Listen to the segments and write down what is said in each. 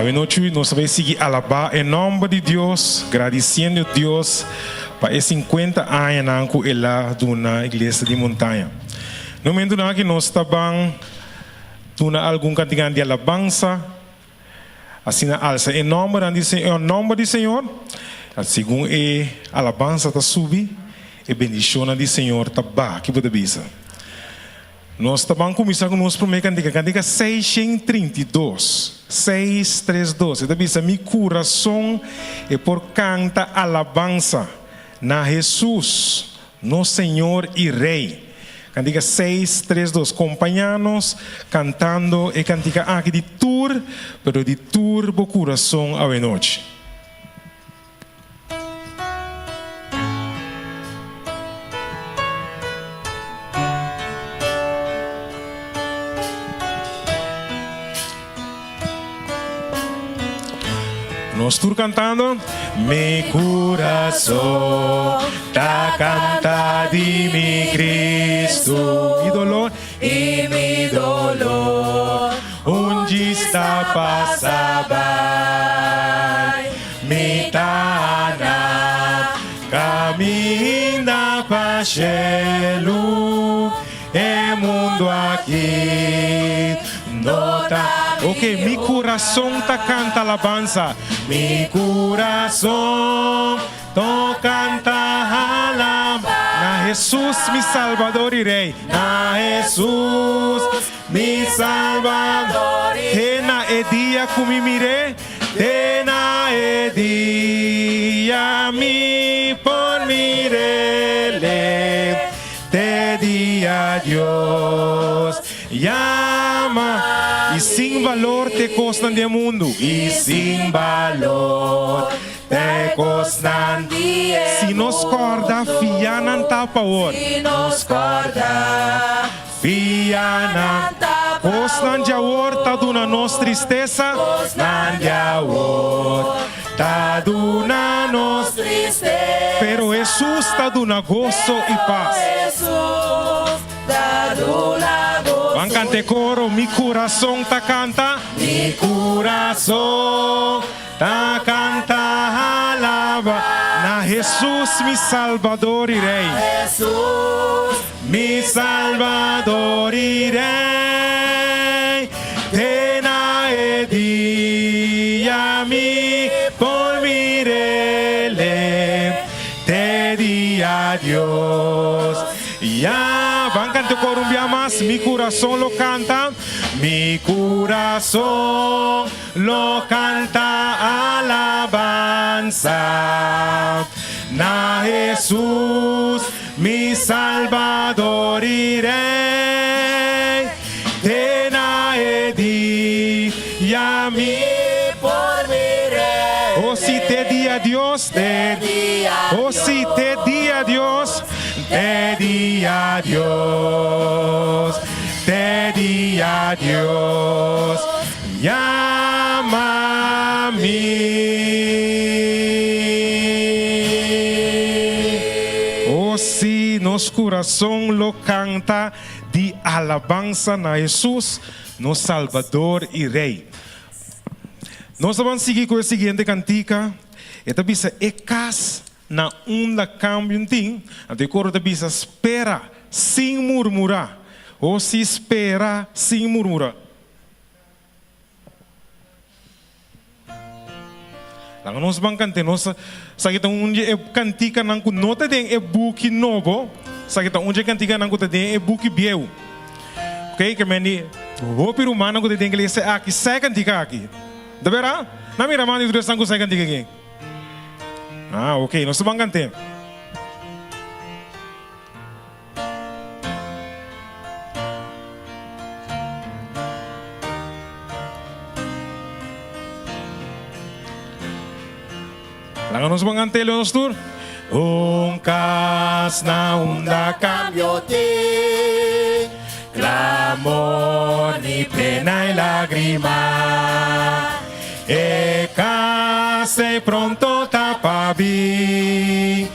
Awenochi nos ta bai sigui alabá e nòmber di Dios, gradisiendo Dios pa e sinkuenta añanan ku el a duna Iglesia di Montaña. Na momentunan aki nos ta ban duna algun kantiganan di alabansa, asina alsa e nòmbernan di e nòmber di Señor. Segun e alabansa ta subi, e bendishonnan di Señor ta baha. Ki bo ta bisa? Nos ta ban kuminsá ku nos promé kantika, kantika 632, seis tres dos. E ta bisa, Mi kurason e por kanta alabansa na Hesus, nos Señor i Rei. Kantika 632. Kompañá nos kantando e kantika aki di tur, pero di tur bo kurason awenochi. Nos tur cantando. Mi corazón ta canta di mi Cristo. Mi dolor y mi dolor un djis ta pasa bai. Mi ta na caminda pa shelu, e mundo aki no ta. Ok, mi curason ta canta alabansa. Mi curason To canta alabanza na Hesus mi Salvador y Rey, na Hesus mi Salvador. Te na e dia cu mi mire, te na e dia mi por mirele, te dia Dios yama. Y sin valor t'e cosnan di e mundu, y sin valor. Te kosnan Si nos kòrda fia nan ta pa awor Si nos kòrda fia nan Kosnan di awor ta duna nos tristesa Kosnan di awor ta duna nos tristesa Pero Hesus ta duna goso i pas Pero Hesus ta duna goso Ban kanta e koro Mi kurason ta kanta Mi kurason Ta canta alaba na Hesus mi Salbador y Rey. Mi Salbador y Rey. Te na e dia mi por mirele. Te dia Dios ya. Ban canta coro un bia mas. Mi curason lo canta. Mi curason. Lo canta alabanza na Hesus, mi Salbador y Rey. Te na e dia mi por mir'é. Oh si te dia Dios, te Oh si te dia Dios, te dia Dios, te dia Dios. Yama mi. Oh sí, nos kurason lo kanta di alabansa na Hesus, nos Salbador i Rei. Nos ta ban sigui ku e siguiente kantika. E ta bisa e kas na unda kambio tin. Anto e koro ta bisa, Spera sin murmurá. Oh sí, spera sin murmurá. Laga nos ban kant'é. Nos sa ki ta un di e kantikanan ku no ta den e buki nobo, sa ki ta un di e kantikanan ku ta den e buki bieu. Ok, ke men di hopi rumannan ku ta den iglesia aki sa e kantika aki. Ta bera? Nan mira man di tur esnan ku sa e kantika aki. Ah, ok, nos ta ban kant'é. Laga nos ban antelo nos tur. Un kas na unda Cambio tin clamor ni pena y lagrima. E kas ei pronto ta pa bin.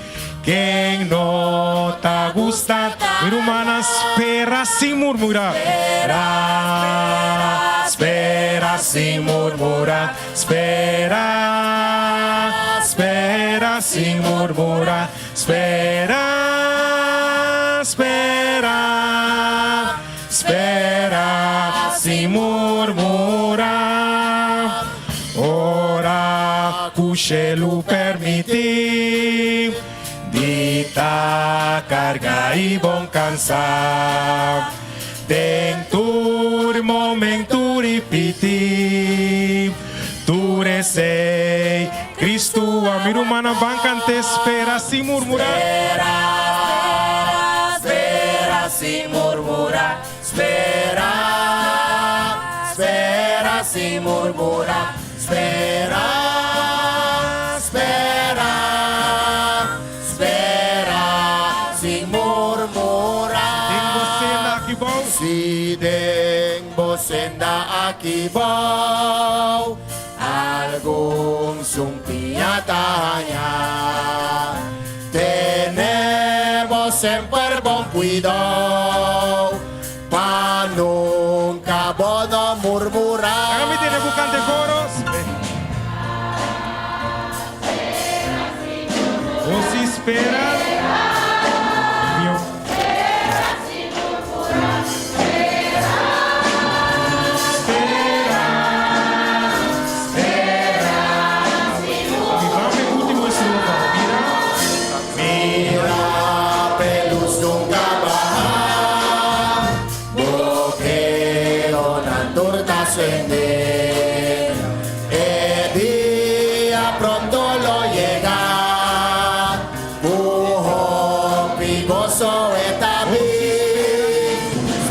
Ken no ta gusta mi rumannan spera sin murmura. Spera, spera. Spera sin murmurá, spera, spera sin murmurá, spera, spera, spera sin murmurá. Ora ku shelu permití, di ta kargá i bon kansá. Den tur momento ripití, tur esei, Kristu a mi rumannan ban kant'é, spera sin murmurá. Spera, spera sin murmurá, spera, spera sin murmurá, spera, spera, spera sin murmurá. Den bo senda aki bou. Si den bo senda aki bou algun sumpiña ta haña, tene bo semper bon kuidou pa nunka bo no murmurá. Laga mi tene ku kanta e koro. Bo si spera. Mi. Mira p'e lus nunka baha, bo keonan tur ta sende. E dia pronto lo yega, ku hopi goso e ta bin.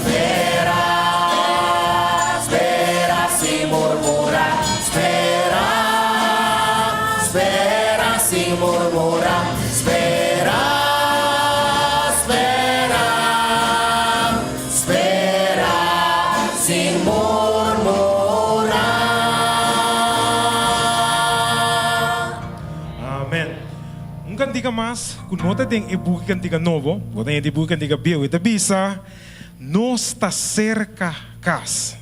Spera, spera sin murmurá, spera, spera sin murmurá, spera, spera, spera sin murmurá. Amen. Un kantika mas ku no ta den e buki kantika nobo, bo ta den e buki kantika bieu, e ta bisa, Nos ta serka kas.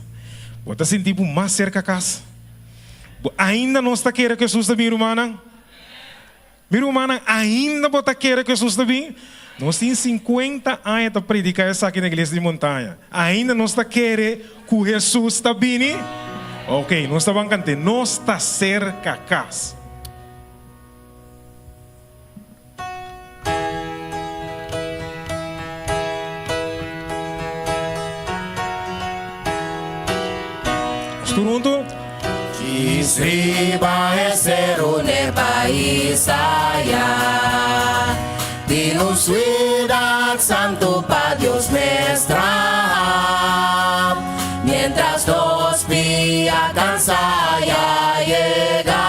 Bo ta sinti bo mas serka kas? Bo ainda nos ta kere ku Hesus ta bin, rumannan? Mi rumannan, ainda bo ta kere ku Hesus ta bin? Nos tin sinkuenta aña ta prediká esaki na Iglesia di Montaña. Ainda nos ta kere ku Hesus ta bini? Ok, nos ta ban kant'é, Nos ta serka kas. Nos tur huntu. Djis riba e seru n'e pais aya, Tin un suidat santu pa Dios mes traha, Mientras nos pia kansa ya yega,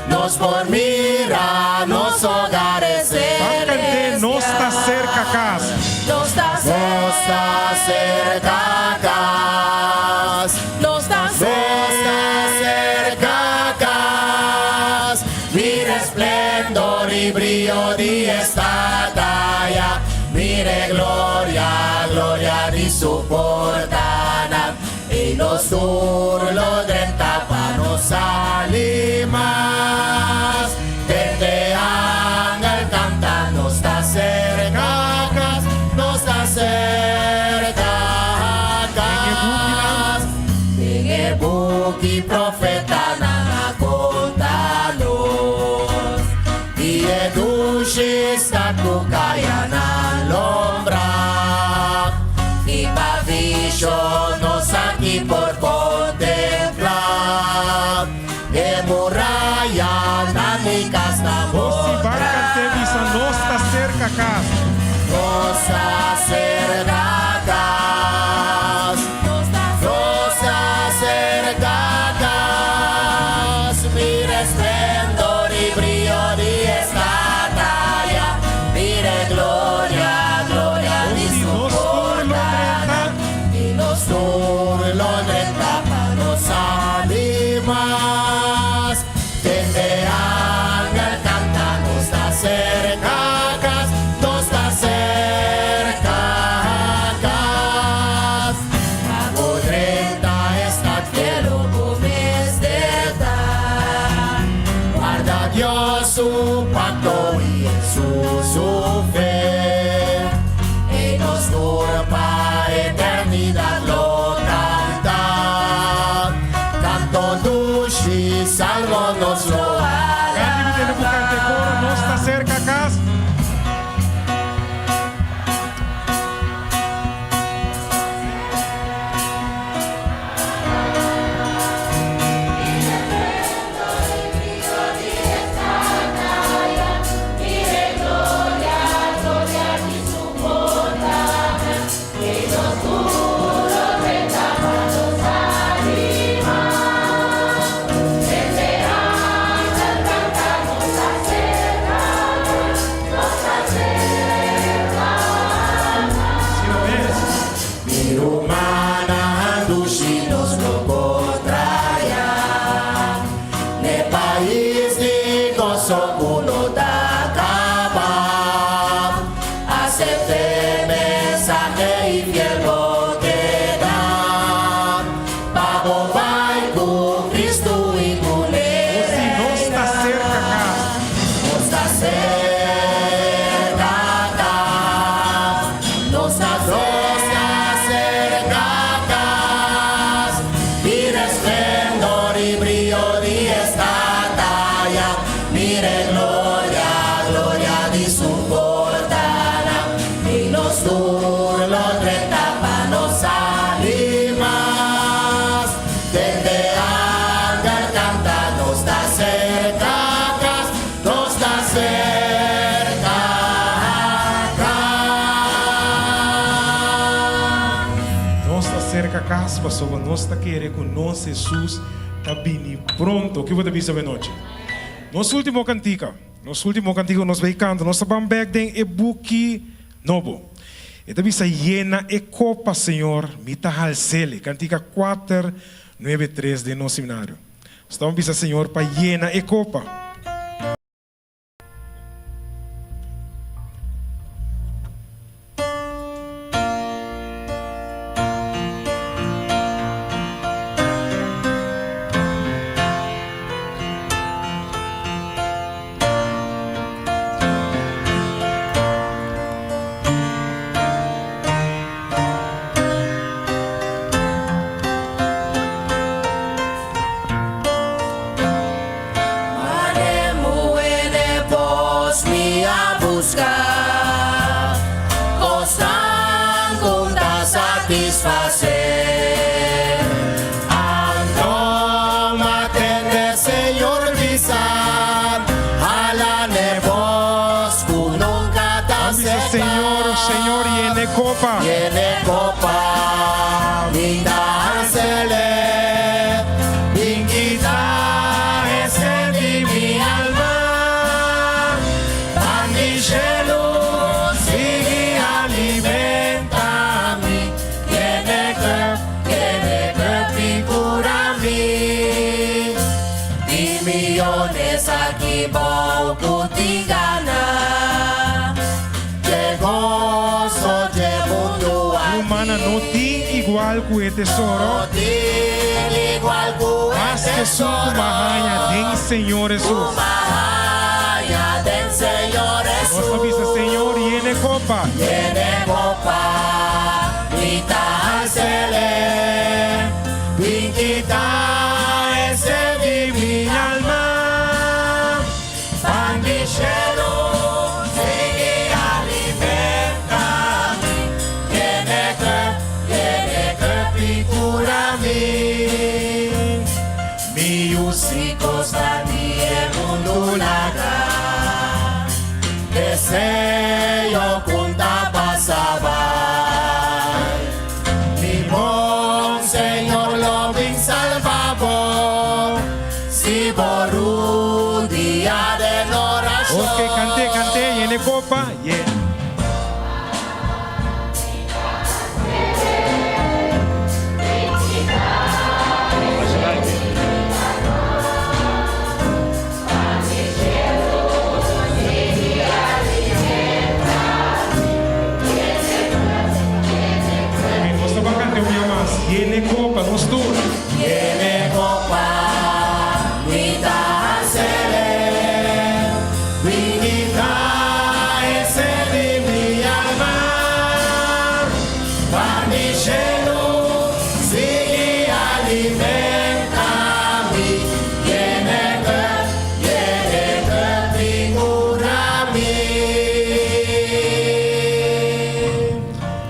Nos por mira nos hogares Ban kant'é, Nos ta serka kas. Nos ta serka kas. Nos ta serka kas. Mira e splendor i brio di e stat aya. Mira e gloria, gloria di su portanan. I nos tur lo drenta pa no sali mas. Tende angel canta, nos ta cerca cas, nos ta cerca cas. Den e buki profetanan a conta nos di e dushi stad cu cayanan lombra. I pa vishon nos aki por kontemplá e murayanan di kas ta Nos si mostra. ban kant'é bisa nos ta serka kas. Nos ta serka kas. Nos ta serka kas. Mira e splendor i brio di e stat aya. Mira e gloria, gloria O di si su nos tur lo drenta. portanan. I nos tur lo drenta pa no sali mas. Tende angel canta, nos ta cerca cas, nos ta cerca. kas pasobra nos ta kere ku nos Hesus ta bini pronto. Ki bo ta bisa awe-nochi? Nos último kantika, nos último kantika ku nos bai kanta, nos ta ban bèk den e buki nobo. E ta bisa, Yena e kopa, Señor, mi ta hals'el. Kantika kuater nuebe tres den nos seminario. Nos ta ban bisa Señor pa yena e kopa. Ban bisa, Señor, Señor, yena e kopa. Humana no tin igual ku e tesoro. Mas esun ku mahaña den Señor Hesus. Nos ta bisa, Señor, yena e kopa. Ok, cant'é, cant'é, yena e copa, ye. Ok, nos ta ban cant'é un bia mas. Yena e copa, nos tur.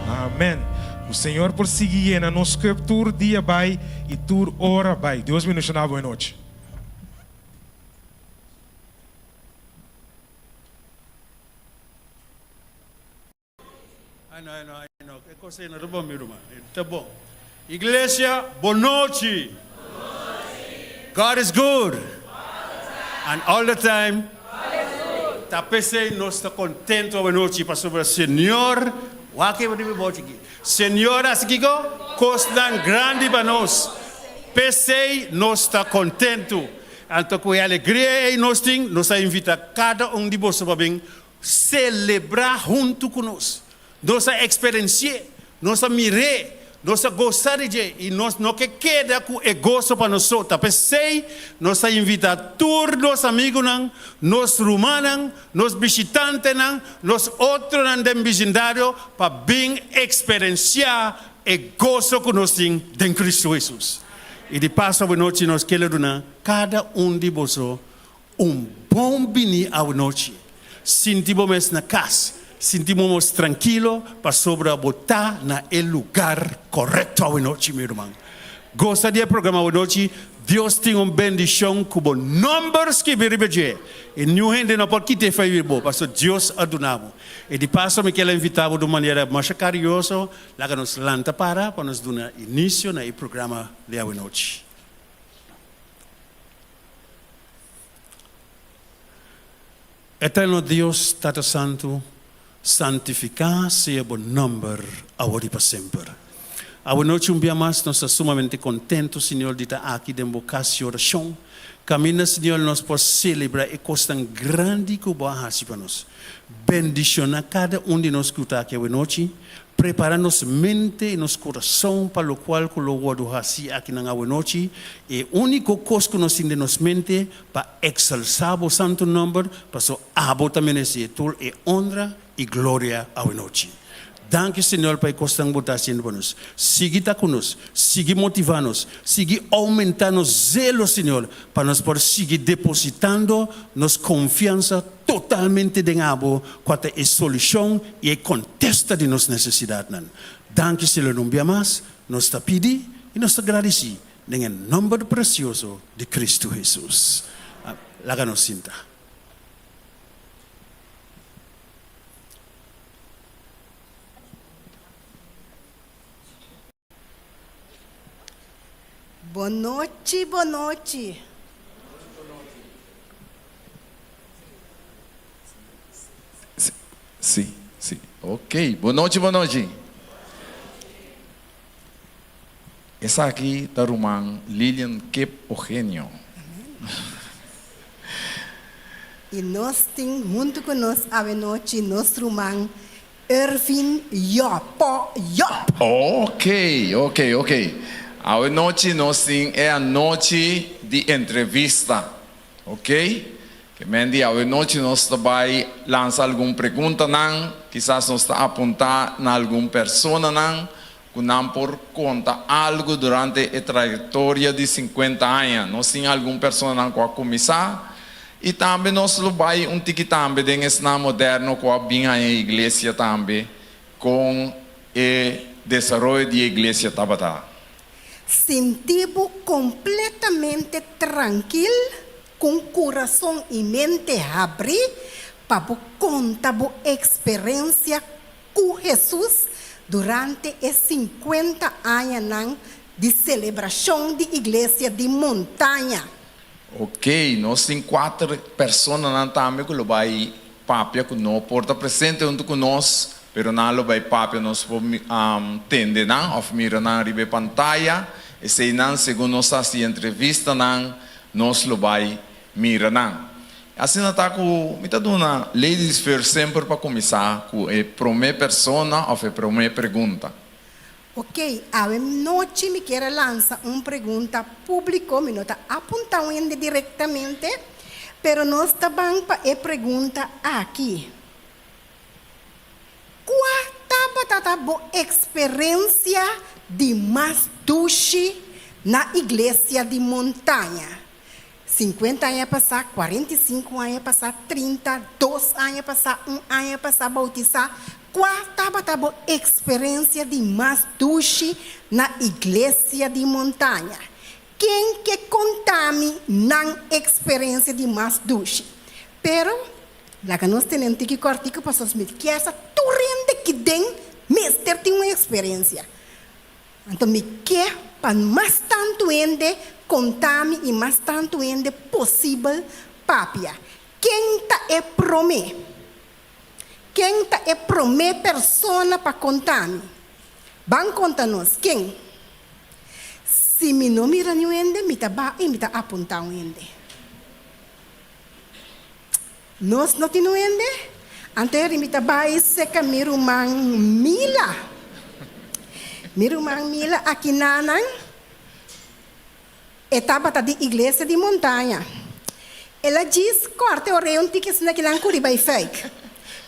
Amen. Ku Señor por sigui yena nos cup tur dia bai y tur ora bai. Dios bendiciona bo e nochi. Ai no, ai no, ai no. E kos ei no ta bon, mi ruman. E ta bon. Iglesia, bon nochi. God is good. And all the time. Ta p'esei nos ta kontentu awanochi pasobra Señor, wak e riba e bochi aki. Señor a hasi kiko? Kosnan grandi pa nos. P'esei nos ta kontentu. Anto ku e alegria ei nos tin, nos a invitá kada un di boso pa bin Selebrá huntu ku nos. Nos a eksperensi'é, nos a mir'é, nos a gosa di dje i nos no ke keda ku e goso pa nos so. Ta p'esei nos ta invitá tur nos amigunan, nos rumannan, nos bishitantenan, nos otronan den bisindario pa bin eksperensiá e goso ku nos tin den Kristu Hesus. I di paso awenochi nos ke lo duna kada un di boso Un bon bini awanochi. Sinti bo mes na kas. Sinti bo mes trankilo pasobra bo ta na e lugar korekto awanochi, mi ruman. Gosa di e programa awanochi. Dios tin un bendishon ku bo nòmber skibí riba dje, i niun hende no por kit'é for di bo, pasobra Dios a duna bo. I di paso mi kier a invitá bo di un manera masha karioso, laga nos lanta para pa nos duna inisio na e programa di awenochi. Eterno Dios, Tata Santu, santifiká sea bo nòmber awor i pa semper. Awanochi un bia mas nos ta sumamente kontentu, Señor, di ta aki den bo kas di orashon, kaminda, Señor, nos por selebrá e kosnan grandi ku bo a hasi pa nos. Bendishoná kada un di nos ku ta aki awanochi. Prepara nos mente i nos kurason pa lokual ku lo wòrdu hasi akinan awanochi. E úniko kos ku nos tin den nos mente pa eksalsá bo santu nòmber, paso abo ta meresé tur e onra i gloria awanochi. Danki Señor pa e kosnan bo ta hasiendo pa nos. Sigui ta ku nos, sigui motivá nos, sigui oumentá nos zelo Señor, pa nos por sigui depositando nos konfiansa totalmente den abo kua ta e solushon i e kontesta di nos nesesidatnan. Danki Señor un bia mas nos ta pidi i nos ta gradisí den e nòmber presioso di Kristu Hesus. Laga nos sinta. Bonochi, bonochi. Si, si. Ok. Bonochi, bonochi. Esaki ta ruman Lilian Kip Ogenio. I nos tin huntu ku nos awenochi nos ruman Ervin Jopo Jop. Ok, ok, ok. Awe nochi nos tin e anochi di entrevista. Ok. Ke men di awe nochi nos ta bai lansa algun preguntanan, kisas nos ta apuntá na algun personanan ku nan por konta algu durante e trayektoria di sinkuenta aña. Nos tin algun personanan ku a kuminsá i tambe nos lo bai un tiki tambe den esnan moderno ku a bin haña e iglesia tambe kon e desaroyo di e iglesia tabata. Sinti bo kompletamente trankil ku kurason i mente habrí pa bo konta bo eksperensia ku Hesus durante e sinkuenta añanan di selebrashon di Iglesia di Montaña. Ok, nos tin kuater personanan tambe ku lo bai papia ku no por ta presente huntu ku nos, pero nan lo bai papia, nos por tende nan òf mira nan riba e pantaya. Eseinan segun nos hasi entrevistanan nos lo bai mira nan. Asina ta ku mi ta duna ladies first semper pa kuminsá ku e promé persona òf e promé pregunta. Ok, awe nochi mi kier a lansa un pregunta públiko, mi no ta apuntá un hende direktamente, pero nos ta ban pa e pregunta aki, Kua tabata ta bo eksperensia di mas dushi na Iglesia di Montaña? Sinkuenta aña pasá, kuarenta i sinku aña pasá, 30, 2 aña pasá, un aña pasá boutisá, kua tabata bo eksperensia di mas dushi na Iglesia di Montaña? Ken ke konta mi nan eksperensia di mas dushi? Pero, laga nos tene un tiki kòrtiku pasobra mi kier sa tur hende ki den mester tin un eksperensia. Anto mi ke pa mas tantu hende konta mi i mas tantu hende posibel papia. Ken ta e promé? Ken ta e promé persona pa konta mi? Ban konta nos, ken? Si mi no mira niun hende, mi ta ba i mi ta apuntá un hende. Nos no tin un hende? Anto eri mi ta bai seka mi ruman Mila. Mi ruman Mila akinanan, e tabata di Iglesia di Montaña. El a djis kòrta e orea un tiki asina kinan ku riba e fèik.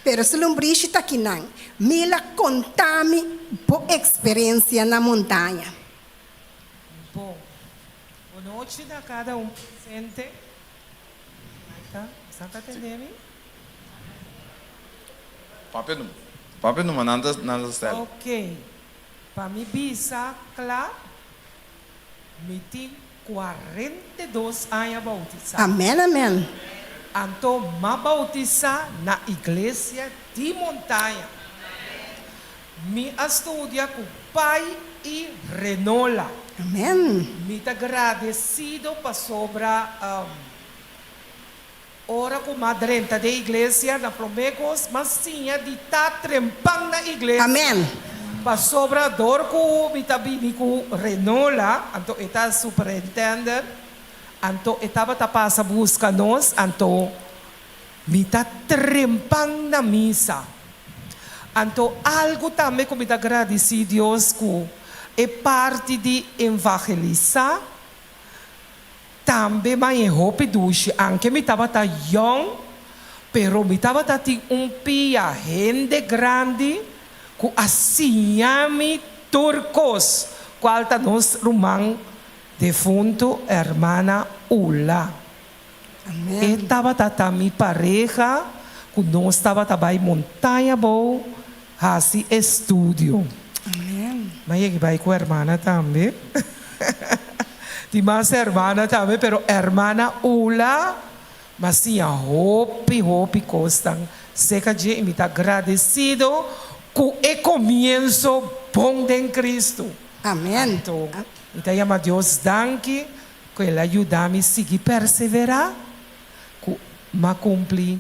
Pero su lombrishi ta kinan. Mila, konta mi bo eksperensia na Montaña. Bon. Bonochi na kada un presente. Maika, bosan ta tende mi? Papia numa. Papia numa, nan ta nan ta stel. Ok. Pa mi bisa kla, mi tin. 42 aña bautisá. Amèn amèn. Anto m'a bautisá na iglesia di Montaña. Mi a studia ku Pai i Renola. Amèn. Mi ta gradesido pasobra ora ku m'a drenta den iglesia na promé kos m'a siña di ta trempan na iglesia. Amèn. Pasobra dor ku mi ta bini ku Renola, anto e ta superintendent, anto e tabata pasa buska nos, anto Mi ta trempan na misa. Anto algu tambe ku mi ta gradisí Dios ku e parti di evangelisá tambe mañe hopi dushi. Anke mi tabata yòn, pero mi tabata tin un pia hende grandi ku a siña mi tur kos, kual ta nos ruman defuntu hermana Ula. E tabata ta mi pareha ku nos tabata bai montaña bou hasi estudio. Mi a yega bai ku hermana tambe. Tin mas hermana tambe pero hermana Ula mi a siña hopi hopi kosnan serka dje i mi ta agradesido ku e komienso bon den Kristu. Anto mi ta yama Dios danki Ku el a yuda mi sigui perseverá ku m'a kumpli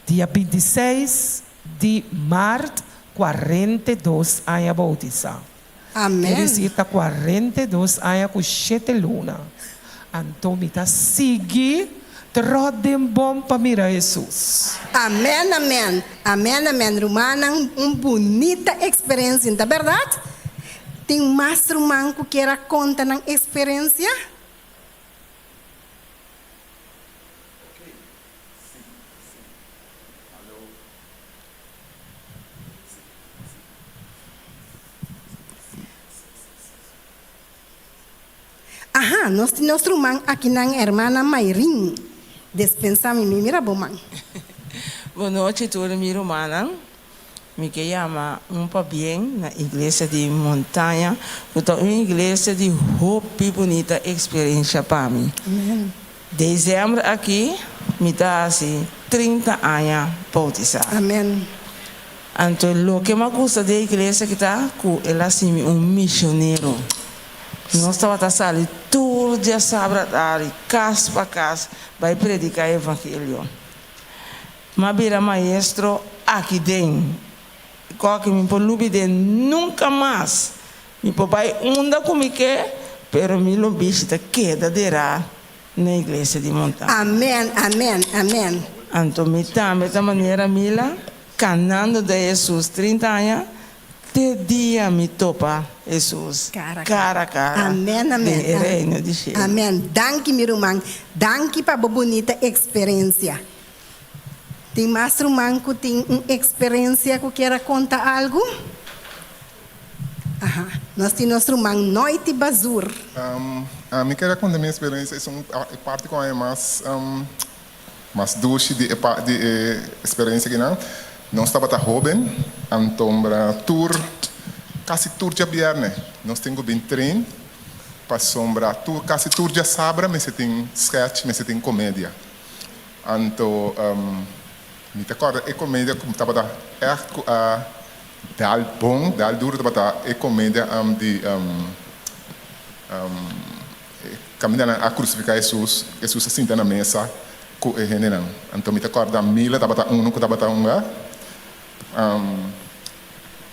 dia bintiseis di mart 42 aña boutisá. Amèn. Ker disir ta 42 aña ku shete luna. Anto mi ta sigui tròt den bon pa mira Hesus. Amèn amèn amèn amèn rumannan un bunita eksperensia ta bèrdat? Tin mas ruman ku kier a konta nan eksperensia? Aha, nos tin nos ruman akinan, hermana Mayrin. Despensa mi, mi mira bo man. Bon nochi tur mi rumannan. Mi ke yama un pabien na Iglesia di Montaña ku ta un iglesia di hopi bunita eksperensha pa mi. Desèmber aki mi ta hasi 30 aña boutisá. Anto loke mi a gusta di e iglesia aki ta ku el a hasi mi un mishonero. Nos tabata sali tur diasabra tardi kas pa kas bai prediká e evangelio. M'a bira maestro aki den. Koki mi por lubid'é nunka mas. Mi por bai unda ku mi ke, pero mi lo bishita keda derá na iglesia di Montaña. Amen, amen, amen. Anto mi tambe ta manera Mila, kanando den Hesus 30 aña, Te dia mi topa Hesus Cara cara a cara Amen, amen, den e reino di shelu. Amen. Danki mi ruman. Danki pa bo bunita experencia. Tin mas ruman cu tin un experencia cu kier a conta algo? Aha. Nos tin nos ruman Noiti Bazur. Ami kier a conta mi experencia es un e parti cu a mas Mas dushi di e pa di e experiencia akinan. Nos tabata hoben, antombra tur, casi tur djabierne nos tin cu bin train pasobra tur casi tur djasabra mester tin sketch, mester tin comedia. Anto mi ta corda e comedia cu tabata echt cu a dal bon, dal duro tabata e comedia di E kamindanan a krusifiká Hesus, Hesus a sinta na mesa ku e hendenan. Anto mi ta kòrda Mila tabata unu ku tabata hunga,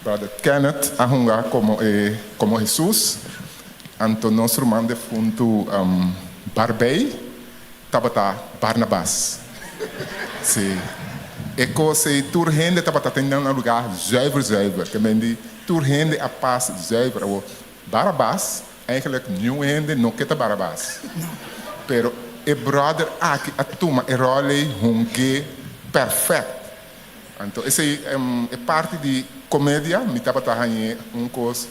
Brother Kenneth a hunga komo e komo Hesus, anto nos ruman defuntu Barbey tabata Barnabas. Sí, e kos ei tur hende tabata tende na lugá zuiver zuiver, ke men di tur hende a pas zuiver. Awor Barabas, eigenlijk niun hende no ke ta Barabas. Pero e brother aki a tuma e rol ei hung'é perfect. Anto esei e parti di comedia mi tabata hañ'é un cos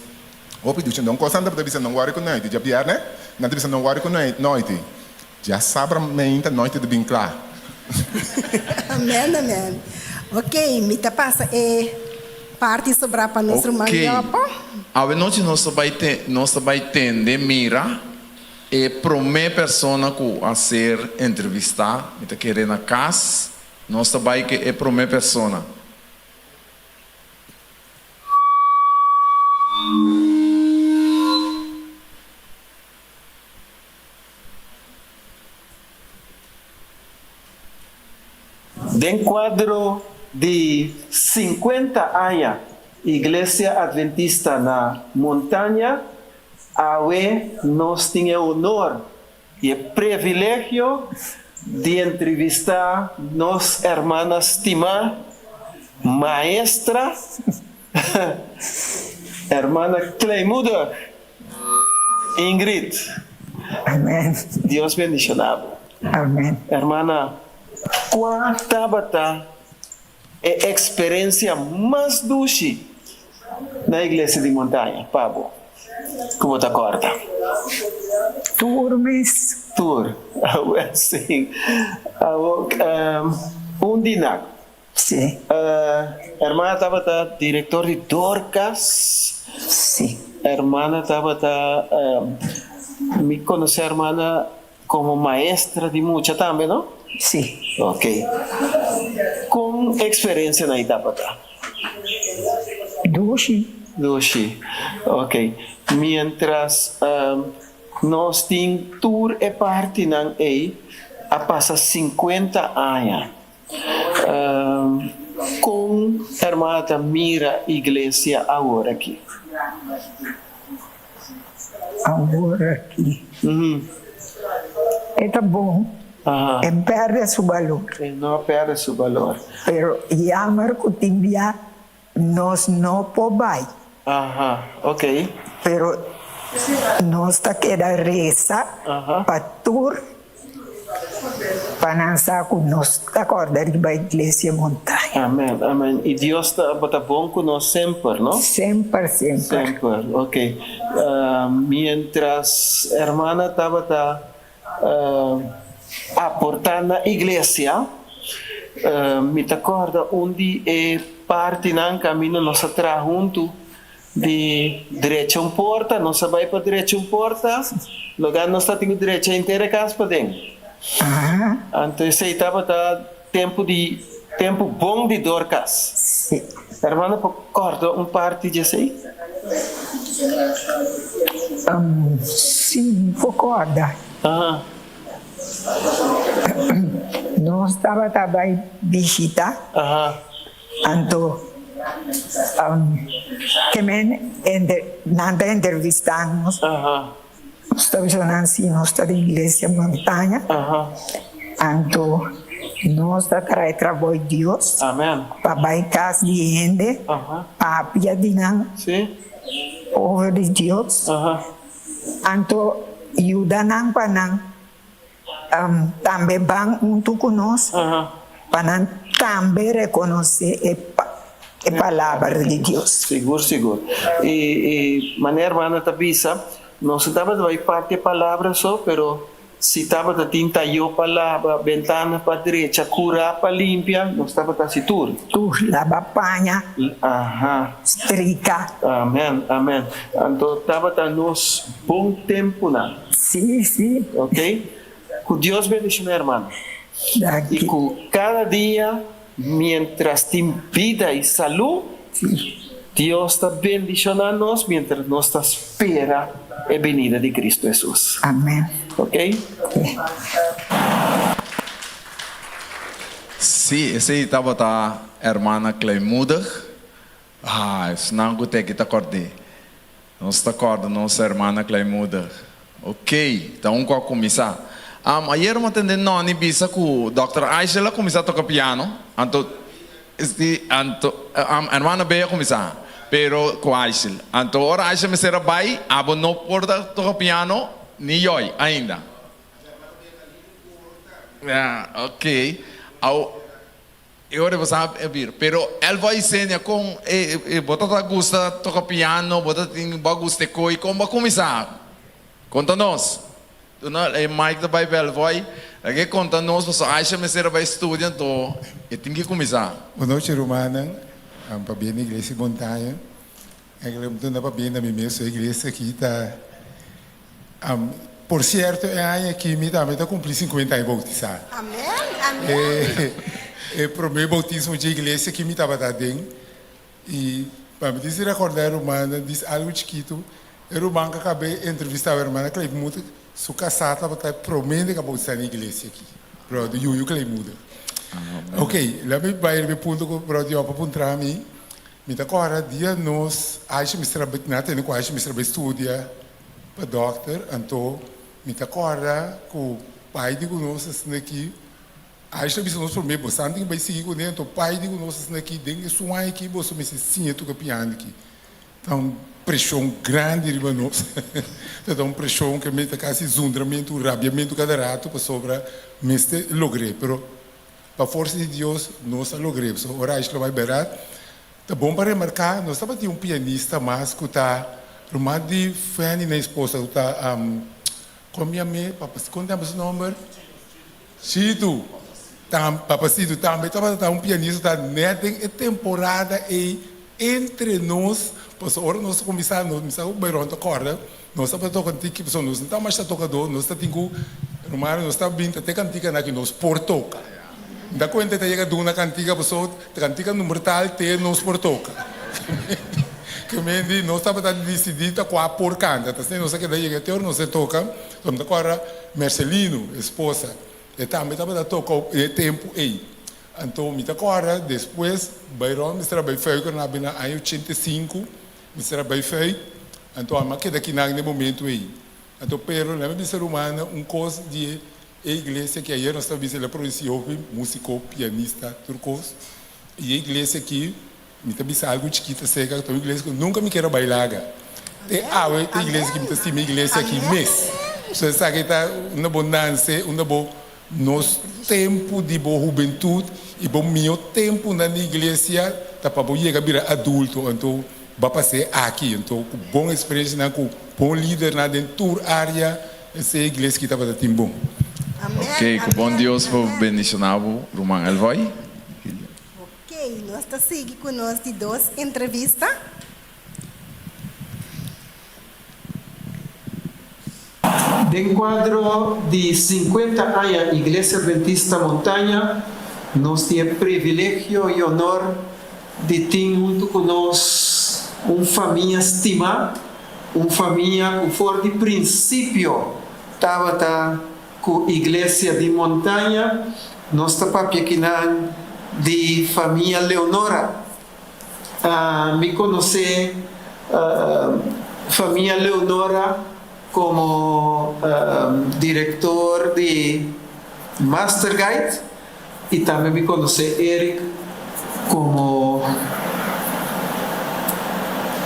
hopi dushi. Un cos nan tabata bisa no worry cu noiti. Djabierne nan ta bisa no worry cu noiti. Djasabra meinta noiti ta bin cla. Amen amen. Ok mi ta pasa e parti sobrá pa nos ruman Ok. Yopo. Awe nochi nos ta bai te nos ta bai tende mira. E promé persona ku a ser entrevistá, mi ta kere na kas, nos ta bai ku e promé persona. Den kuadro di sinkuenta aña Iglesia Adventista na Montaña, awe nos tin e honor i e privilegio di entrevistá nos hermana stimá, maestra, hermana Kleinmoedig Ingrid. Amen. Dios bendiciona bo. Amen. Hermana, cua tabata e experiencia mas dushi na Iglesia di Montaña pa bo cu bo ta corda? Tur mes. Tur. Awel si. Awor, un di nan. Sí. Hermana tabata director di Dorcas. Sí. Hermana tabata, mi conoce hermana como maestra di mucha tambe, no? Sí. Ok. Con experiencia nan tabata? Dushi. Dushi. Ok. Mientras nos tin tur e partinan ey a pasa cincuenta aña. Kon hermana ta mira iglesia awor aki? Awor aki? E ta bon. E perde su balor. E no a perde su balor. Pero jammer ku tin bia nos no por bai. Pero nos ta keda resa pa tur pa nan sa ku nos ta kòrda riba Iglesia Montaña. Amen, amen. I Dios ta bo ta bon ku nos semper, no? Semper, semper. Semper, ok. Mientras hermana tabata aportá na iglesia, mi ta kòrda un di e partinan kaminda nos a traha huntu di drecha un porta, nos a bai pa drecha un porta, lugá nos ta tin ku drecha henter e kas paden. Anto esei tabata tempu di tempu bon di Dorcas. Hermano por kòrda un parti di esei? Sí, mi por kòrda. Nos tabata bai bishita. Anto ke men nan ta entrevistá nos, nos ta bisa nan si nos ta di Iglesia Montaña, anto nos ta trae trabou di Dios pa bai kas di hende papia di nan over di Dios, anto yuda nan pa nan Tambe ban huntu ku nos pa nan tambe rekonosé e e Palabra di Dios. Sigur, sigur. I i manera hermana ta bisa, nos no tabata bai parti e palabra so, pero si tabata tin tayó pa laba, bentana pa drecha, kurá pa limpia, nos tabata hasi tur. Tur, laba paña, Aha. strika. Amen, amen. Anto tabata nos bon tempunan. Sí, sí. Ok. Ku Dios bendiciona hermano. Danki. I ku kada dia mientras tin bida i salú, Dios ta bendiciona nos mientras nos ta spera e benida di Cristo Jesus. Amen. Ok. Sí, esei tabata hermana Kleinmoedig. Ah, esnan ku te aki ta kòrd'é. Nos ta kòrda nos hermana Kleinmoedig. Ok, ta un ku a kuminsá. Am, ayer mi a tende Nonnie bisa ku dòkter Aishel a kuminsá toka piano. Anto, si, anto, am, hermana Bea a kuminsá, pero ku Aishel. Anto ora Aishel mester a bai, abo no por ta toka piano ni yòi ainda. Ya, ok. Awo. E ora bo sa a bir. Pero Elva y Senia con e bo ta ta gusta toca piano, bo ta tin bo a gusta e coy, con bo a cuminsa? Conta nos. Duna e mic ta bay pa Elvoy, laga e conta nos pasobra Aisha mester a bay studia anto e tin ki cuminsa. Bon nochi rumannan, pabia na Iglesia Montaña. Eigenlijk mi ta duna pabia na mi mes, e iglesia aki ta. Por sierto e aña aki mi tambe ta kumpli 50 aña boutisá. Amèn, amèn. E promé boutismo dje iglesia ki mi tabata aden. I pa mi tin si rekordá e rumannan dis algu chikitu. E ruman ku a kab'é entrevistá e hermana Kleimude, su kasá tabata e promé hende ku a boutisá na iglesia aki, bròder Yuyu Kleimude. Oké, laat mi bai riba e punto ku bròder Job a puntra mi. Mi ta kòrda dia nos Aisha mester a bai, nan a tende ku Aisha mester a bai studia pa dòkter, anto mi ta kòrda ku pai di ku nos asina aki, Aisha a bisa nos promé, bosan tin ku bai sigui kuné, anto pai di ku nos asina aki, den e suaña aki boso mester siña toka piano aki. Ta un preshon grandi riba nos, ta un preshon ku mi ta kasi zundramentu, rabiamentu kada ratu pasobra mester logr'é, pero Pa forsa di Dios nos a logr'é. So ora Aisha lo bai bèrdat, ta bon pa remarká nos tabatin un pianista mas ku ta ruman di Fanny na esposa ku ta kon mi yam'é? Papa kon ta yama su nòmber? Chitu. Tam Papacito tambe tabata ta un pianista ta nèt den e temporada ei entre nos pasobra ora nos a kuminsá nos kuminsá ku Byron ta kòrda nos tabata toka tiki pasobra nos no ta masha tokadó nos ta tin ku rumannan nos ta bin ta te kantikanan ku nos por toka mi ta kuenta ta yega duna kantika pasobra kantika number tal te nos por toka ke men di nos tabata disidí ta kua por kanta ta asina nos a keda yega te ora nos a toka mi ta kòrda Mercelino esposa e tambe tabata toka e tempu ei. Anto mi ta kòrda despues Byron mester a bai fuik na bina aña 85 mester a bai fuik anto ami a keda kinan den momento ei anto pero lami bisa rumannan un kos di e iglesia ki ayer nos ta bisa el a produsi hopi musiko pianista tur kos i e iglesia aki mi ta bisa algu chikito aserka ta un iglesia ku nunka mi kier a bai laga te awe ta iglesia ki mi ta stima e iglesia aki mes so esaki ta unda bo nanse unda bo Nos tempu di bo hubentut i bo mihó tempunan di iglesia ta pa bo yega bira adulto. Anto bo a pas'é aki. Anto ku bon eksperensianan, ku bon lidernan den tur área, esei iglesia ki tabata tin bon. Ok, ku bon Dios por bendishoná bo, ruman Elvoy. Ok, nos ta sigui ku nos di dos entrevista. Den kuadro di sinkuenta aña Iglesia Adventista Montaña nos tin e privilegio i honor di tin huntu ku nos un famia stimá, un famia ku for di prinsipio tabata ku Iglesia di Montaña. Nos ta papia kinan di famia Leonora. Mi konosé famia Leonora komo direktor di Master Guide i tambe mi konosé Eric komo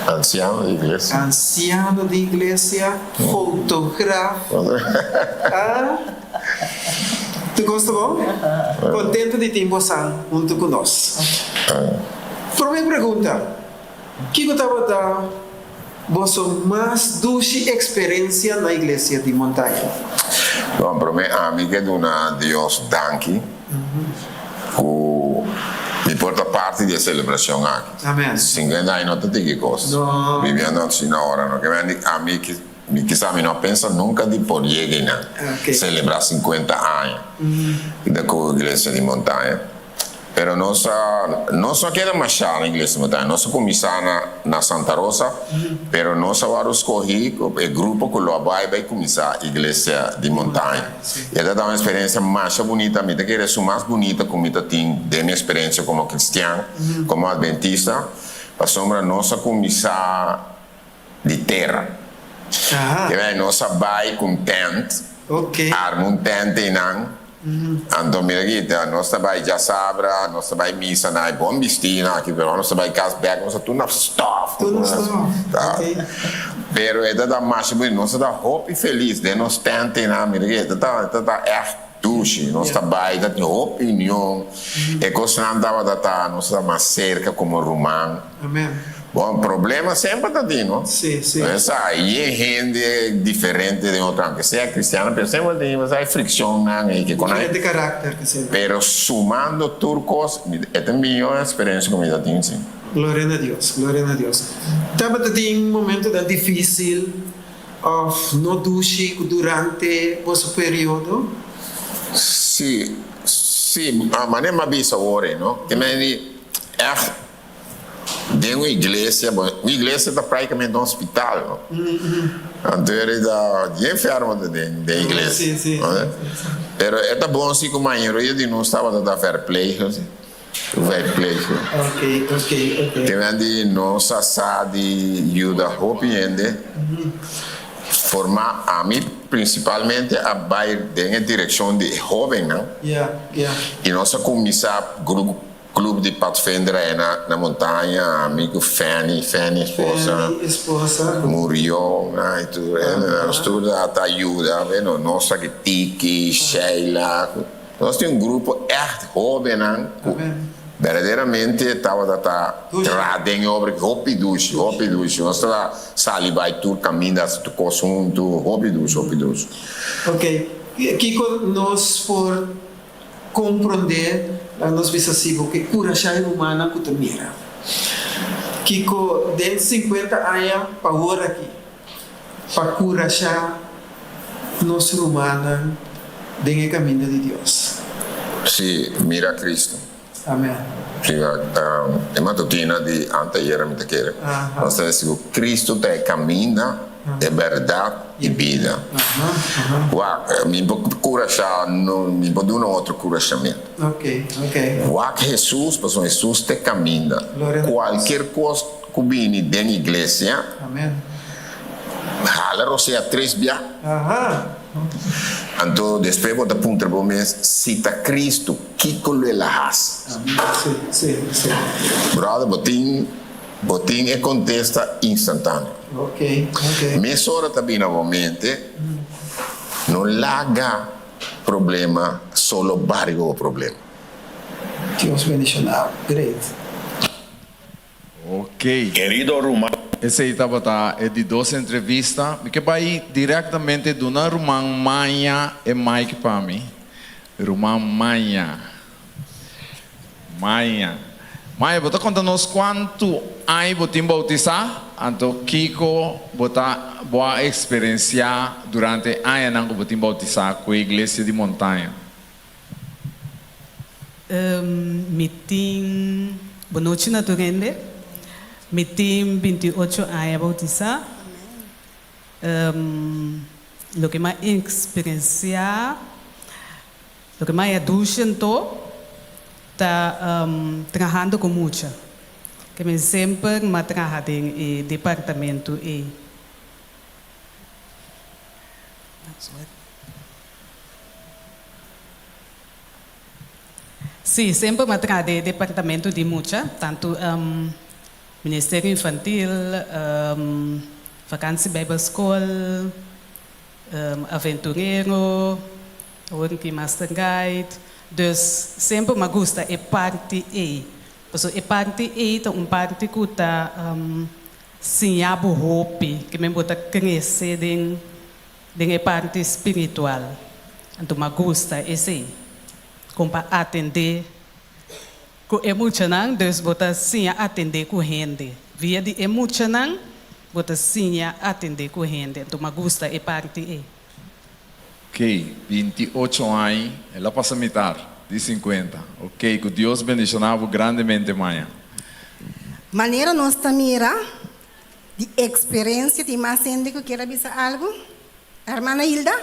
Ansiano di iglesia. Ansiano di iglesia, fotograaf. Tur kos ta bon? Kontentu di tin bosan huntu ku nos. Promé pregunta, Kiko tabata boso mas dushi eksperensia na Iglesia di Montaña? Bon, promé ami ke duna Dios danki ku mi por ta parti di e selebrashon aki. 50 aña no ta tiki kos. Bibiendo asina ora no ke men di ami Mi kisa mi no a pensa nunca di por yega einan, celebra 50 aña di cu Iglesia di Montaña. Pero nos a, nos no a keda masha na Iglesia di Montaña, nos a cuminsa na, na Santa Rosa, pero nos a worde scogi cu e grupo cu lo a bay bay cuminsa Iglesia di Montaña. Y e ta un experiencia masha bunita, mi ta kere esun mas bunita cu mi ta tin den mi experiencia como cristian, como adventista, pasobra nos a cuminsa di tera. Ke bai nos a bai ku un tent, arma un tent einan, anto mira aki, nos ta bai djasabra, nos ta bai misa na e bon bistí na aki, pero ora nos ta bai kas bek nos ta tur na stòf. Pero e ta da masha bunita, nos ta da hopi felis den nos tent einan, mira aki, e ta e ta da ègt dushi, nos ta bai, ta tin hopi union, e kosnan tabata ta, nos ta mas serka komo ruman. Bon, problema semper ta tin, no? Sí, sí. Esa, y e hende diferente den otro, aunke sea cristiano, pero semper tin, hay friccionnan y que con Diferente carácter que semper. Pero sumando tur cos, e ta mijo experiencia cu mi ta tin, sí. Gloria na Dios, gloria na Dios. Tabata tin momentonan dificil. òf no dushi ku durante boso periodo? Sí, sí, manera mi a bisa awor ei, no? Te mende di ègt den un iglesia, bo, un iglesia ta práktikamente un hospital, no? Anto e ta dje enfermo ta den den iglesia, no? Pero e ta bon si ku mayoria di nos tabata ta verplegers. Verpleger. Te men di nos a sa di yuda hopi hende forma ami principalmente a bay den e direccion di e hobennan y nos a cuminsa club di padvinder aya na montaña ami cu Fanny, Fanny esposa Murion y tur nos tur ta yuda bueno nos aki Tiki, Sheila. Nos tin un grupo ègt hóbennan ku berdaderamente tabata ta traha den e obra aki hopi dushi, hopi dushi. Nos tabata sali bai tur kaminda hasi tur kos huntu, hopi dushi, hopi dushi. Ok, kiko nos por komprondé laga nos bisa si bo ke kurashá e rumannan ku ta mira? Kiko den sinkuenta aña pa wor aki? Pa kurashá nos rumannan den e kaminda di Dios. Sí, mira Cristo. Amen. Sí, e matutina di anteayera mi ta kere. Nos ta deci ku Cristo ta e kaminda, e bèrdat i bida. Wak, mi por kurashá, mi por duna otro kurashamentu. Wak Hesus, pasobra Hesus ta e kaminda. Kualkier kos Ku bini den iglesia, hala rosea tres bia. Anto despues bo ta puntra bo mes, si ta Cristo, kiko lo el a hasi? Brother, bo tin bo tin e kontesta instantaneo. Mesora ta bini na bo mente, no laga problema solo bari bo problema. Dios bendiciona bo. Great. Ok. Kerido ruman. Esei tabata e di dos entrevista. Mi ke bai direktamente duna ruman Maya e mic pa mi. Ruman Maya. Maya. Maya, bo ta konta nos kuantu aña bo tin boutisá? Anto kiko bo ta bo a eksperensiá durante e añanan ku bo tin boutisá ku e Iglesia di Montaña? Mi tin, Bon nochi na tur hende. Mi tin 28 aña bautisá. Loke mi a eksperensiá, loke mi a haña dushi anto ta trahando ku mucha. Ke mi semper mi a traha den e departamento ei. Sí, semper mi a traha den e departamento di mucha, tantu Ministerio Infantil, Vakantie Bijbelschool, Aventurero, awor aki Master Guide. Dus semper mi a gusta e parti ei, pasobra e parti ei ta un parti ku ta siña bo hopi, ke men bo ta krese den. Den e parti spiritual. Anto m'a gusta esei. Kon pa atendé ku e muchanan, dus bo ta siña atendé ku hende. Via di e muchanan bo ta siña atendé ku hende. Anto m'a gusta e parti ei. Ok, 28 aña, el a pasa mitar di 50. Ok, ku Dios bendishoná bo grandemente maña. Manera nos ta mira Di experencia tin mas hende cu kier a bisa algo? Hermana Hilda?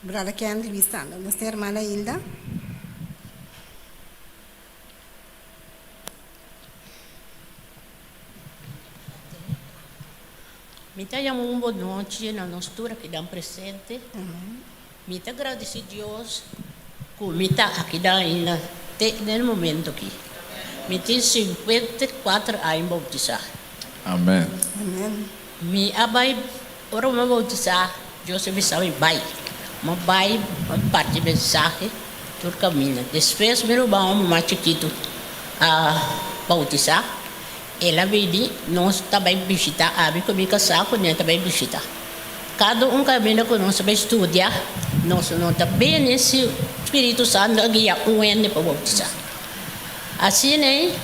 Brother Kenley bisando. Nos tin hermana Hilda. Mi ta yama un bon nochi na nos tur akinan presente. Mi ta gradisi Dios ku mi ta akinan ainda te den e momento aki. Mi tin 54 aña boutisá. Amen. Mi a bai, ora mi a boutisá, Dios a bisa mi bai. Mi a bai, mi a parti mensahe tur kaminda. Despues mi ruman homber mas chikitu a boutisá. El a bini, nos ta bai bishitá, ami ku mi kasá ku ne ta bai bishitá. Kada un kaminda ku nos ta bai studia, nos no ta bini si Spiritu Santu a guia un hende pa boutisá. Asina ei,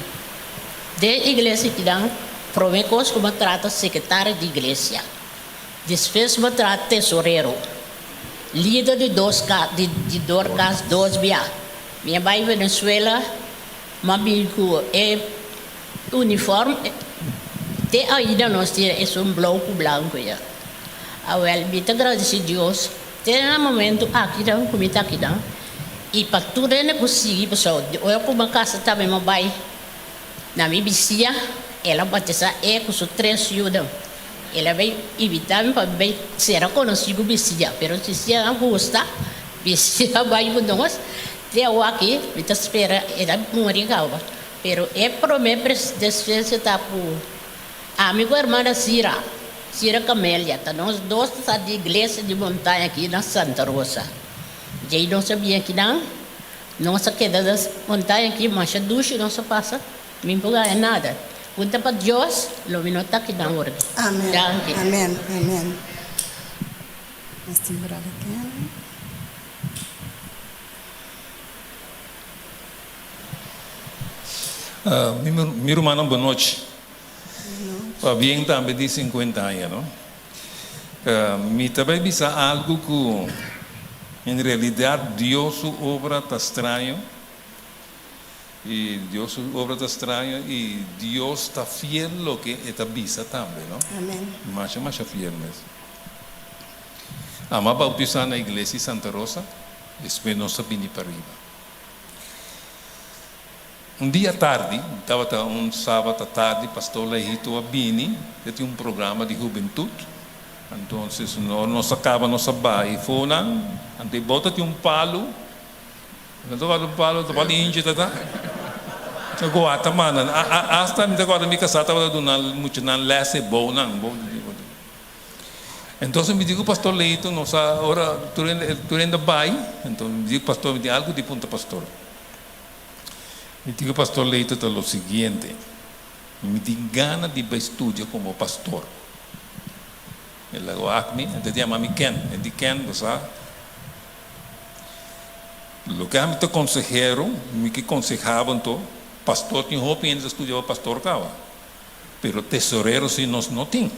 den iglesia kinan. Promé kos ku bo trata sekretario di iglesia, despues bo traha tesorero, lider di dos ka di di Dorcas dos bia. Mi a bai Venezuela, m'a bin ku e uniform, te ainda nos tin esun blou ku blanku ya. Awèl, mi ta gradisí Dios te na momento akinan ku mi ta akinan i pa tur hende ku sigui pasobra ora ku mi a kasa tambe mi a bai Na mi bisia, el a batisá e ku su tres yunan. El a bai invitá mi pa mi bai sera konosí ku bisia, pero bisia a gusta, bisia a bai ku nos. Te awaki mi ta spera el a muri kaba. Pero e promé despensa ta ku ami ku hermana Sira, Sira Camelia, ta nos dos ta sa di iglesia di Montaña aki na Santa Rosa. Djei nos a bini akinan. Nos a keda na montaña aki masha dushi nos a pasa, mi por gana nada. Punta pa Dios, lo mi no ta aki nan ora. Amen. Danki. Amen. Amen. Nos tin brother Ken. Mi mi rumannan bon nochi. Pabien tambe di 50 aña no. Mi ta bai bisa algu ku en realidat Dios su obra ta straño i Dios su obra ta straño i Dios ta fiel loke e ta bisa tambe no. Amen. Masha masha fiel mes. Amo a bautisá na iglesia di Santa Rosa despues nos a bini pariba. Un dia tardi, tabata un sabat atardi, Pastor Lehito a bini, e tin un programa di hubentut. Entonces, ora nos a caba nos a bai fonan, anto e bota tin un palu, no ta guarda un palu, ta palu inchi ta ta, ta guarda manda, hasta mi ta guarda mi casá tabata duna muchanan les e bounan. Entonces mi di cu Pastor Lehito, nos a, ora tur hende, tur hende a bai, entonces mi di cu Pastor, mi tin algo di puntra Pastor. Mi tin ku Pastor Leito ta lo siguiente, Mi tin gana di bai studia komo pastor. El a wak mi, el ta yama mi Ken. El di, Ken, bo sa, loke ami ta konsehero, mi ke konsehá bo anto, pastor tin hopi hende ta studia pa pastor kaba, pero tesorero si nos no tin.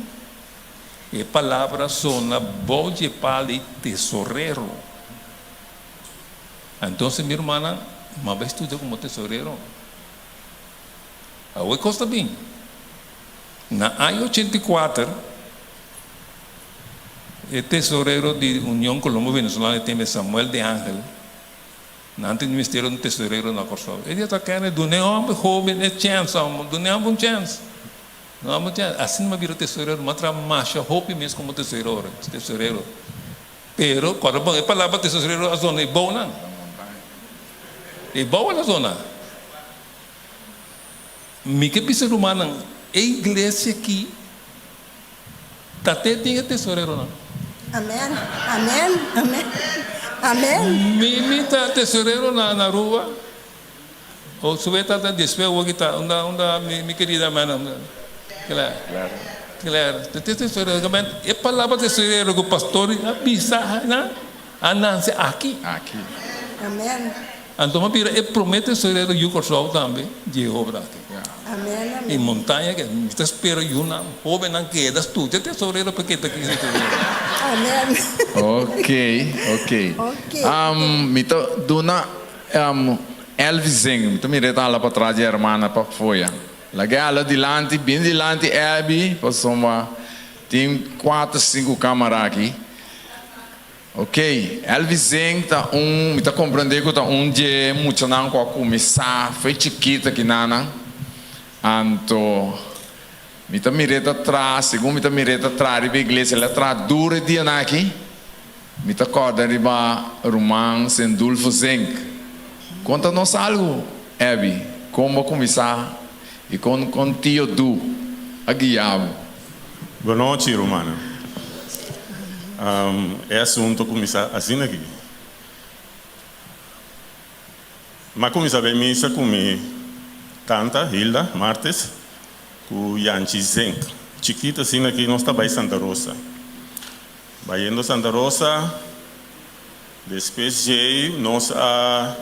E palabra sona bou dje pali tesorero. Entonces mi hermana, m'a bai studia como tesorero. Awe cos ta bin. Na aña 84, e tesorero di Union Colombo Venezolano e tembe Samuel de Angel, nan tin mester un tesorero na Kòrsou. E dia ta kende duna e homber hoben e chèns, duna e homber un chèns. Duna e homber un chèns. Asina m'a bira tesorero, m'a traha masha hopi mes como tesorero. Pero, kòrda bon, e palabra tesorero a zona e bounan. E bou a la zona. Mi ke bisa rumannan, e iglesia aki ta te tin e tesoreronan. Amen, amen, amen, amen. Mi mi ta tesorero na na Aruba. O sube ta ta despues awor ki ta unda unda mi mi kerida hermana Claire. Claire. Te te tesorero e palabra tesorero ku pastor a bisa na a nanse aki. Aki. Amen. Anto mi a bira e prome tesorero yu Kòrsou tambe di e obra aki. Amen amen. E montaña ke mi ta spera yunan hobennan keda studia tesorero pa keda aki tesorero. Amen. Ok ok. Ok. Mi ta duna Elvis Zeng, mi ta mira e ta hala patras di e hermana pa foya. Laga e hala dilanti, bin dilanti Abby, pasobra tin kuater sinku kamara aki. Ok, Elvis Zeng ta un, mi ta komprende ku ta un dje muchanan ku a kuminsá fo'i chikit aki nanan. Anto mi ta mir'é ta traha, segun mi ta mir'é ta traha riba e iglesia, el a traha duru e dianan aki. Mi ta kòrda riba ruman Sendulfo Zenk. Konta nos algu, Abby, kon bo a kuminsá i kon kon tio Du a guia bo? Bonochi, rumannan. E asuntu a kuminsá asina aki. Mi a kuminsá bai misa ku mi tanta, Hilda Martes, ku Yanchi Zenk. Chikitu asina aki nos ta bai Santa Rosa. Bayendo Santa Rosa, despues djei nos a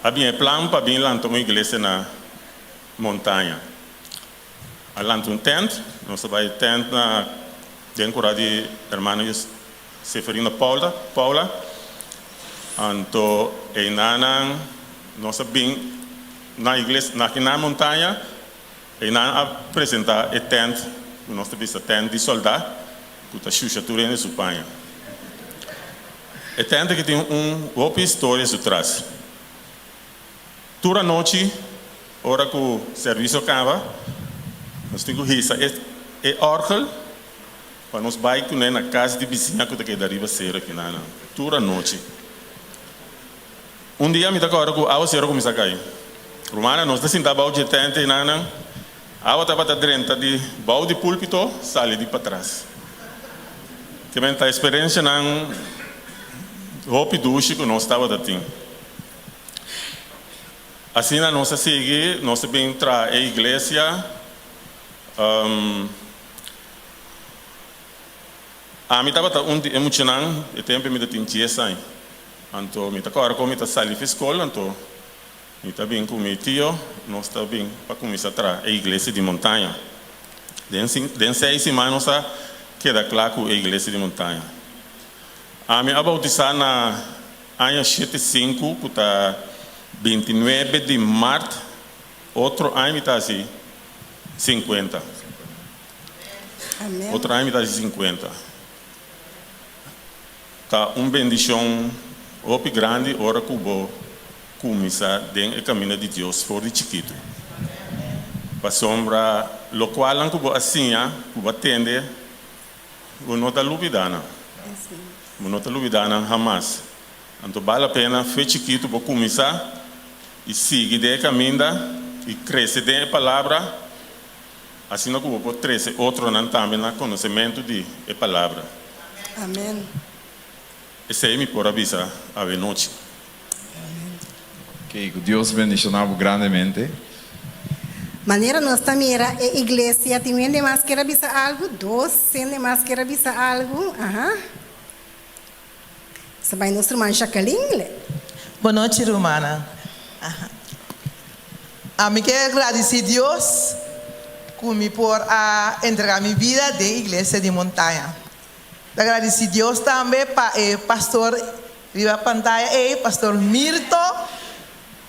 a bin e plan pa bin lanta un iglesia na montaña. A lanta un tent, nos a bai tent na den kura di hermano Seferino Paula, Paula. Anto einanan nos a bin na iglesia, na aki na Montaña, einan a presenta e tent ku nos ta bisa tent di soldá ku ta shusha tur hende su paña. E tent aki tin un hopi historia su tras. Tur anochi, ora ku servisio kaba, nos tin ku hisa e òrgel pa nos bai kuné na kas di bisiña ku ta keda riba seru akinan. Tur anochi. Un dia mi ta kòrda ku awaseru a kuminsá kai. Rumannan, nos ta sinta bou dje tènt einan. Awa tabata drenta di bou di púlpito sali di patras. Kimen ta eksperensianan hopi dushi ku nos tabata tin. Asina nos a sigui, nos a bin traha e iglesia. Ami tabata un di e muchanan, e tempu mi ta tin dies aña. Anto mi ta kòrda kon mi ta sali fi skol, anto mi ta bin ku mi tio, nos ta bin pa kuminsá traha e iglesia di Montaña. Den den seis siman nos a keda kla ku e iglesia di Montaña. Ami a boutisá na Aña shete sinku ku ta bintinuebe di mart otro aña mi ta hasi sinkuenta. Otro aña mi ta hasi sinkuenta. Ta un bendishon hopi grandi ora ku bo kuminsá den e kaminda di Dios for di chikitu. Pasobra lokualnan ku bo a siña, ku bo a tende, bo no ta lubidá nan. Bo no ta lubidá nan hamas. Anto bal la pena fe chikitu bo kuminsá i sigui den e kaminda i krese den e Palabra, asina ku bo por trese otronan tambe na konosementu di e Palabra. Amen. Esei mi por a bisa awe nochi. Ok, ku Dios bendishoná bo grandemente. Manera nos ta mira e iglesia tin hende mas kier a bisa algu, dos hende mas kier a bisa algu, aha. Sa bai nos ruman Jacqueline le. Bon nochi rumannan. Aha. Ami ke gradisí Dios ku mi por a entrega mi bida den Iglesia di Montaña. Ta gradisí Dios tambe pa e pastor riba pantaya ei, Pastor Mirto,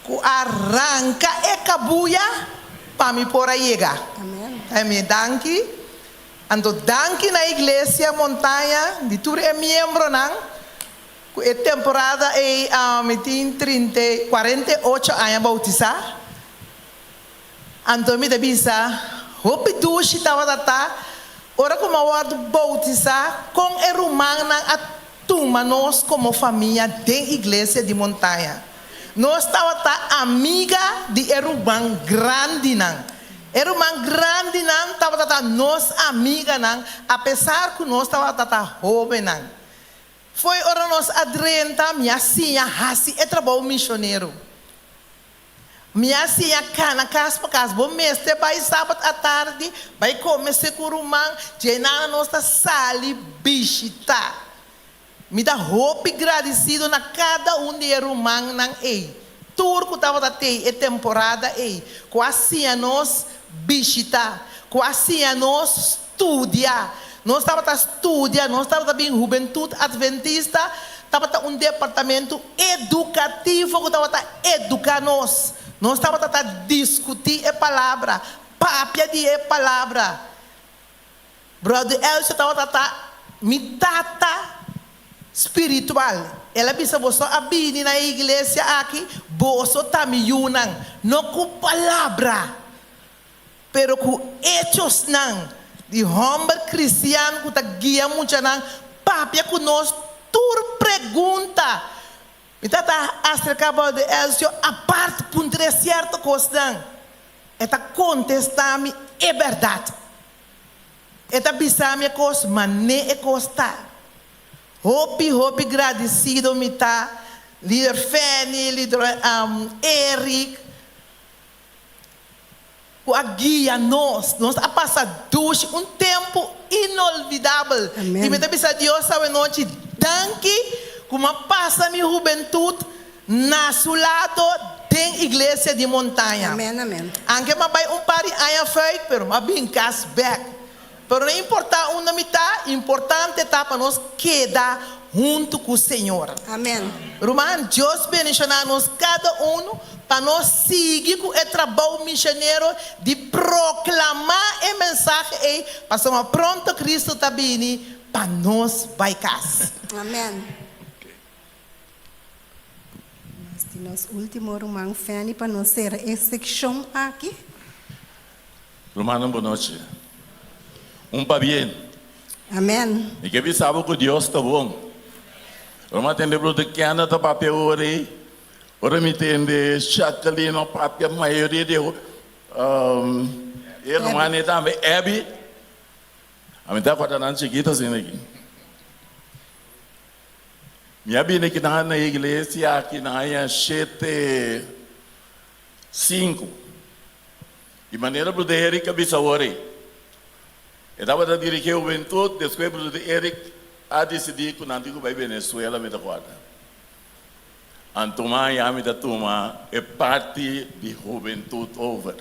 Ku a ranka e kabuya pa mi por a yega. Amen. Danki. Anto danki na Iglesia Montaña di tur e miembronan ku e temporada ei mi tin trinta i kuarenta i ocho aña boutisá. Anto mi ta bisa hopi dushi tabata ta ora ku mi a wòrdu boutisá kon e rumannan a tuma nos komo famia den Iglesia di Montaña. Nos tabata amiga di e ruman grandinan. E ruman grandinan tabata ta nos amiganan apesar ku nos tabata ta hóbennan. Fo'i ora nos a drenta mi a siña hasi e trabou mishonero. Mi a siña kana kas pa kas. Bo mester bai sabat atardi bai kome seku ruman djenana nos ta sali bishita. Mi ta hopi gradisido na kada un di e rumannan ei, tur ku tabata tei e temporada ei, ku a siña nos bishitá, ku a siña nos studia. Nos tabata studia, nos tabata bin Hubentut Adventista, tabata un departamento edukativo ku tabata eduká nos. Nos tabata ta diskutí e palabra, papia di e palabra. Brother Elcio tabata ta mi tata spiritual. El a bisa, Boso a bini na e iglesia aki, boso ta mi yunan, no ku palabra, pero ku echosnan di hòmber kristian ku ta guia muchanan papia ku nos tur pregunta. Mi tata a aserká Brother Elcio apart puntr'é sierto kosnan. E ta kontestá mi e bèrdat. E ta bisa mi e kos mané e kos ta. Hopi hopi gradisido mi ta Lider Fenny, Lider Eric ku a guia nos. Nos a pasa dushi un tempu inolvidabel. I mi ta bisa Dios awenochi danki ku mi a pasa mi hubentut na su lado. den Iglesia di Montaña. Amen amen. Anke m'a bai un par di aña fuik pero m'a bin kas bek. Pero no importa unda mi ta, importante ta pa nos keda huntu ku Señor. Amen. Ruman, Dios bendiciona nos kada unu pa nos sigui ku e trabou misionero di proklama e mensahe ei pasobra pronto Cristo ta bini pa nos bai kas. Amen. Nos tin nos ultimo ruman Fanny pa nos sera e sekshon aki. Rumannan bo nochi. Un pabien. Amen. Mi ke bisa bo ku Dios ta bon. Ora mi a tende Bruder Kenneth ta papia ora ei, ora mi tende Jacqueline a papia, mayoria di e rumannan ei tambe, Abby, ami ta acorda nan chikito asina aki. Mi a bini kinan na iglesia aki na aña shete sinku. Di manera Bruder Eric a bisa awor ei. E tabata dirigí e hubentut, despues Bruder Eric a disidí ku nan tin ku bai Venezuela, mi ta kòrda. Anto maña mi ta tuma e parti di hubentut over.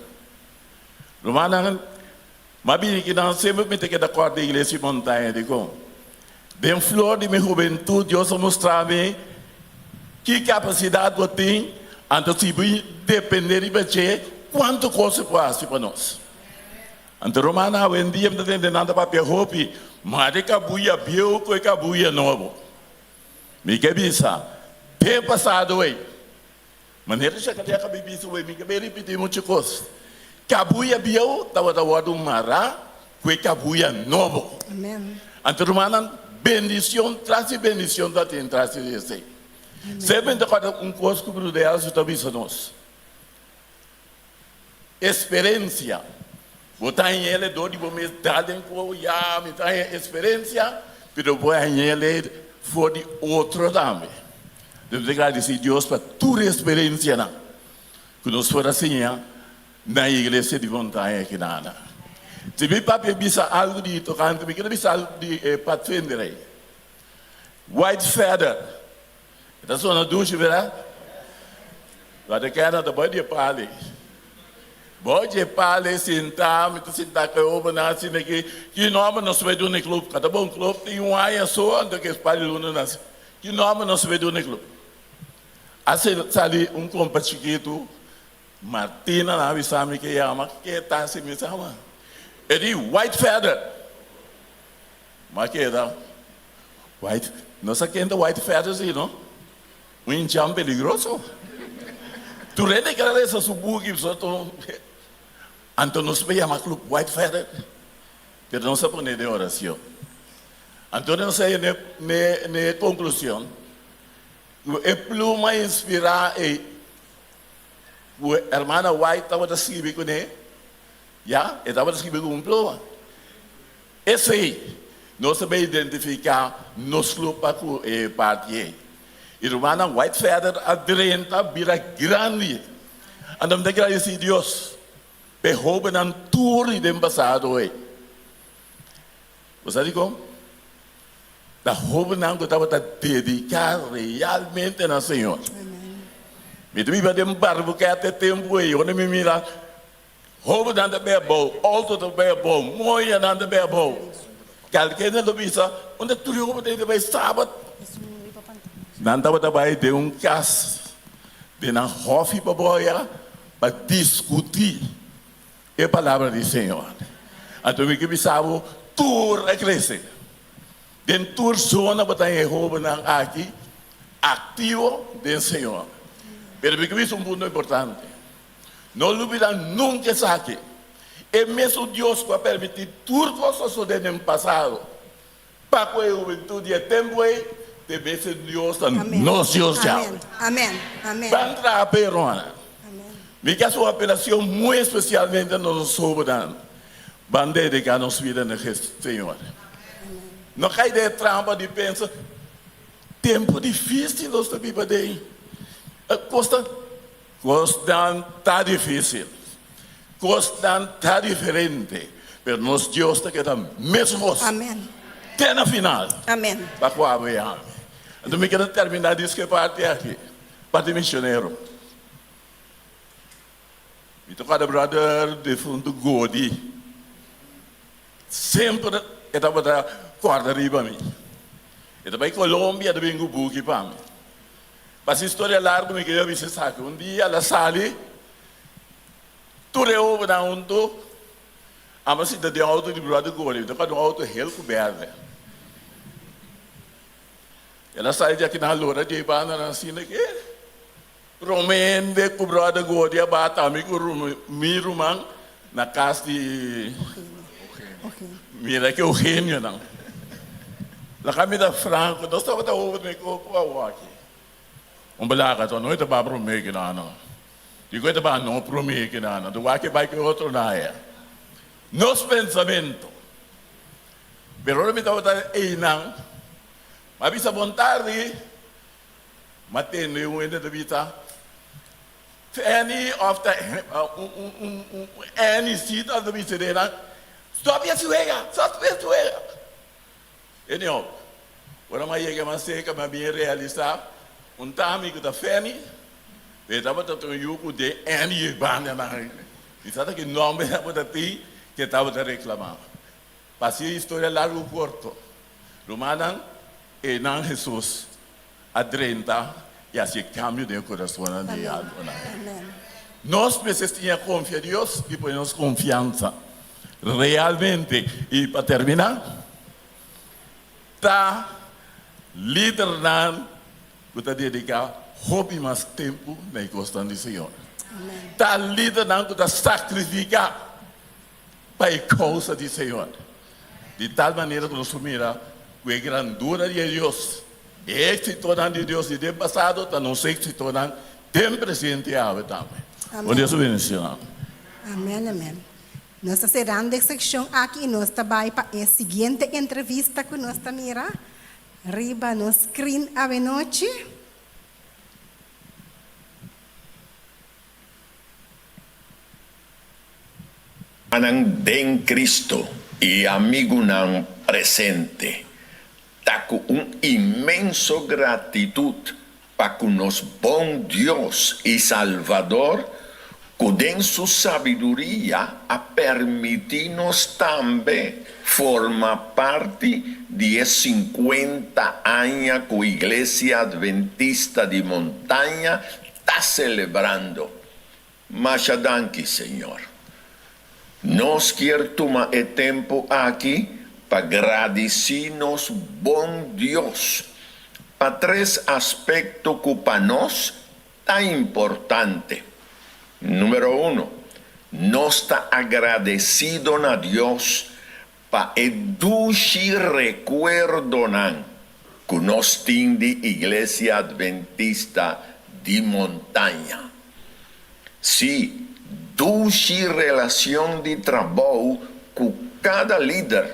Rumannan, m'a bini ki nan semper mi ta keda kòrda Iglesia Montaña. Dikon? Den flor di mi hubentut Dios a mustra mi ki kapasidat bo tin, anto si bo depende riba dje, kuantu kos e por hasi pa nos. Anto rumannan, awendia mi ta tende nan ta papia hopi, ma di kabuya bieu ku e kabuya nobo. Mi ke bisa, den pasado ei, manera Shakaria a bisa wei, mi ke bai ripiti muchu kos, kabuya bieu tabata wòrdu mará ku e kabuya nobo. Anto rumannan, bendishon tras di bendishon ta tin tras di esei. Semper mi ta kòrda un kos ku Bruder Elcio ta bisa nos, Esperensia. Bo ta haña el dor di bo mes dal den ku ya mi ta haña esperensia, pero bo haña el for di otro tambe. Debemos di gradisí Dios pa tur e esperensianan ku nos por a siña na iglesia di Montaña Kinana. Si mi papia bisa algu di tokante, mi kere bisa algu di e padvinder ei. White feather. E ta sona dushi, berdad? Brother Kenneth ta bai di e pali. Bai di e pali sinta, mi ta sinta ku e hobennan asina aki. Ki nomber nos bai duna e club? Ka ta bon club tin un aña so anto ku e pali luna nasi. Ki nomber nos bai duna e club? A sali un kompa chikitu, Martina nan a bisa mi ke yama, ke ta si mi sama? E di White Feather. Ma keda White, no sa ken ta White Feather si no? Un hinchán peligroso. Tur hende keda resa su buki so to anto nos por yama club White Feather pero nos a pone den oracion. Anto nos a yega ne ne conclusion cu e pluma inspira ey cu hermana White tabata scribi cune ya e tabata scribi cu un pluma. Esei, nos ta bay identifica nos club pa cu e parti ey. E rumannan White Feather a drenta bira grandi. Anto mi ta gradeci Dios p'e hobennan tur di den pasado ey. Bo sa dicon? Ta hobennan cu tabata dedica realmente na Señor. Mi ta biba den Barbuquet e tempo ey, ora mi mira Hobennan ta bay abou, auto ta bay abou, moyanan ta bay abou. Kalkende lo bisa, unda tur e hobennan ta bay sabat? Nan tabata bay den un kas, den nan hòfi pa boya, pa diskutí e palabra di Señor. Anto mi ke bisa bo, tur a krese. Den tur zona bo ta haña e hobennan aki aktivo den Señor. Pero mi ke bisa un punto importante. No lubida nunca esaki, E mesun Dios cu a permiti tur cos sosode den pasado pa cu e hubentud di e tempo ey, ta e mesun Dios ta nos Dios djawe. Ban traha p'e hermana. Mi ke haci un apelacion muy especialmente na nos hobennan, ban dedica nos bida na Señor. No cay den e trampa di pensa, tempo dificil nos ta biba den, cos ta. Kosnan ta difísil, kosnan ta diferente, pero nos Dios ta keda meskos te na final pa ku abo i ami. Anto mi keda terminá diske parti aki, parti misionero. Mi ta kòrda bròder defuntu Godi. Semper e tabata kòrda riba mi. E ta bai Colombia, e ta bin ku buki pa mi. Pa si historia largu mi kere bisa esaki. Un dia el a sali, tur e hobennan huntu, amo a sinta den outo di bròder Godi. Mi ta kòrda un outo hel ku bèrdè. El a sali di akinan lora dje bandanan asina ke. Prome hende ku bròder Godi a bata ami ku mi ruman na kas di Mira ki Eugenionan. Laga mi ta franko, nos tabata hopi mi ku awaki. Un balaga to no ta ba prome ki nan no. Diko e ta ba no prome ki nan no. Ta wak e bai ku e otro nan aya. Nos pensamento. Pero ora mi tabata einan, mi a bisa bon tardi. Ma tende un hende ta bisa, Fanny of ta un Annie si ta bisa den nan, Stop e wega, stop e wega. Anyhow, ora mi a yega mas serka mi a bin realisa un tami ku ta Fanny, pero e tabata ta un yu ku den Annie e banda nan. Mi sa ta ki nomber e tabata tin ku e tabata reklama. Pa hasi e historia largu korto, rumannan, einan Hesus a drenta i hasi e kambio den e kurasonnan di e almanan. Nos mester siña konfia Dios i pone nos konfiansa realmente. I pa terminá, ta lidernan ku ta dediká hopi mas tempu na e kosnan di Señor. Ta lidernan ku ta sakrifiká. Pa e kousa di Señor. Di tal manera ku nos por mira ku e grandura di e Dios, e éksitonan di Dios di den pasado ta nos éksitonan den presente awe tambe. Bon Dios bendiciona. Amen amen. Nos ta serando e seccion aki y nos ta bay pa e siguiente entrevista cu nos ta mira riba nos screen awenochi. Hermannan den Cristo y amigunan presente, ta cu un inmenso gratitud pa cu nos bon Dios y Salvador cu den su sabiduria a permiti nos tambe forma parti di e sinkuenta aña cu Iglesia Adventista di Montaña ta celebrando. Masha danki, Señor. Nos kier tuma e tempu aki pa gradisí nos bon Dios pa tres aspekto ku pa nos ta importante. Número uno, nos ta agradesido na Dios pa e dushi rekuerdonan ku nos tin di Iglesia Adventista di Montaña. Sí, dushi relacion di trabou cu cada lider,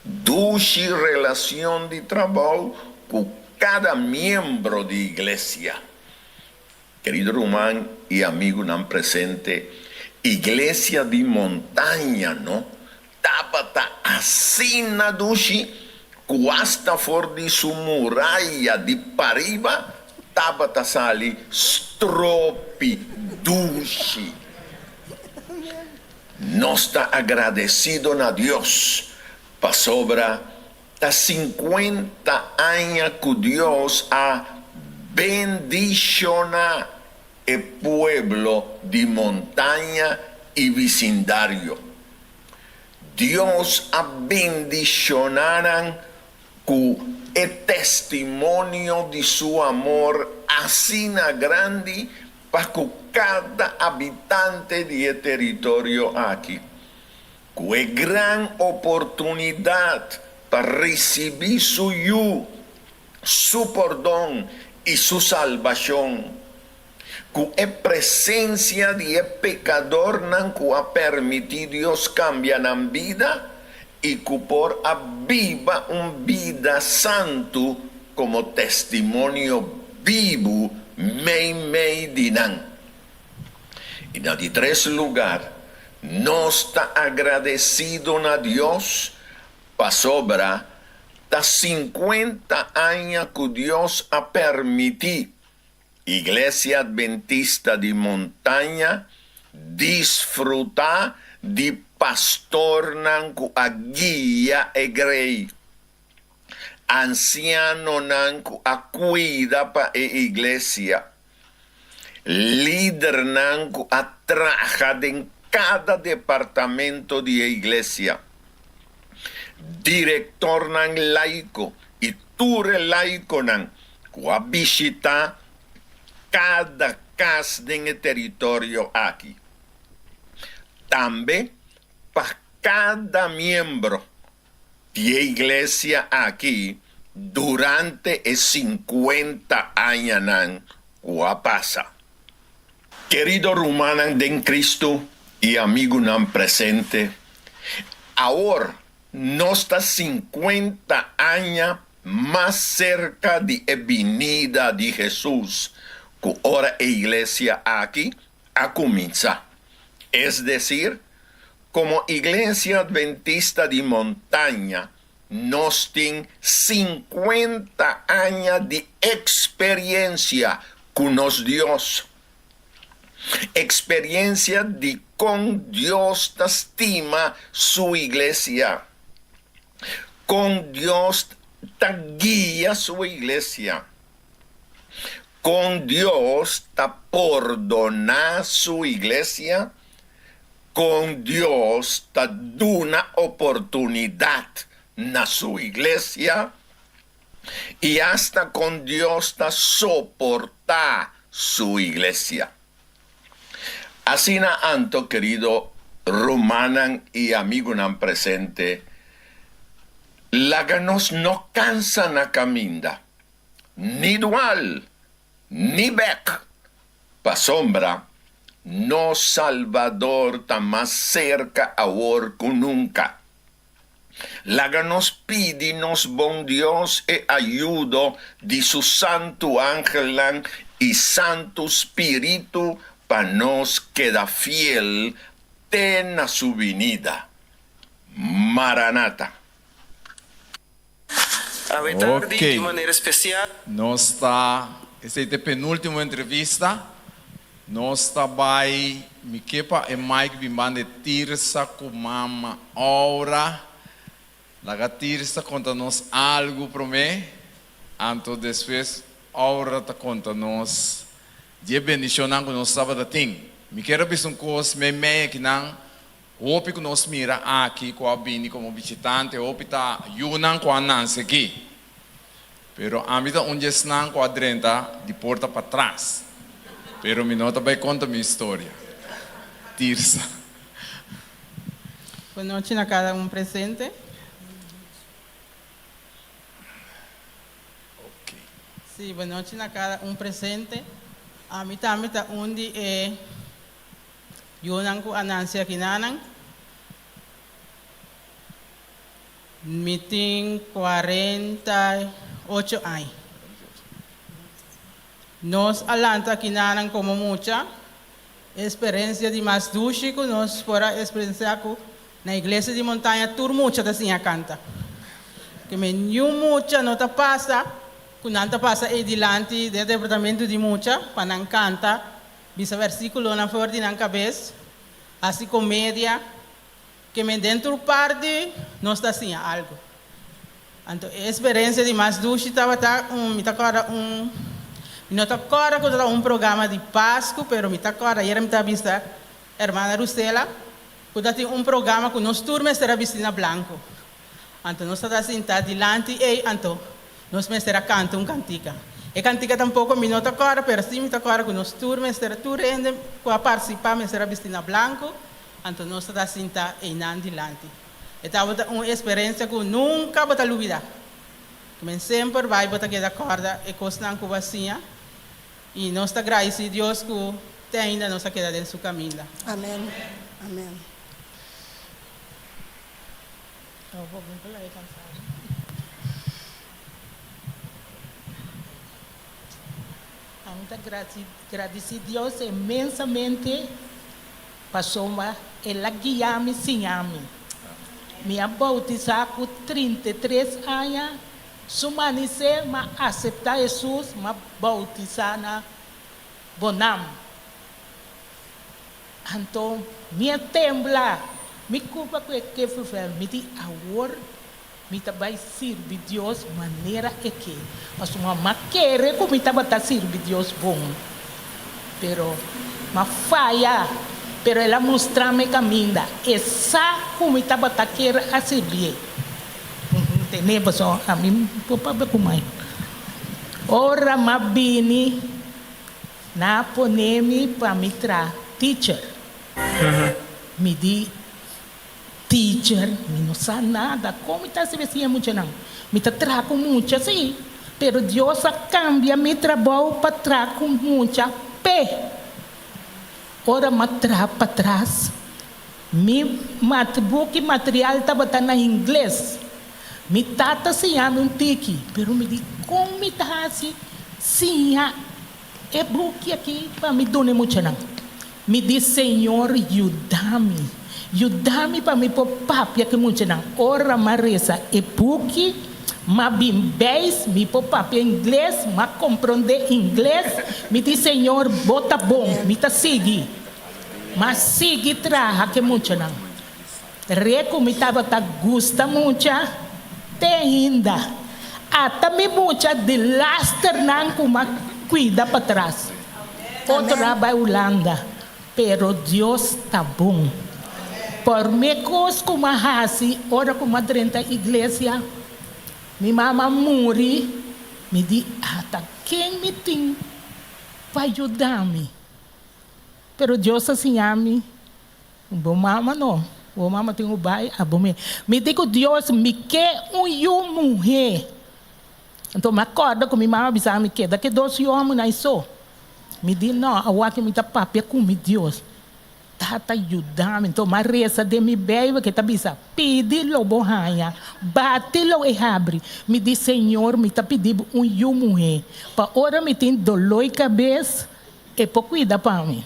dushi relacion di trabou cu cada miembro di iglesia. Querido ruman y amigunan presente, Iglesia di Montaña no tabata asina dushi cu hasta for di su muraya di pariba tabata sali stropi dushi. Nos ta agradecido na Dios pasobra ta cincuenta aña cu Dios a bendiciona e pueblo di Montaña y bisindario. Dios a bendishoná nan ku e testimonio di su amor asina grandi pa ku kada abitante di e teritorio aki, ku e gran oportunidat pa risibí su Yu, su pordon i su salbashon. Ku e presensia di e pekadornan ku a permití Dios kambia nan bida i ku por a biba un bida santu komo testimonio bibu meimei di nan. I na di tres lugar, nos ta agradesido na Dios pasobra ta sinkuenta aña ku Dios a permití Iglesia Adventista di Montaña disfrutá di pastornan ku a guia e grei, ansianonan ku a kuida pa e iglesia, lidernan ku a traha den kada departamento di e iglesia, direktornan laiko i tur e laikonan ku a bishitá kada kas den e teritorio aki. Tambe pa kada miembro di e iglesia aki durante e sinkuenta añanan ku a pasa. Kerido rumannan den Kristu i amigunan presente, awor nos ta sinkuenta aña mas serka di e binida di Hesus ku ora e iglesia aki a kuminsá. Es desir, Komo Iglesia Adventista di Montaña nos tin sinkuenta aña di eksperiencia ku nos Dios. Eksperiencia di kon Dios ta stima su iglesia, kon Dios ta guia su iglesia, kon Dios ta pordoná su iglesia Kon Dios ta duna oportunidat na su iglesia i asta kon Dios ta soportá su iglesia. Asina anto, kerido rumannan i amigunan presente, laga nos no kansa na kaminda, ni dual, ni bèk, Pasobra nos Salbador ta mas serka awor ku nunka. Laga nos pidi nos bon Dios e ayudo di su santu angelnan i santu spiritu pa nos keda fiel te na su binida. Maranata. Awe tardi Ok. di un manera especial. Nos ta, esei ta e penultimo entrevista. Nos ta bai, mi ke pa e mic bin banda e Tirsa ku mama Aura. Laga Tirsa konta nos algu promé, anto despues Aura ta konta nos di e bendishonnan ku nos tabata tin. Mi kier a bisa un kos meimei akinan. Hopi ku nos mira aki ku a bini komo bishitante, hopi ta yunan ku a nanse aki. Pero ami ta un di esnan ku a drenta di porta patras. Pero mi no ta bai konta mi historia. Tirsa. Buenochi na kada un presente. Sí, buenochi na kada un presente. Ami tambe ta un di e. Yunan ku a nanse akinanan, Mi tin 48 aña. Nos a lanta akinanan komo mucha. E eksperensia di mas dushi ku nos por a eksperensiá ku na iglesia di Montaña tur mucha ta siña kanta. Ke men niun mucha no ta pasa ku nan ta pasa ei dilanti den departamento di mucha pa nan kanta Bisa versíkulonan for di nan kabes, hasi komedia, ke men den tur parti nos ta siña algu. Anto e eksperensia di mas dushi tabata un, mi ta kòrda un, mi no ta kòrda ku tabata un programa di Pasku, pero mi ta kòrda ayera mi ta bisa hermana Rusela ku tatin un programa ku nos tur mester a bisti na blanku. Anto nos tabata sinta dilanti ei, anto nos mester a kanta un kantika. E kantika tampoko mi no ta kòrda, pero sí mi ta kòrda ku nos tur mester, tur hende ku a partisipá mester a bisti na blanku, anto nos tabata sinta einan dilanti. E tabata un eksperensia ku nunka bo ta lubidá. Men semper bai bo ta keda kòrda e kosnan ku bo a siña, i nos ta gradisí Dios ku te ainda nos a keda den su kaminda. Amèn. Amèn. Ami ta gradisí Dios inmensamente pasobra El a guia mi siña mi. Mi a boutisá ku 33 aña, su manisé m'a aseptá Hesus, m'a boutisá na Bonam. Anto mi a tembla, mi kurpa ku e kippenvel, mi di awor mi ta bai sirbi Dios manera e ke. Pasobra m'a kere ku mi tabata sirbi Dios bon, pero m'a faya. Pero el a mustra mi e kaminda, e sa ku mi tabata kier a sirbié. Tene pasobra ami por papia ku mai. Ora m'a bini. Nan a pone mi pa mi tra teacher. Mi di, Teacher, mi no sa nada. Kon mi ta hasi besiña muchanan? Mi ta traha ku mucha, sí, pero Dios a kambia mi trabou pa traha ku mucha p'e. Ora mi a traha patras, mi buki material tabata na ingles. Mi tata siña mi un tiki, pero mi di, Kon mi ta hasi siña E buki aki pa mi duna e muchanan. Mi di, Señor, yuda mi. Yuda mi pa mi por papia ku e muchanan. Ora m'a resa e buki, m'a bin beis, mi por papia ingles, m'a komprondé ingles. Mi di, Señor, bo ta bon, mi ta sigui. M'a sigui traha ku e muchanan. Re ku mi tabata gusta mucha te ainda. Ata mi mucha di lasternan ku m'a kuida patras. Otro a bai Hulanda, pero Dios ta bon. Por mi kos ku m'a hasi ora ku m'a drenta iglesia, mi mama a muri, mi di ata ken mi tin pa yuda mi? Pero Dios a siña mi Bo mama no. Bo mama tin ku bai a bo mi. Mi di ku Dios mi ke un yu muhé. Anto mi a kòrda ku mi mama a bisa mi keda ke dos yu hòmbernan ei so. Mi di no, awor mi ta papia ku mi Dios. Tata yuda mi. Anto mi a resa den mi Beibel ke ta bisa, Pidi lo bo haña, bati lo e habri. Mi di, Señor, mi ta pidi bo un yu muhé, pa ora mi tin doló i kabes, E por cuida pa mi.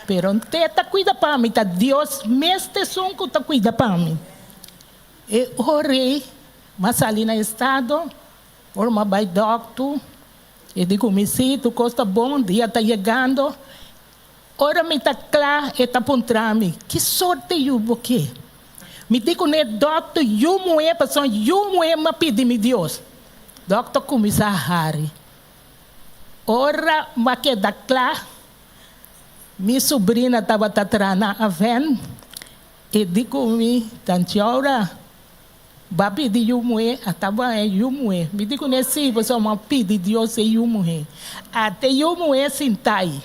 Pero n'te ta cuida pa mi, ta Dios mes ta esun cu ta cuida pa mi. E ora ei, m'a sali na estado, ora m'a bai dokter, e di cu mi, si, tur cos ta bon, dia ta yegando. Ora mi ta cla, e ta puntra mi, ki sorte yu bo ke? Mi di cu ne, dokter, yu muhe, pasobra yu muhe m'a pidi mi Dios. Dokter cuminsa hari. Ora m'a keda kla, mi subrina tabata traha na Aven i di ku mi, Tanchi ora bo a pidi yu muhé, a ta bo e yu muhé. Mi di kuné, Sí, pasobra mi a pidi Dios e yu muhé. Ata e yu muhé sintá ei.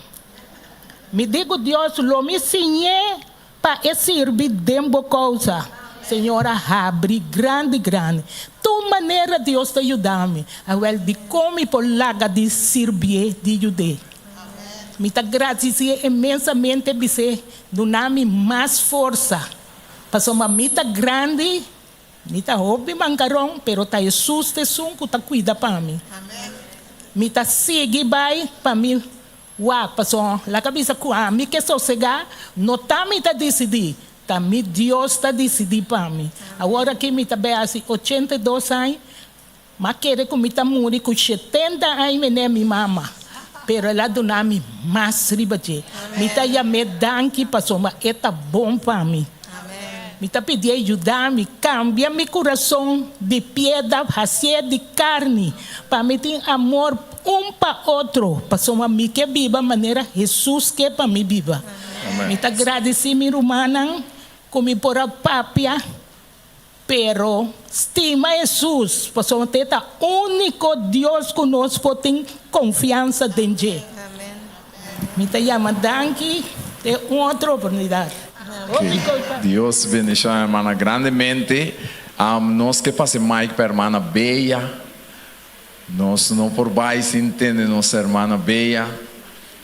Mi di ku Dios, Lo mi siñ'é Pa e sirbi den bo kousa. Señor a habri grandi grandi. Tur manera Dios ta yuda mi. Awel dikon mi por laga di sirbié di yud'é? Mi ta gradisié inmensamente bis'é duna mi mas forsa. Pasobra mi ta grandi, mi ta hopi mankaron, pero ta Hesus ta esun ku ta kuida pa mi. Mi ta sigui bai pa mi Wak, pasobra laga bisa ku ami ke sosegá, no ta mi ta disidí, ta mi Dios ta disidí pa mi. Awor aki mi ta bai hasi 82 aña, m'a kere ku mi ta muri ku shetenta aña mene mi mama, pero el a duna mi mas riba dje. Mi ta yam'é danki pasobra e ta bon pa mi. Mi ta pidié yuda mi kambia mi kurason di piedra hasié di karni, pa mi tin amor un pa otro, pasobra mi ke biba manera Hesus ke pa mi biba. Mi ta gradisí mi rumannan ku mi por a papia, pero stima Hesus, pasobra te ta úniko Dios ku nos por tin konfiansa den dje. Mi ta yama danki te un otro oportunidat. Hopi kos pa. Dios bendiciona hermana grandemente. Nos ke pasa e mic pa hermana Bella. Nos no por bai sin tende nos hermana Bella.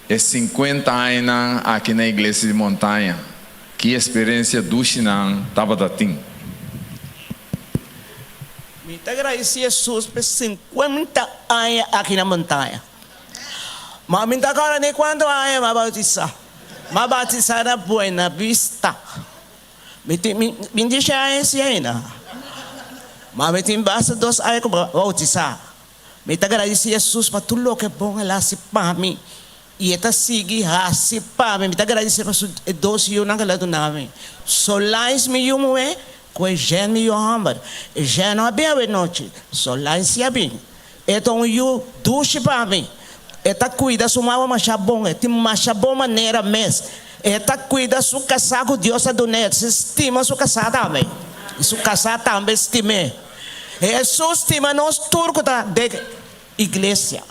E 50 añanan aki na Iglesia di Montaña. Ki experiencia dushi nan tabata tin. Mi ta gradeci Jesus p'e 50 aña aki na Montaña. Ma mi ta kòrda ni kuantu aña mi a bautisá. Mi a bautisá na Buena Vista. Mi tin bintishi aña si ainda. Ma mi tin basta dos aña ku mi a bautisá. Mi ta gradisí Hesus pa tur loke bon el a hasi pa mi. I e ta sigui hasi pa mi. Mi ta gradisé pa su e dos yunan ku el a duna mi. Solange mi yu muhé ku Eugène mi yu hòmber. Eugène no a bin awenochi, Solange si a bin. E ta un yu dushi pa mi. E ta kuida su mama masha bon. E tin masha bon manera mes. E ta kuida su kasá ku Dios a dun'é. E stima su kasá tambe. I su kasá tambe stim'é. Hesus stima nos tur ku ta den iglesia.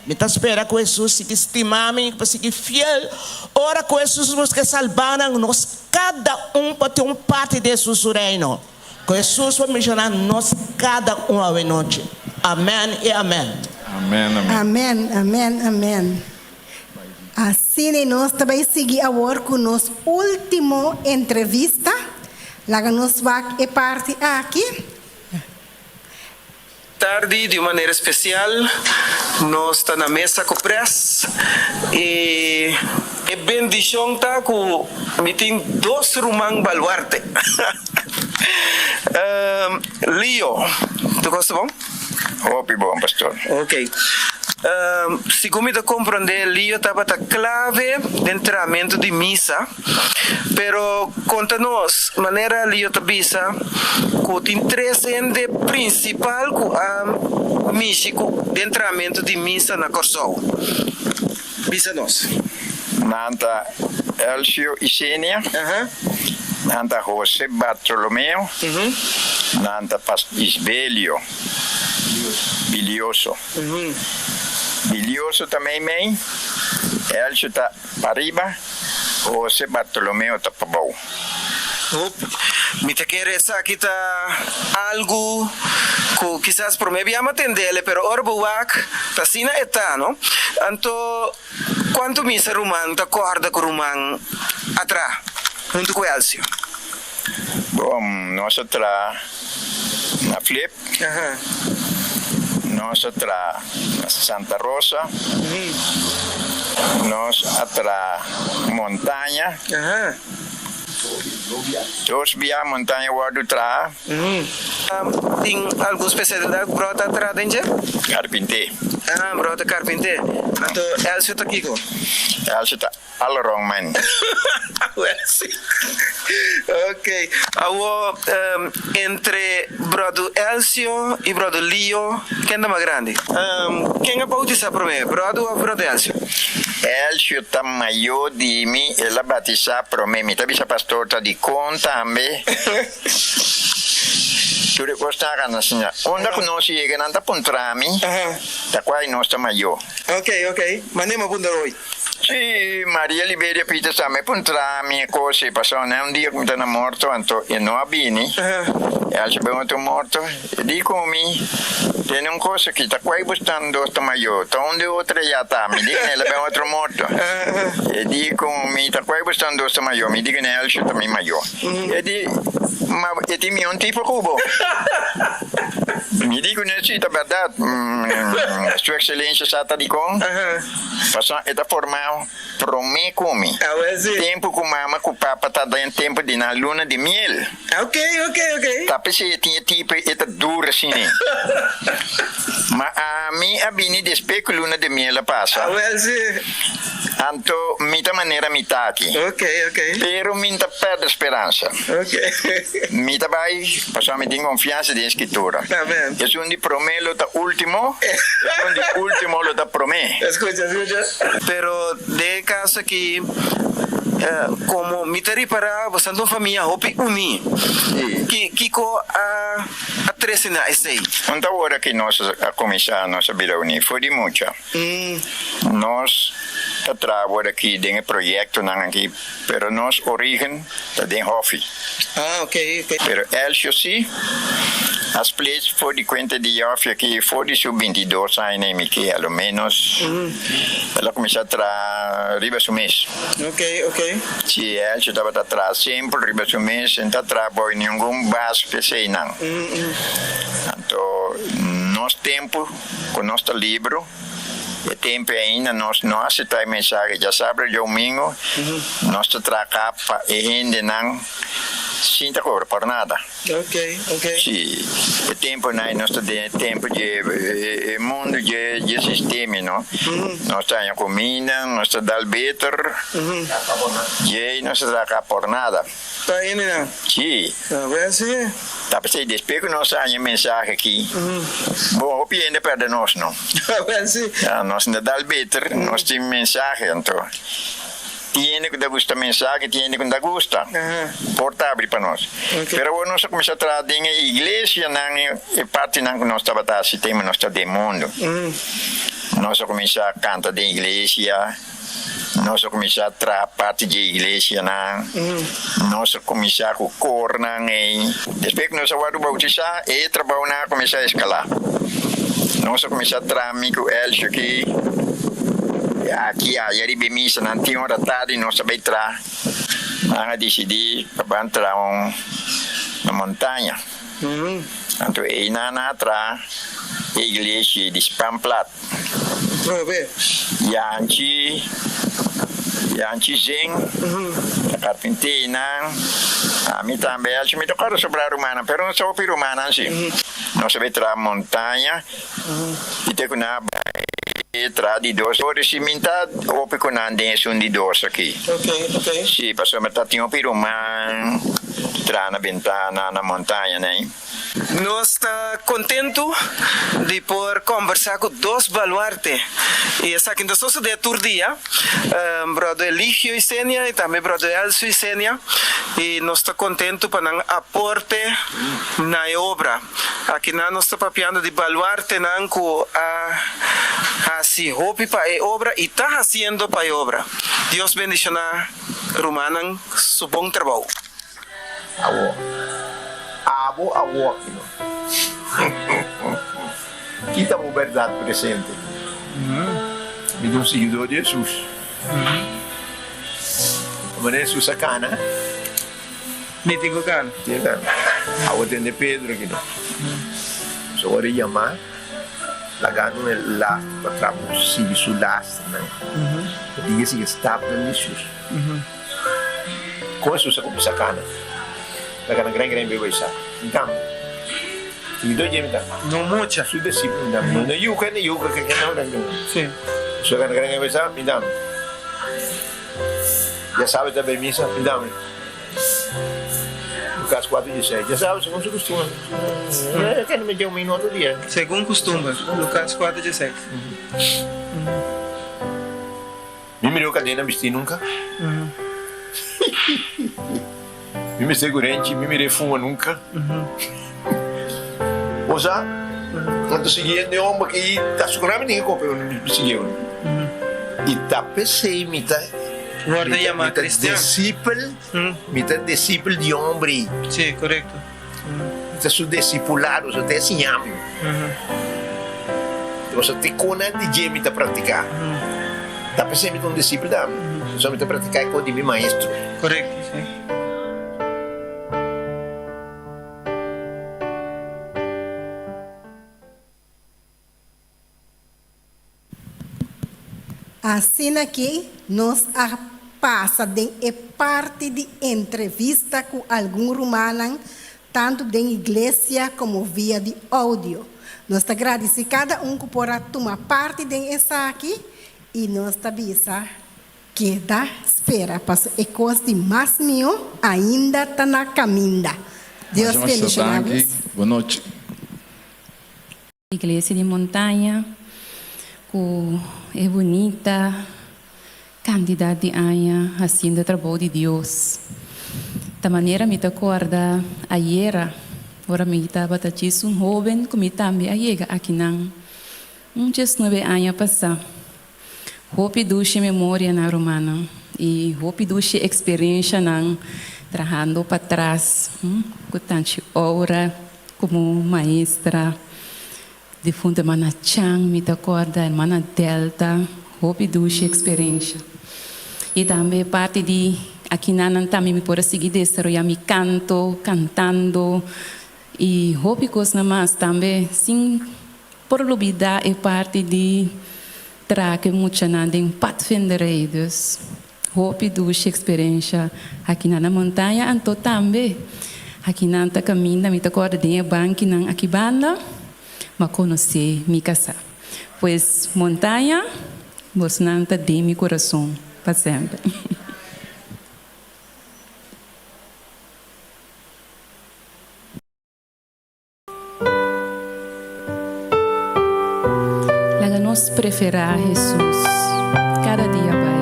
Mi ta spera ku Hesus sigui stima mi i pa sigui fiel ora ku Hesus buska salba nan. Nos kada un pa tin un parti den Hesus su Reino. Ku Hesus por menshoná nos kada un awenochi. Amèn i amèn. Amèn, amèn. Amèn, amèn, amèn. Asina nos ta bai sigui awor ku nos último entrevista. Laga nos wak e parti aki. Tardi di un manera especial nos ta na mesa cu pres y e bendicion ta cu mi tin dos ruman baluarte. Leo, tu cos ta bon? Hopi bon, pastor. Ok. Segun mi ta comprende Leo tabata clave den trahamento di misa. Pero konta nos, manera Leo ta bisa, ku tin tres hende prinsipal ku a mishi ku den trahamentu di misa na Kòrsou. Bisa nos. Nan ta Elcio Isenia, nan ta Jose Bartolomeo, nan ta Pas Isbelio Bilioso. Bilioso ta meimei, Elcio ta. Pariba, Jose Bartolomeo ta pabou. Hoop, mi ta kere esaki ta algu ku kisas promé bia mi a tendele, pero ora bo wak ta asina e ta, no? Anto, kuantu misa ruman ta kòrda ku ruman a traha huntu ku Elcio? Bon, nos a traha na Flip. Nos a traha na Santa Rosa. Nos a traha Montaña. Dos bia Montaña wòrdu traha. Tin algun spesialidat ku brò ta traha den dje? Karpinté. Brò ta karpinté. Anto Elcio ta kiko? Elcio ta All wrong man. Ok. Awo entre brother Elcio y brother Leo ken ta mas grandi? Ken a bautisa prome, brother of brother Elcio? Elcio ta mayor di mi, el a batisa prome. Mi ta bisa pastor ta dikon tambe. Tur e kos ta gana siña. Unda ku nos yega nan ta puntra mi ta kua nos ta mayor. Ok, ok. Mane mi a puntra hoy. Sí, Maria Liberia Peters tambe puntra mi e kos ei, pasobra na un dia ku mi ta na morto, anto e no a bini, e a haci ben otro morto, e di ku mi, Tene un kos aki, ta kuai bo stan dos ta mayó, ta un di otro e ya ta, mi di ku el a ben otro morto, e di ku mi, ta kuai bo stan dos ta mayó, mi di ku Nelcio ta mi mayó, e di, ma e tin mi un tipo ku bo. Mi di ku ne, sí, ta bèrdat, Su Ekselencia sa ta dikon. Pasobra e ta formá promé ku mi. Tempu ku mama ku papa ta den tempu di nan luna di miel. Ta p'esei e tin e tipo e ta dura asina. Ma ami a bini despues ku luna di miel a pasa. Anto mi ta manera mi ta aki. Pero mi no ta pèrdè speransa. Mi ta bai pasobra mi tin konfiansa den e Skritura. Esun di promé lo ta último, esun di último lo ta promé. Pero den e kaso aki, komo mi ta ripará, boso ta un famia hopi uní. Kiko a trese na esei? Un ta ora ki nos a kuminsá nos a bira uní? For di mucha. Nos ta traha awor aki den e proyektonan aki, pero nos orígen ta den hòfi. Pero Elcio sí a splits for di kuenta di hòfi aki for di su bintidos aña i mi ke a lo ménos el a kuminsá traha riba su mes. Sí, Elcio tabata traha semper riba su mes, e no ta traha bou ningun bas p'eseinan. Anto nos tempu. Ku nos ta libro, e tempu ainda nos no aseptá e mensahe. Djasabra djomingu nos ta traka pa e hendenan. Sin ta cobra por nada. Ok, ok. Si, e temponan nos ta den e tempo dje e mundo dje dje sistema no. Nos ta haña cuminda, nos ta dal beter, dje nos ta traha por nada. Ta hendenan? Si. A ver si. Ta p'esei despues cu nos a haña e mensahe aki, bon hopi hende perde nos no. A ver si. Ya, nos no ta dal beter, nos tin mensahe anto. Tin hende ku ta gusta mensahe, tin hende ku no ta gusta. Porta abri pa nos. Pero awor nos a kuminsá traha den e iglesianan, e partinan ku nos tabata hasi tempu nos ta den mundu. Nos a kuminsá kanta den iglesia, nos a kuminsá traha parti dje iglesianan, nos a kuminsá ku kornan ei. Despues ku nos a wòrdu boutisá, e trabounan a kuminsá eskalá. Nos a kuminsá traha mi ku Elsje aki, aki aya riba e misa nan tin ora tardi nos a bai traha. Nan a disidí pa ban traha un na montaña. Anto einan nan a traha e iglesia di Spanplat. Yanchi, Yanchi Zing, ta karpint'é einan. Ami tambe, Elsje, mi ta kòrda sobrá rumannan, pero no sa hopi rumannan si. Nos a bai traha montaña i te ku nan a bai traha di dos ora si mi ta hopi ku nan den esun di dos aki. Si, pasobra ta tin hopi ruman traha na bentana na montaña nei. Nos ta kontentu di por kombersá ku dos baluarte i esaki no ta sosodé tur dia, Bròder Eligio Isenia i tambe Bròder Elcio Isenia i nos ta kontentu pa nan aporte na e obra. Akinan nos ta papiando di baluartenan ku a hasi hopi pa e obra i ta hasiendo pa e obra. Dios bendishoná rumannan su bon trabou. Awo. Abo awo aki no. Ki ta bo bèrdat presente? Mi ta un siguidó di Hesus. Manera Hesus a kana. Mi tin ku kana. Tin ku kana. Awo tende Pedro aki no. So ora e yamá, lagando e lastri pa tras, bo sigui su lastrinan. Bo tin ke sigui stapnan di Hesus. Kon Hesus a kuminsá kana? El a kana gran gran bebe sa. Ntam, siguidó dje mi ta. No mucha. Su disipel ntam. No yuka ni yuka ke ke no nan. Si. Hesus a kana gran gran bebe sa, mi ntam. Ya sabe ta bay misa, mi dame. Lucas 4, 16. Ya sabe, segun su costumber. Eh, que no me llevo mi otro día. Segun costumber, Lucas 4, 16. Mi miró cadena bisti nunca. Mi mester cu renchi, mi miré fuma nunca. Bo sa, nan ta sigui hende homber ki ta su mi tin ke kopia mi sigui eu. I ta p'esei mi ta Worde mi ta yama mi ta cristian. disipel, mi ta disipel di homber ei. Sí, korekto. Mi ta su disipulado, so ta e siña mi. Pasobra te konan di dje mi ta praktiká. Ta p'esei mi ta un disipel tambe, pasobra mi ta praktiká e kos di mi maestro. Korekto, sí. Asina ki nos a pasa den e parti di entrevista ku algun rumannan tantu den iglesia komo via di oudio. Nos ta gradisí kada un ku por a tuma parti den esaki i nos ta bisa Keda spera paso e kos di mas mihó ainda ta na kaminda. Dios Masha masha bendishoná danki. bos. Bon nochi. Iglesia di Montaña ku e bunita kantidat di aña hasiendo e trabou di Dios. Ta manera mi ta kòrda ayera ora mi tabata djis un hóben ku mi tambe a yega akinan un diesnuebe aña pasá. Hopi dushi memorianan rumannan y hopi dushi experiencianan trahando patras cu tanchi Aura como maestra, difunto hermana Chan mi ta corda, hermana Delta, hopi dushi experiencia. Y tambe parti di akinanan tambe mi por a sigui desaroya mi canto, cantando y hopi cosnan mas tambe sin Por lubida e parti di traha ku e muchanan den padvinderij, dus Hopi dushi eksperensha akinan na Montaña anto tambe akinan ta kaminda mi ta kòrda den e bankinan aki banda m'a konosé mi kasá. Pues Montaña bosnan ta den mi kurason pa semper. Laga nos preferá Hesus kada dia bai.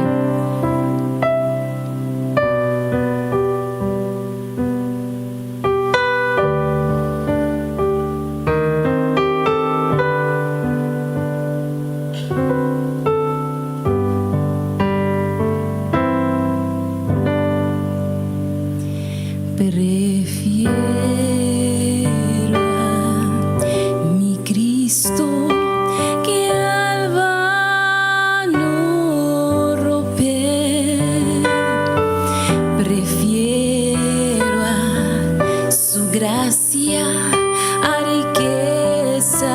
Prefiero a mi Cristo que al vano ropel. Prefiero a su gracia a riquezas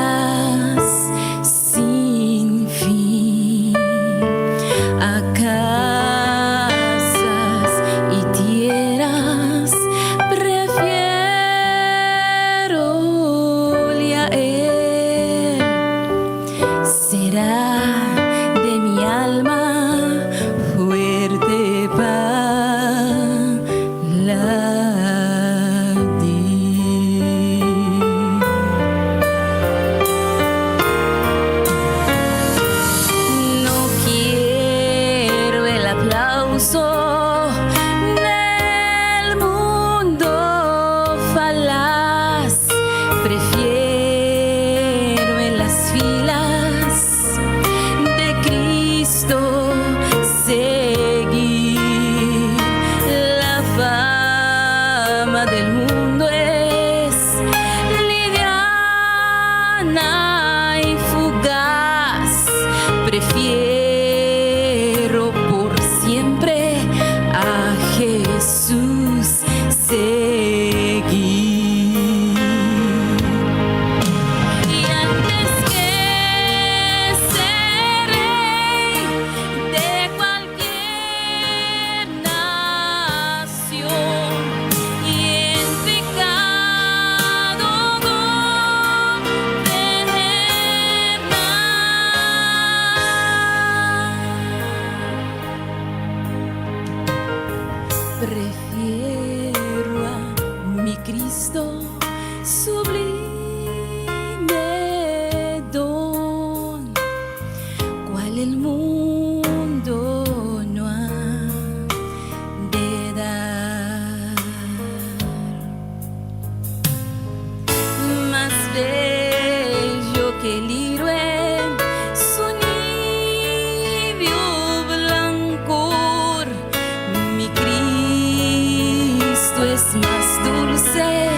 sin fin. A casas y tierras prefiero-le a él. Será de mi alma fuerte paladín. No quiero el aplauso del mundo falaz. Prefiero en las filas de Cristo seguir. La fama del mundo es liviana y fugaz. Prefiero por siempre a Jesús seguir. Y antes que ser rey de cualquier nación y en pecado gobernar. Prefiero a mi Cristo sublime don, cual el mundo no ha de dar. Más bello que el lirio en su níveo blancor, mi Cristo es más dulce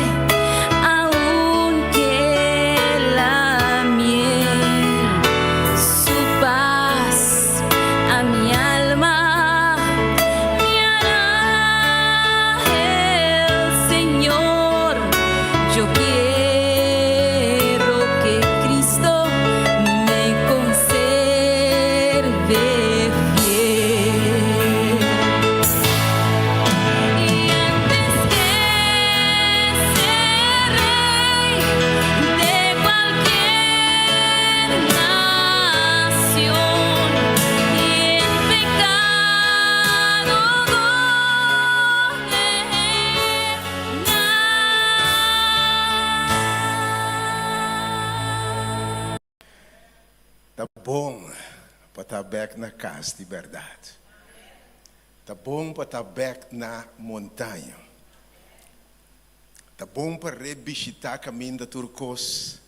aún que la miel. Su paz a mi alma me hará el Señor. Yo quiero que Cristo me conserve fiel. Y antes que ser rey de cualquier nación y en pecado gobernar. Ta bon pa ta bèk na kas di bèrdat. Ta bon pa ta bèk na Montaña. Ta bon pa rebishitá kaminda tur kos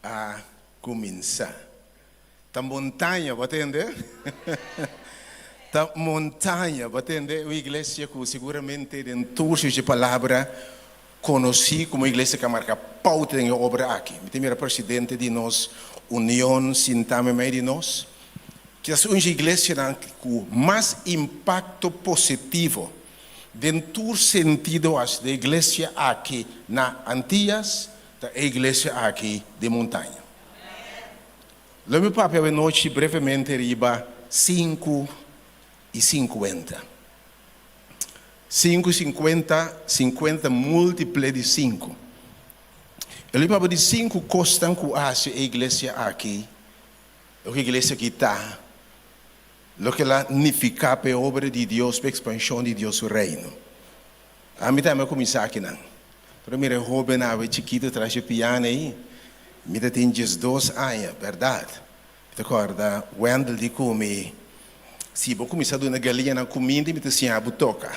a kuminsá. Ta Montaña, bo a tende? Ta Montaña, bo a tende? Un iglesia ku siguramente den tur su palabra konosí komo iglesia ku a marka pouta den e obra aki. Mi ta mira presidente di nos union sintá meimei di nos. Kisas un dje iglesianan ku mas impakto positivo den tur sentido as de iglesia aki na Antias ta e iglesia aki den Montaña. Lo mi papia awenochi brevemente riba sinku. i sinkuenta. Sinku i sinkuenta, sinkuenta múltiple di sinku. E lo papia di sinku kosnan ku a hasi e iglesia aki loke e iglesia aki ta, loke el a nifiká pa e obra di Dios, pa e ekspanshon di Dios su Reino. Ami tambe a kuminsá akinan. Pero mira e hóben awe chikitu tras dje piano ei, mi ta tin diesdos aña, bèrdat? Mi ta kòrda Wendell di ku mi, Si bo kuminsá duna galiñanan kuminda, mi ta siña bo toka.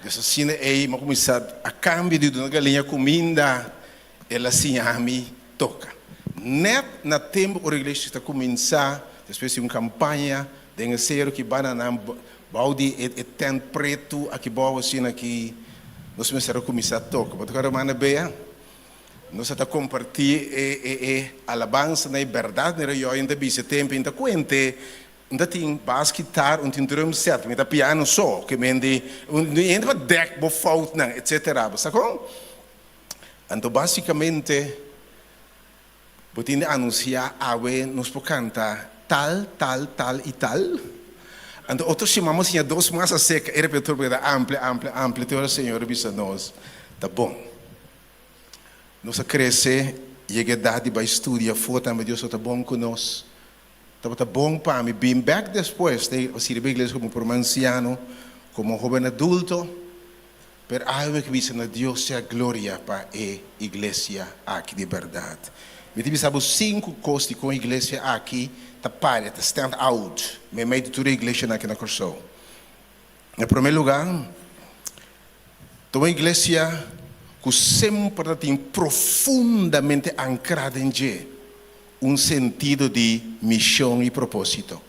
Dus asina ei mi a kuminsá, a kambio di duna galiña kuminda, el a siña mi toka. Nèt na tempu ora iglesia ta kuminsá, despues di un kampaña den e seru ki banda nan bou di e tènt pretu aki bou asina ki nos mester a kuminsá toka. Bo ta kòrda hermana Bea? Nos a ta kompartí e e e alabansa na e bèrdat mira yo ainda bisa tempu ainda kuente un ta tin bas kitar un tin drum set mi ta piano so ke men di un hende pa dèk bo foutnan etsetera bo sa kon anto basikamente bo tin di anunsiá awe nos por kanta tal tal tal i tal anto otro siman bo siña dos mas aseka e repertorio por keda amplia amplia amplia te ora señor a bisa nos ta bon. Nos a krese, yega edat di bai studia afó tambe Dios tabata bon ku nos. Tabata bon pa mi bin bèk despues te sirbi iglesia komo promé ansiano, komo hóben adulto, pero awe mi bisa na Dios sea gloria pa e iglesia aki di bèrdat. Mi ta bisa bo sinku kos dikon e iglesia aki ta para, ta stand out meimei di tur e iglesianan aki na Kòrsou. Na promé lugá, ta un iglesia ku semper ta tin profundamente ankrá den dje un sentido di mishon i propósito.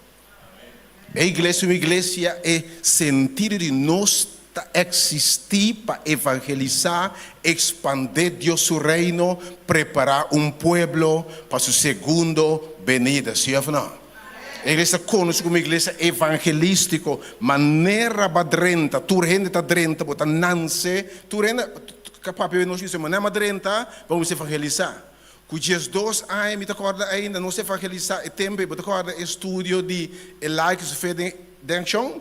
E iglesia un iglesia e sentido di nos ta eksistí pa evangelisá, ekspandé Dios su Reino, prepará un pueblo pa su segundo benida. Sí òf no? E iglesia ta konosí komo iglesia evangelístiko. Manera bo a drenta, tur hende ta drenta, bo ta nanse, tur hende ka papia nos bisa, manera bo a drenta, bo a kuminsá evangelisá. Ku diesdos aña mi ta kòrda ainda nos evangelisá e tempu ei, bo ta kòrda e studio di e Like Su Fe den Akshon?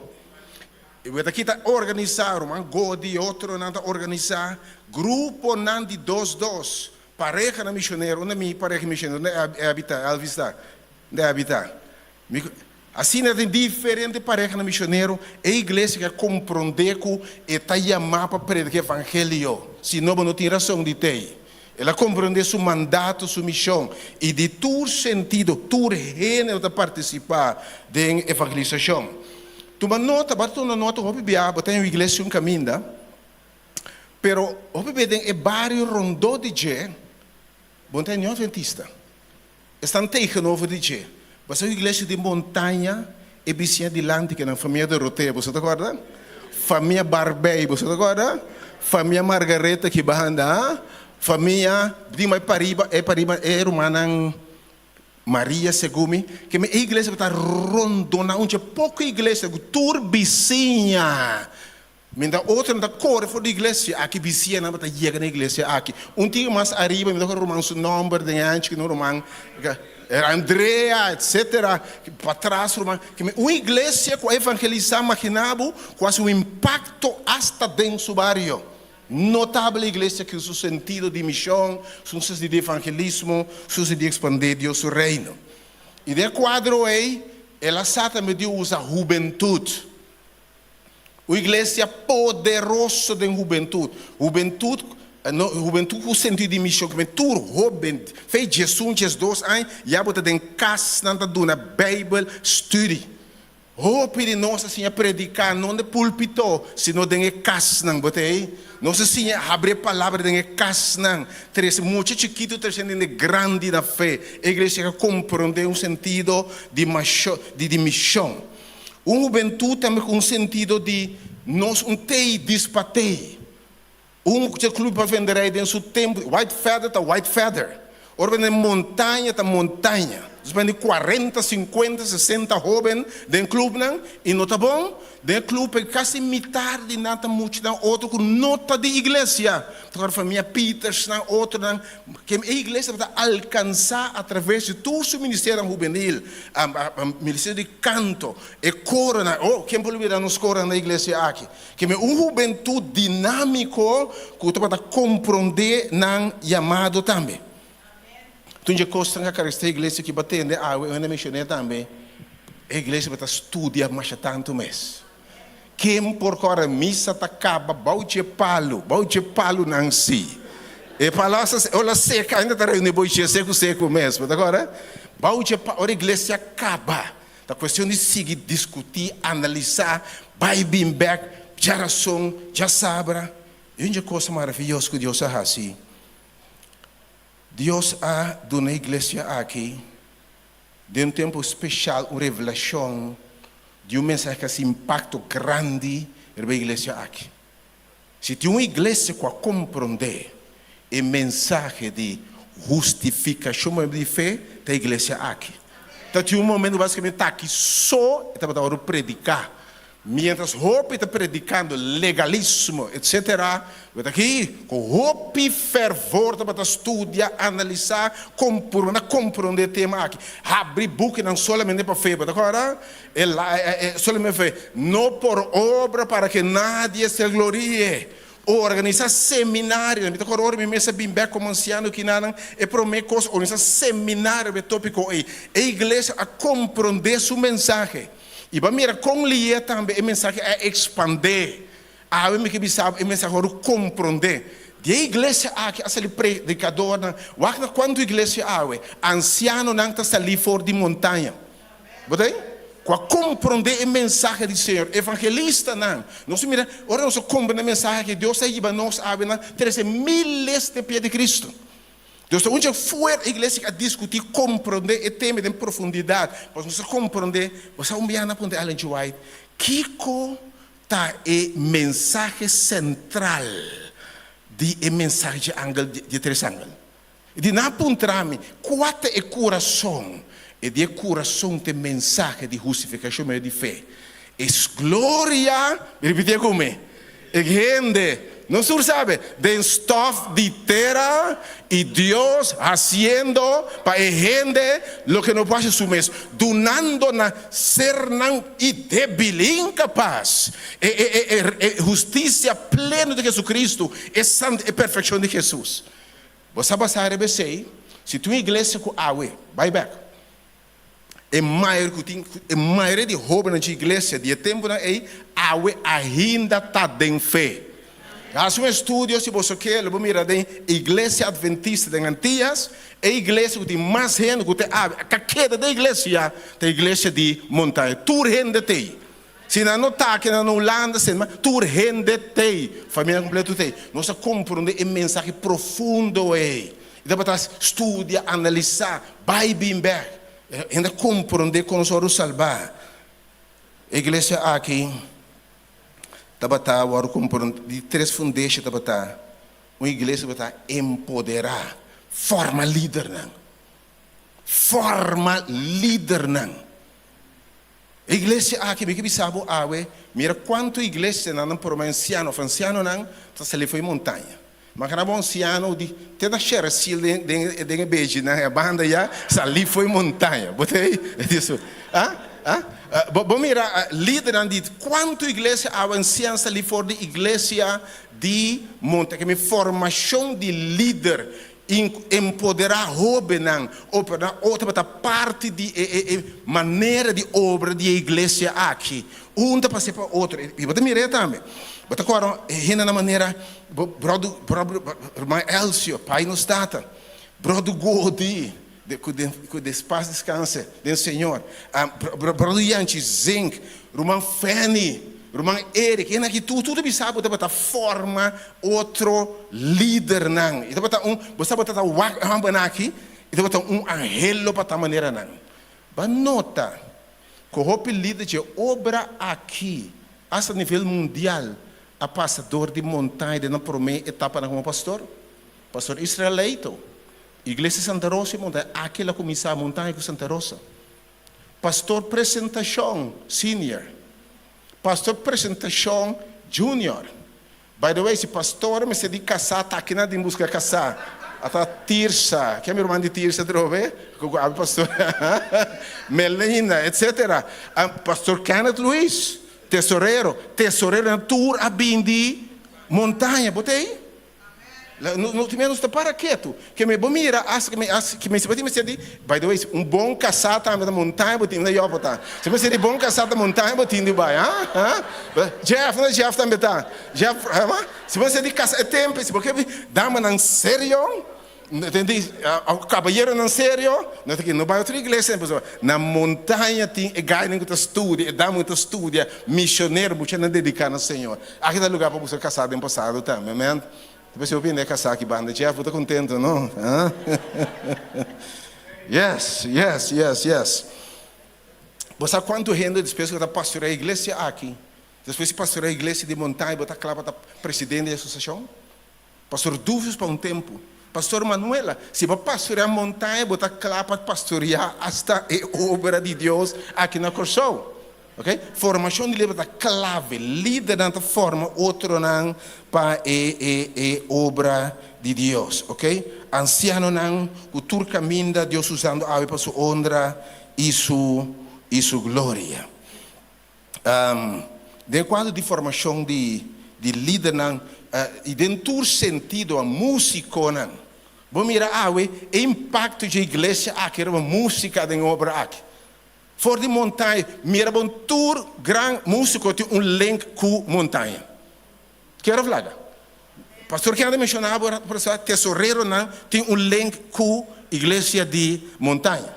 E wet aki ta organisá, ruman Godi i otronan ta organisá gruponan di dos dos, parehanan misionero, unda mi pareha misionero, unda e habitá, Elvis ta? Nde habitá. Mi ku. Asina tin diferente parehanan misionero, e iglesia ke a komprondé ku e ta yamá pa predika evangelio, si no bo no tin rason di tei. El a komprondé su mandato, su mishon, i di tur sentido tur hende ta partisipá den evangelisashon. Tuma nota, bo a tuma nota hopi bia bo ta den un iglesia un kaminda, pero hopi bia den e bario rondó di dje bo no ta niun adventista. Esnan tegenover di dje. Basa un iglesia di montaña e bisiña dilanti ke nan famia Dorotea, boso ta kòrda? Famia Barbey, boso ta kòrda? Famia Margareta ki banda, ha? Famia di mai pariba, e pariba e rumannan Maria segun mi, ke mi e iglesia ku ta rondona un dje poko iglesia ku tur bisiña Mientras otronan ta kore for di iglesia aki, bisianan ta yega na iglesia aki. Un tiki mas ariba, mi ta kore ruman su nomber den anchi, ki no ruman Andrea, etcetera, patras ruman. Un iglesia ku a evangelisa, magina bo, ku hasi un impakto asta den su bario. Notabel iglesia ku su sentido di mishon, su sentido di evangelismo, su sentido di ekspandé Dios su reino. I den e kuadro ei, el a sa tambe di usa hubentut. Un iglesia poderoso den hubentud. Hubentud, no, hubentud ku sentido di mishon, ku men tur hoben, fei diesun, diesdos aña, ya bo ta den kasnan ta duna Bijbel studi. Hopi di nos a siña prediká no den pulpito, sino den e kasnan. Bo ta ei? Nos a siña habri e palabra den e kasnan, trese mucha chikitu trese hende grandi na fe. E iglesia ka komprondé un sentido di masho, di di mishon. Un hubentut tambe ku un sentido di nos un tei dispatei. Un ku club pa venderei den su tempu. White feather ta white feather. Ora bo den montaña ta montaña. Nos bende 40, 50, 60 hóben den klupnan i no ta bon. Den e klup ei kasi mitar di nan ta muchanan otro ku no ta di iglesia. Ta kòrda famia Petersnan, otronan. Ken e iglesia tabata alkansá atraves di tur su ministerionan hubenil, ministerio di kanto, e koronan. Oh, ken por lubidá nos koronan na iglesia aki? Ken un hubentut dinámiko ku tabata komprondé nan yamado tambe. Tur dje kosnan ku a karakterisá e iglesia ki bo a tende awe, un hende a menshoné tambe, e iglesia bo ta studia masha tantu mes. Ken por kòrda misa ta kaba bou dje palu, bou dje palunan si. E palu asta ora seka ainda ta reuní bou dje seku seku mes, bo ta kòrda? Bou dje palu, ora iglesia kaba, ta kuestion di sigui diskutí, analisá, bai bin bèk, djarason, djasabra. I un dje kos maravioso ku Dios a hasi. Dios a duna e iglesia aki den un tempu speshal un revelashon di un mensahe ku a hasi impakto grandi riba e iglesia aki. Si tin un iglesia ku a komprondé e mensahe di hustifikashon pa medio di fe, ta e iglesia aki. Ta tin un momento ku basikamente ta aki so e tabata wòrdu prediká. Mientras hopi ta predicando legalismo etc. Bo ta aki cu hopi fervor tabata studia, analisa, compro na comprende e tema aki. Habri bukinan solamente pa fe, bo ta acorda? E la e solamente fe, no por obra para que nadie se glorie. Organisa seminarionan, mi ta acorda ora mi mes a bin bek como anciano kinanan, e prome cos organisa seminario riba e topico ey. E iglesia a comprende su mensahe. I bo a mira kon lié tambe e mensahe a ekspandé. Awe mi ke bisa bo e mensahe ora komprondé. Di e iglesia aki a sali predikadornan. Wak na kuantu iglesia awe ansianonan ta salí for di montaña. Bo ta ei? Ku a komprondé e mensahe di Señor. Evangelistanan. Nos a mira ora nos a komprondé e mensahe aki Dios a hiba nos awe na trese miles den pia di Kristu. Dios ta un dje fuer iglesia a diskutí komprondé e tema den profundidat. Pasobra nos a komprondé, bo sa un biaha nan a puntra Ellen G. White, Kiko ta e mensahe sentral di e mensahe dje angel, dje tres angel? E di, Nan a puntra mi, Kua ta e kurason? E di, E kurason ta e mensahe di hustifikashon medio di fe. E gloria, ripitié ku mi, e hende, nos tur sabe, den stof di tera i Dios hasiendo pa e hende loke no por hasi su mes, dunando na sernan i debil, inkapas, e e e e hustisia pleno di Jesucristo, e sant e perfekshon di Jesus. Bo sa basá riba esei? Si tin un iglesia ku awe, bai bek. E mayor ku tin, e mayoria di hóbennan dje iglesia di e tempunan ei awe ainda ta den fe. Hasi un estudio si boso ke, lo bo mira den Iglesia Adventista den Antias, e iglesia ku tin mas hende ku te awe a keda den iglesia ta iglesia di Montaña. Tur hende t'ei. Si nan no ta aki nan na Hulanda, si ma tur hende t'ei, familia kompleto t'ei. Nos a komprondé e mensahe profundo ei. I tabata studia, analisá, bai bin bèk. Hende a komprondé kon nos wòrdu salbá. E iglesia aki tabata wòrdu komprondé, di tres fundeshi tabata, un iglesia tabata empoderá, forma lidernan, forma lidernan. E iglesia aki, mi ke bisa bo awe, mira kuantu iglesianan nan por ansiano of ansianonan ta sali for e montaña. Makana bo ansiano di te na Shersil den den den e bechinan e banda ya sali for e montaña. Bo ta ei? Ah? Ah? Bo bo mira lidernan di kuantu iglesia awe ansiano sali for di iglesia di montaña. Ke mi formashon di lider Empoderá hóbennan operá o tabata parti di e manera di obra di e iglesia aki. Un ta pas'é pa otro. I bo ta mir'é tambe. Bo ta kòrda hende na manera Bròder Ruman Elcio, pai nos tata, Bròder Godi, ku despas deskanse den Señor, Bròder Yanchi Zink, Ruman Fanny, Ruman Eric, hende aki tur tur ta bisa bo tabata forma otro lidernan. I tabata un, bo sa bo tabata wak e hòmbernan aki, i tabata un anhelo pa ta manera nan. Bo a nota ku hopi lider dje obra aki, asta nivel mundial, a pasa dor di montaña den nan promé etapanan komo pastor? Pastor Israel Leito. Iglesia Santa Rosa i Montaña, aki el a kuminsá Montaña ku Santa Rosa. Pastor Presentacion Senior, Pastor Presentacion Junior. By the way, si pastor mester di kasá, ta akinan tin buska kasá. Ata Tirsa, ken mi ruman di Tirsa atrobe? Ku ku abi pastor Melinda, etcetera. Pastor Kenneth Luis, tesorero, tesoreronan tur a bin di Montaña. Bo ta ei? No tin menos ta para ketu. Ke me bo mira as ke me as ke me si bo tin mester di by the way un bon kasá tambe ta montaña bo tin na yopo ta. Si mester di bon kasá ta montaña bo tin di bai ha ha Jeff na Jeff tambe ta Jeff ha si bo mester di kasa e tempe si bo ke damanan serio tende kabayeronan serio no ta ke no bai otro iglesia pasobra na montaña tin e gainan ku ta studia e dama ku ta studia misionero muchanan dediká na Señor. Aki ta lugar pa buska kasá den pasado tambe, amen. Ta p'esei hopi hende a kasá aki banda. Jeff, bo ta kontento, no? Ha? Yes, yes, yes, yes. Bo sa kuantu hende despues ku ta pastoreá iglesia aki, despues di pastoreá iglesia di Montaña, bo ta kla pa ta presidente di asosiashon? Pastor Duvius pa un tempu. Pastor Manuela, si bo pastoreá Montaña, bo ta kla pa pastoreá asta e obra di Dios aki na Kòrsou. Ok? Formashon di lider ta klave. Lidernan ta forma otronan pa e e e obra di Dios. Ok? Ansianonan ku tur kaminda Dios usando awe pa su honra i su i su gloria. Den kuadro di formashon di di lidernan i den tur sentido a músikonan. Bo mira awe e impakto dje iglesia aki riba músika den e obra aki. For di Montaña, mira bon tur gran músiko tin un link ku Montaña. Kier of laga? Pastor Kennedy menshoná bo por esa tesoreronan tin un link ku iglesia di Montaña.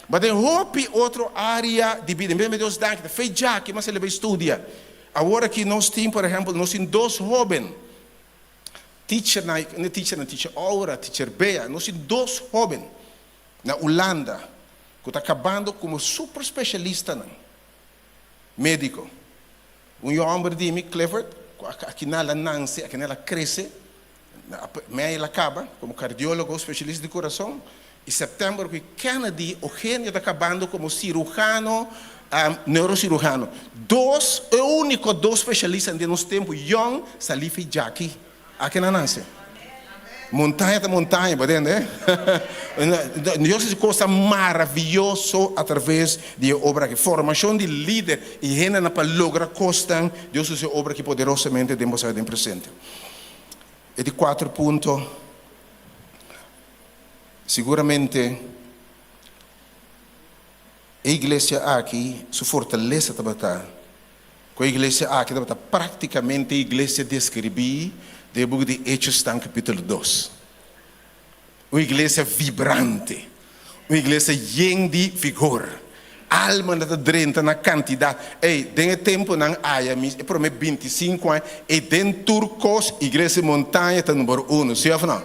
But den hopi otro área di bida, mi Dios danki, ta fe djaki mas el a bai studia. Awor aki nos tin, por ehèmpel, nos tin dos hóben, teachernan, no teachernan, teacher Aura, teacher Bea, nos tin dos hóben na Hulanda ku ta kabando komo super spesialistanan médiko. Un yu hòmber di mi, Clifford, ku akinan el a nanse, akinan el a krese, mei el a kaba komo kardiólogo, spesialista di kurason, i sèptèmber ku Kennedy Eugenio ta kabando komo sirujano, neurosirujano. Dos, e úniko dos spesialista den nos tempu yòn, Salifa i Jackie. Aki nan nanse. Montaña ta montaña, bo tende? Dios hasi cosa maraviyoso a traves di e obra aki. Formacion di lider y hendenan pa logra cosnan, Dios usa e obra aki poderosamente den boso den presente. E di cuatro punto, siguramente e iglesia aki su fortalesa tabata Ku e iglesia aki tabata práktikamente e iglesia deskribí den e buki di Hechosnan kapítulo dos. Un iglesia vibrante, un iglesia yen di vigor. Almanan ta drenta na kantidat. Ey, den e tempunan aya mi, e promé bintisinku aña, ey den tur kos Iglesia Montaña ta number uno, sí òf no?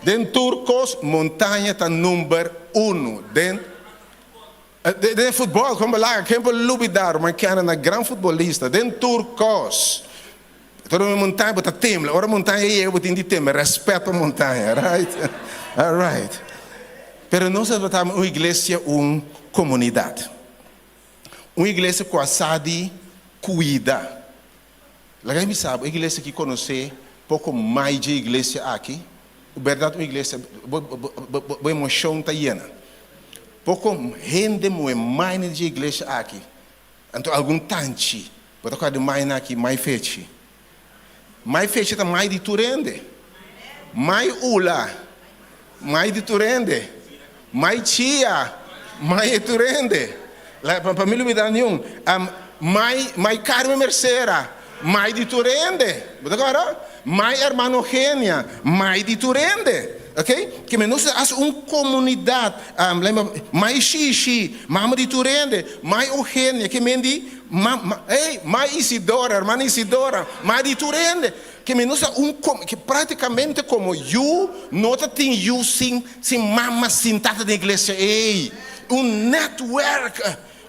Den tur kos Montaña ta number uno. Den. Den futbòl, kon bo laga? Ken por lubidá Ruman Kenneth na gran futbolista den tur kos. Tur ora montaña bo ta tembla, ora montaña yega bo tin di tembla, rèspèt pa montaña, right? Alright. Pero nos tabata un iglesia, un komunidat. Un iglesia ku a sa di kuida. Laga mi bisa bo, e iglesia aki konosé poko mai dje iglesia aki. Bèrdat un iglesia, bo bo emoshon ta yena. Poko hende muhé mai na dje iglesia aki. Anto algun tanchi, bo ta kòrda di mainan aki, mai fechi. Mai fechi ta mai di tur hende. Mai ula, mai di tur hende. Mai chia, mai e tur hende. Pa mi lubida niun. Mai, mai Carmen Mercera, mai di tur hende. Bo ta kòrda? Mai hermano Eugenia, mai di tur hende. Ok? Ke men nos ta hasi un komunidat. Mai Shishi, mama di tur hende. Mai Eugenia, ke men di, ma, ma, ey, mai Isidora, hermana Isidora, mai di tur hende. Ke men nos ta un kom, ke praktikamente komo yu no ta tin yu sin, sin mama, sin tata den iglesia. Ey, un netwerk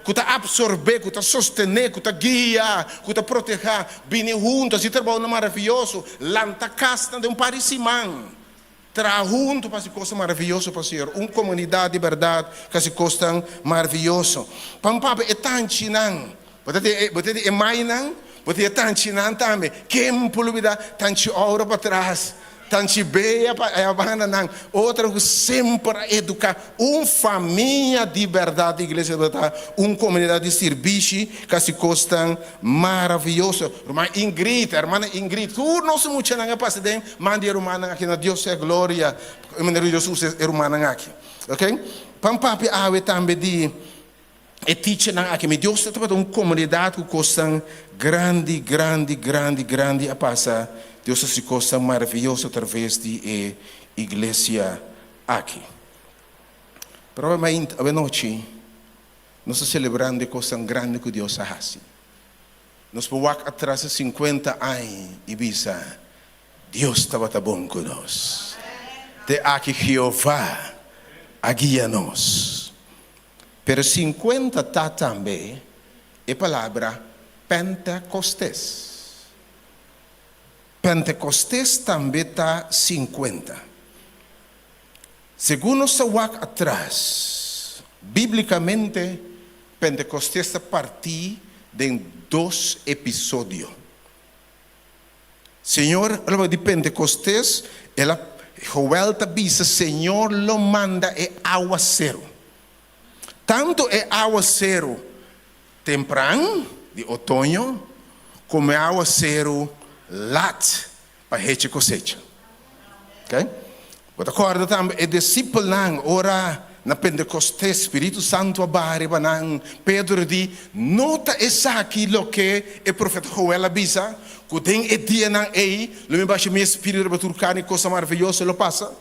ku ta apsorbé, ku ta sostené, ku ta guia, ku ta protehá, bini huntu, hasi trabounan maravioso, lanta kasnan den un par di siman. Traha huntu pa hasi kosnan maravioso pa Señor. Un komunidat di bèrdat ku hasi kosnan maravioso. Pa mi papia e tanchinan, bo ta tin bo ta tin e mainan, bo tin e tanchinan tambe. Ken por lubidá tanchi Aura patras, tanchi Bea pa e bandanan, otro ku semper a eduká un famia di bèrdat. Iglesia tabata un komunidat di sirbishi ku hasi kosnan maravioso. Ruman Ingrid, hermana Ingrid, tur nos muchanan a pasa den man di e rumannan aki na Dios sea gloria e manera ku Dios usa e rumannan aki. Ok, pan papia awe tambe di e teachernan aki. Mi Dios ta tabata un komunidat ku kosnan grandi, grandi, grandi, grandi a pasa. Dios a hasi kosnan maravioso atraves di e iglesia aki. Pero awe mainta, awe nochi, nos ta selebrando e kosnan grandi ku Dios a hasi. Nos por wak atras e sinkuenta aña i bisa, Dios tabata bon ku nos. Te aki Jehová a guia nos. Pero sinkuenta ta tambe e palabra Pentekostes. Pentekostes tambe ta sinkuenta. Segun nos ta wak atras, bíblikamente Pentekostes ta partí den dos episodio. Señor a di Pentekostes, el a, Joel ta bisa, Señor lo manda e awaseru. Tantu e awaseru tempran, di otoño, komo e awaseru lat, pa hechi kosecha. Ok? Bo ta kòrda tambe e disipelnan ora na Pentekostes Spiritu Santu a baha riba nan, Pedro di, No ta esaki loke e profeta Joel a bisa, ku den e dianan ei lo mi basha mi Espiritu riba tur karni i kosnan maravioso lo pasa?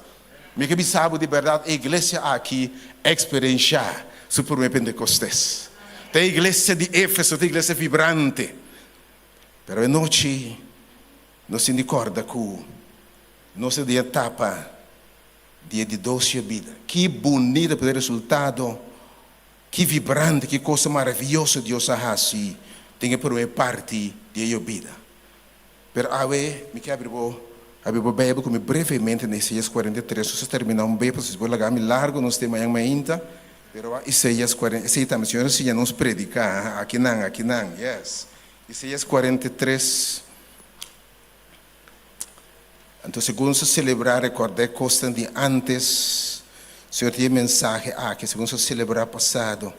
Mi ke bisa bo di bèrdat e iglesia aki a eksperenshá su promé Pentekostes. Ta e iglesia di Efeso, ta e iglesia vibrante. Pero e nochi Nos tin di kòrda ku nos ta den etapa di e di dos yobida. Ki bunita por e resultado, ki vibrante, ki kosa maravioso Dios a hasi den e promé parti di e yobida. Pero awe mi ke abri bo abri bo Beibel ku mi brevemente na Isaías 43. Nos a terminá un be pasobra si bo laga mi largu nos te mañan mainta. Pero a Isaías 40, esei tambe Señor a siña nos prediká, akinan, akinan, yes. Isaías 43. Anto segun sa selebrá rekordá e kosnan di ántes, Señor tin e mensahe aki, segun sa selebrá pasado.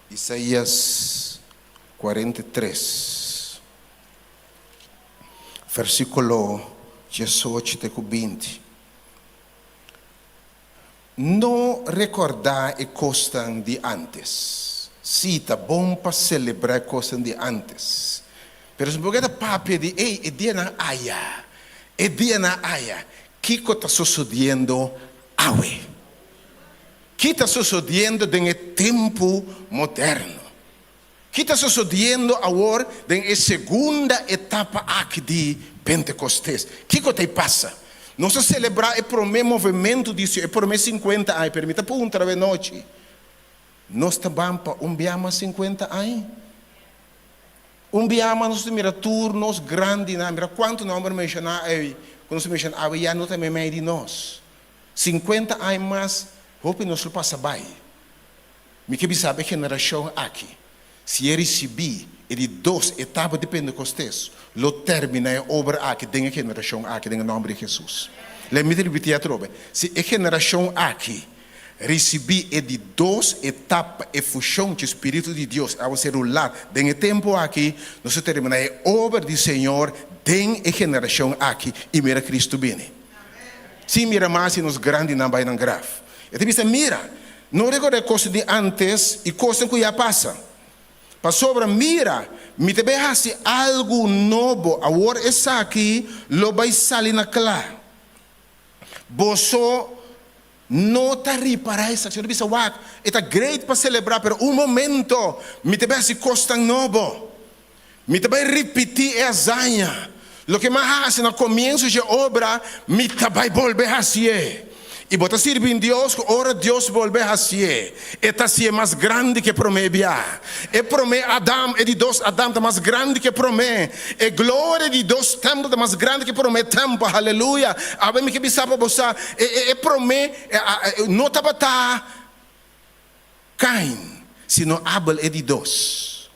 Isaías 43, versíkulo diesocho te ku binti. No rekordá e kosnan di ántes. Sí, ta bon pa selebrá e kosnan di ántes. Pero si bo keda papia di, Ey, e dianan aya, e dianan aya, kiko ta sosodiendo awe? Ki ta sosodiendo den e tempu moderno? Ki ta sosodiendo awor den e segunda etapa aki di Pentekostes? Kiko ta e pasa? Nos a selebrá e promé movementu di e promé sinkuenta aña, pero mi ta puntra awe nochi, nos ta ban pa un bia mas sinkuenta aña? Un bia mas nos ta mira tur nos grandinan, mira kuantu nòmber menshoná ei, ku nos a menshoná awe ya no ta meimei di nos. Sinkuenta aña mas, hopi nos lo pasa bai. Mi ke bisa bo e generashon aki, si e risibí e di dos etapa di Pentecostes, lo terminá e obra aki den e generashon aki, den e nòmber di Hesus. Lei mi ta ripití atrobe, si e generashon aki risibí e di dos etapa, e fushon dje Spiritu di Dios a ser rulá den e tempu aki, nos ta terminá e obra di Señor den e generashon aki i mira Cristo bini. Sin mira mas si nos grandinan bai nan graf. E ta bisa, Mira, no rekordá e kosnan di ántes i kosnan ku ya pasa. Pasobra, mira, mi ta bai hasi algu nobo, awor esaki lo bai sali na kla. Boso no ta ripará esaki. Señor ta bisa, Wak, e ta great pa selebrá, pero un momento, mi ta bai hasi kosnan nobo. Mi ta bai ripití e hazaña. Loke mi a hasi na komienso dje obra, mi ta bai bolbe hasié. I bo ta sirbi Dios ku ora Dios bolbe hasié, e ta hasié mas grandi ku e promé bia. E promé Adam, e di dos Adam ta mas grandi ku e promé. E gloria di dos tèmpel ta mas grandi ku e promé tèmpel. Haleluya! Awe mi ke bisa pa bo sa, e e e promé no tabata Kain, sino Abel e di dos.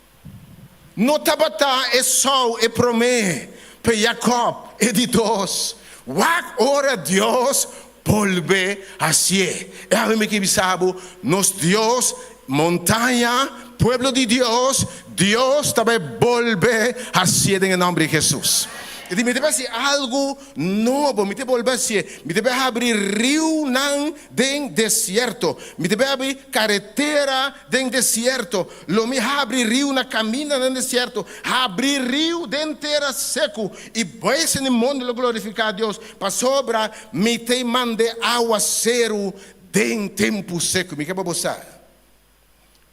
No tabata Esau e promé, pe Jakòb e di dos. Wak ora Dios bolbe hasié. E awe mi ke bisa bo, nos Dios, montaña, pueblo di Dios, Dios ta bai bolbe hasié den e nòmber di Hesus. E di mi ta bai hasi algu nobo, mi ta bolbe hasié, mi ta bai habri riunan den desierto, mi ta bai habri karetera den desierto. Lo mi habri riu na kaminda den desierto, habri riu den tera seku, i bues den mondi lo glorifiká Dios, pasobra mi ta mand'é awaseru den tempu seku. Mi ke pa bo sa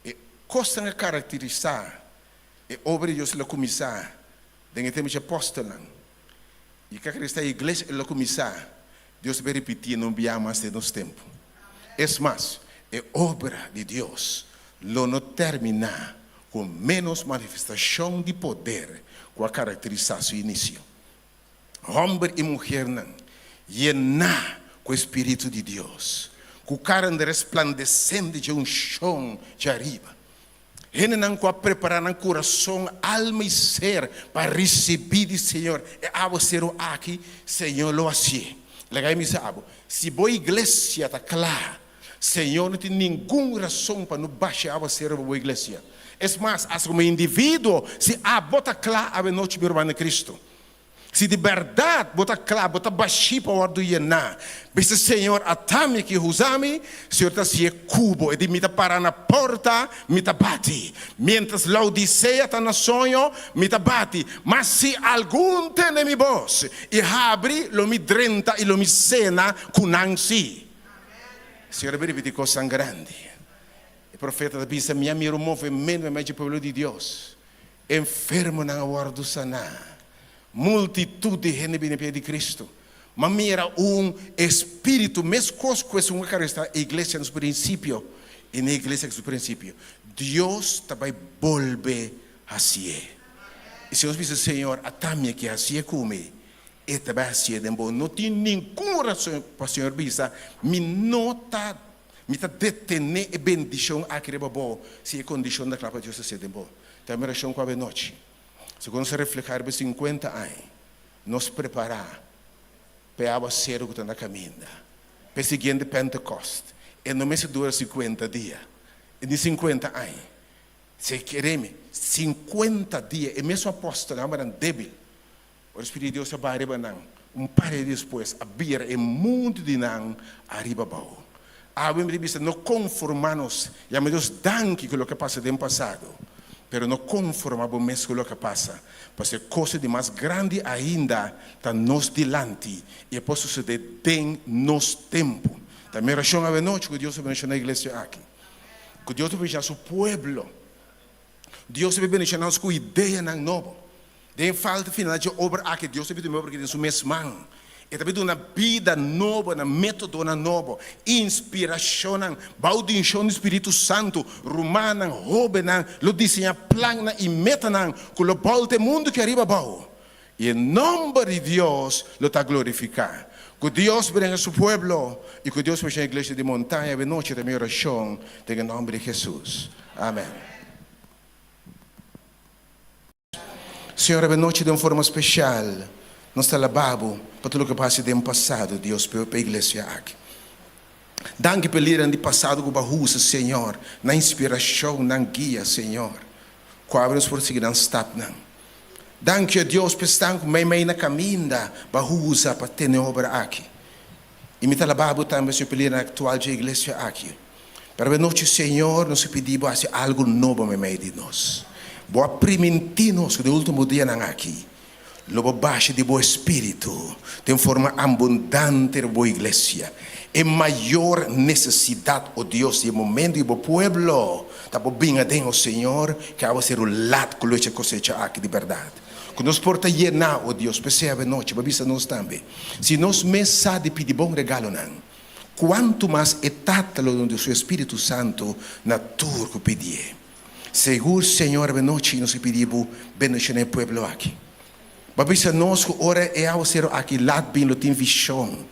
e kosnan a karakterisá e obra di Dios lo kuminsá den e tempu dje apòstelnan, i karakterisá e iglesia lo kuminsá Dios ta bay ripití no bia mas den nos tempu. Es mas, e obra di Dios lo no terminá ku ménos manifestashon di poder ku a karakterisá su inisio. Hòmber i muhernan yená ku e spiritu di Dios, ku karanan resplandesente dje unshon djariba, Hendenan ku a prepará nan kurason, alma i ser pa risibí di Señor e awaseru aki, Señor lo hasié. Laga mi bisa abo, si bo iglesia ta kla, Señor no tin ningun rason pa no basha e awaseru riba bo iglesia. Es mas, asta komo individuo, si abo ta kla awe nochi, mi ruman den Kristu, Si di bèrdat bo ta kla, bo ta bashí pa wòrdu yená, bisa Señor, Ata mi aki, usa mi. Señor ta hasié ku bo. E di, Mi ta pará na porta, mi ta bati. Miéntras Laodisea ta na soño, mi ta bati. Ma si algun tende mi bos i habri, lo mi drenta i lo mi sena ku nan. Sí, Señor a bin ripití kosnan grandi. E profeta ta bisa, Mi a mira un movementu meimei dje pueblo di Dios. Enfermonan a wòrdu saná. Multitut di hende bini pia di Kristu. Ma mira un espíritu meskos ku esun ku a karestá e iglesia na su prinsipio i na e iglesia ku su prinsipio. Dios ta bai bolbe hasié. I si nos bisa, Señor, ata mi aki, hasié ku mi, E ta bai hasié den bo. No tin ningun rason pa Señor bisa, Mi no ta, mi ta detené e bendishon aki riba bo si e kondishon ta kla pa Dios hasié den bo. Ta mi orashon ku awenochi, segun nos a reflehá riba e sinkuenta aña, nos prepará pa e awaseru ku ta na kaminda, pa e siguiente Pentekòst. E no mester dura sinkuenta dia, ni sinkuenta aña. Si e kere mi, sinkuenta dia, e mesun apòstelnan tabata débil. Ora e Spiritu di Dios a baha riba nan, un par di dia despues a bira e mundu di nan ariba abou. Awe mi ta bisa, no konformá nos. Yama Dios danki ku loke a pasa den pasado, pero no konformá bo mes ku loke a pasa, pasobra e kos di mas grandi ainda ta nos dilanti i e por sosodé den nos tempu. Ta mi orashon awe nochi ku Dios ta bendishoná e iglesia aki, ku Dios ta bendishoná su pueblo, Dios ta bendishoná nos ku ideanan nobo. Den falta final dje obra aki, Dios ta bini obra aki den Su mes man. E ta bin duna bida nobo na métodonan nobo, inspirashonnan, bou di unshon di Spiritu Santu, rumannan, hóbennan lo diseñá plannan i metanan ku lo bòlta e mundu ki ariba abou. I e nòmber di Dios lo ta glorifiká. Ku Dios bringa Su pueblo i ku Dios benshoná Iglesia di Montaña awe nochi ta mi orashon den e nòmber di Hesus. Amèn. Señor, awe nochi den un forma special nos ta alaba Bo pa tur loke bo haci den pasado, Dios, pa e iglesia aki. Danki pa e lidernan di pasado cu bo a usa, Señor, nan inspiracion, nan guia, Señor, cu awe nos por sigui nan stapnan. Danki, o Dios, pa esnan cu meimei na caminda bo a usa pa tene e obra aki. I mi ta alaba Bo tambe, Señor, pa e lidernan actual dje iglesia aki. Pero awe nochi, Señor, nos a pidi Bo hasi algu nobo meimei di nos. Bo a primintí nos ku den último dianan aki lo Bo basha di Bo Espíritu den forma abundante riba Bo iglesia. E mayor nesesidat, o Dios, di e momento di Bo pueblo ta Bo bin aden, o Señor, ku awe ser un lat ku lo echa kosecha aki di bèrdat. Ku nos por ta yená, o Dios, p'esei awe nochi Bo a bisa nos tambe, si nos mes sa di pidi bon regalonan. Kuantu mas e Tata lo duna su Spiritu Santu na tur ku pidié. Segur, Señor, awe nochi nos a pidi Bo bendiciona e pueblo aki. Bo a bisa nos ku ora e awasero aki lat bin lo tin vishon.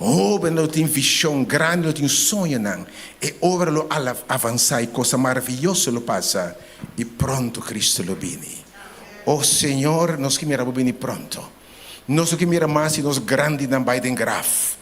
Hobennan lo tin vishon, grandi lo tin soñonan. E obra lo avansa i kosa maravioso lo pasa i pronto Cristo lo bini. O Señor, nos ke mira Bo bini pronto. Nos no ke mira mas si nos grandinan bai den graf.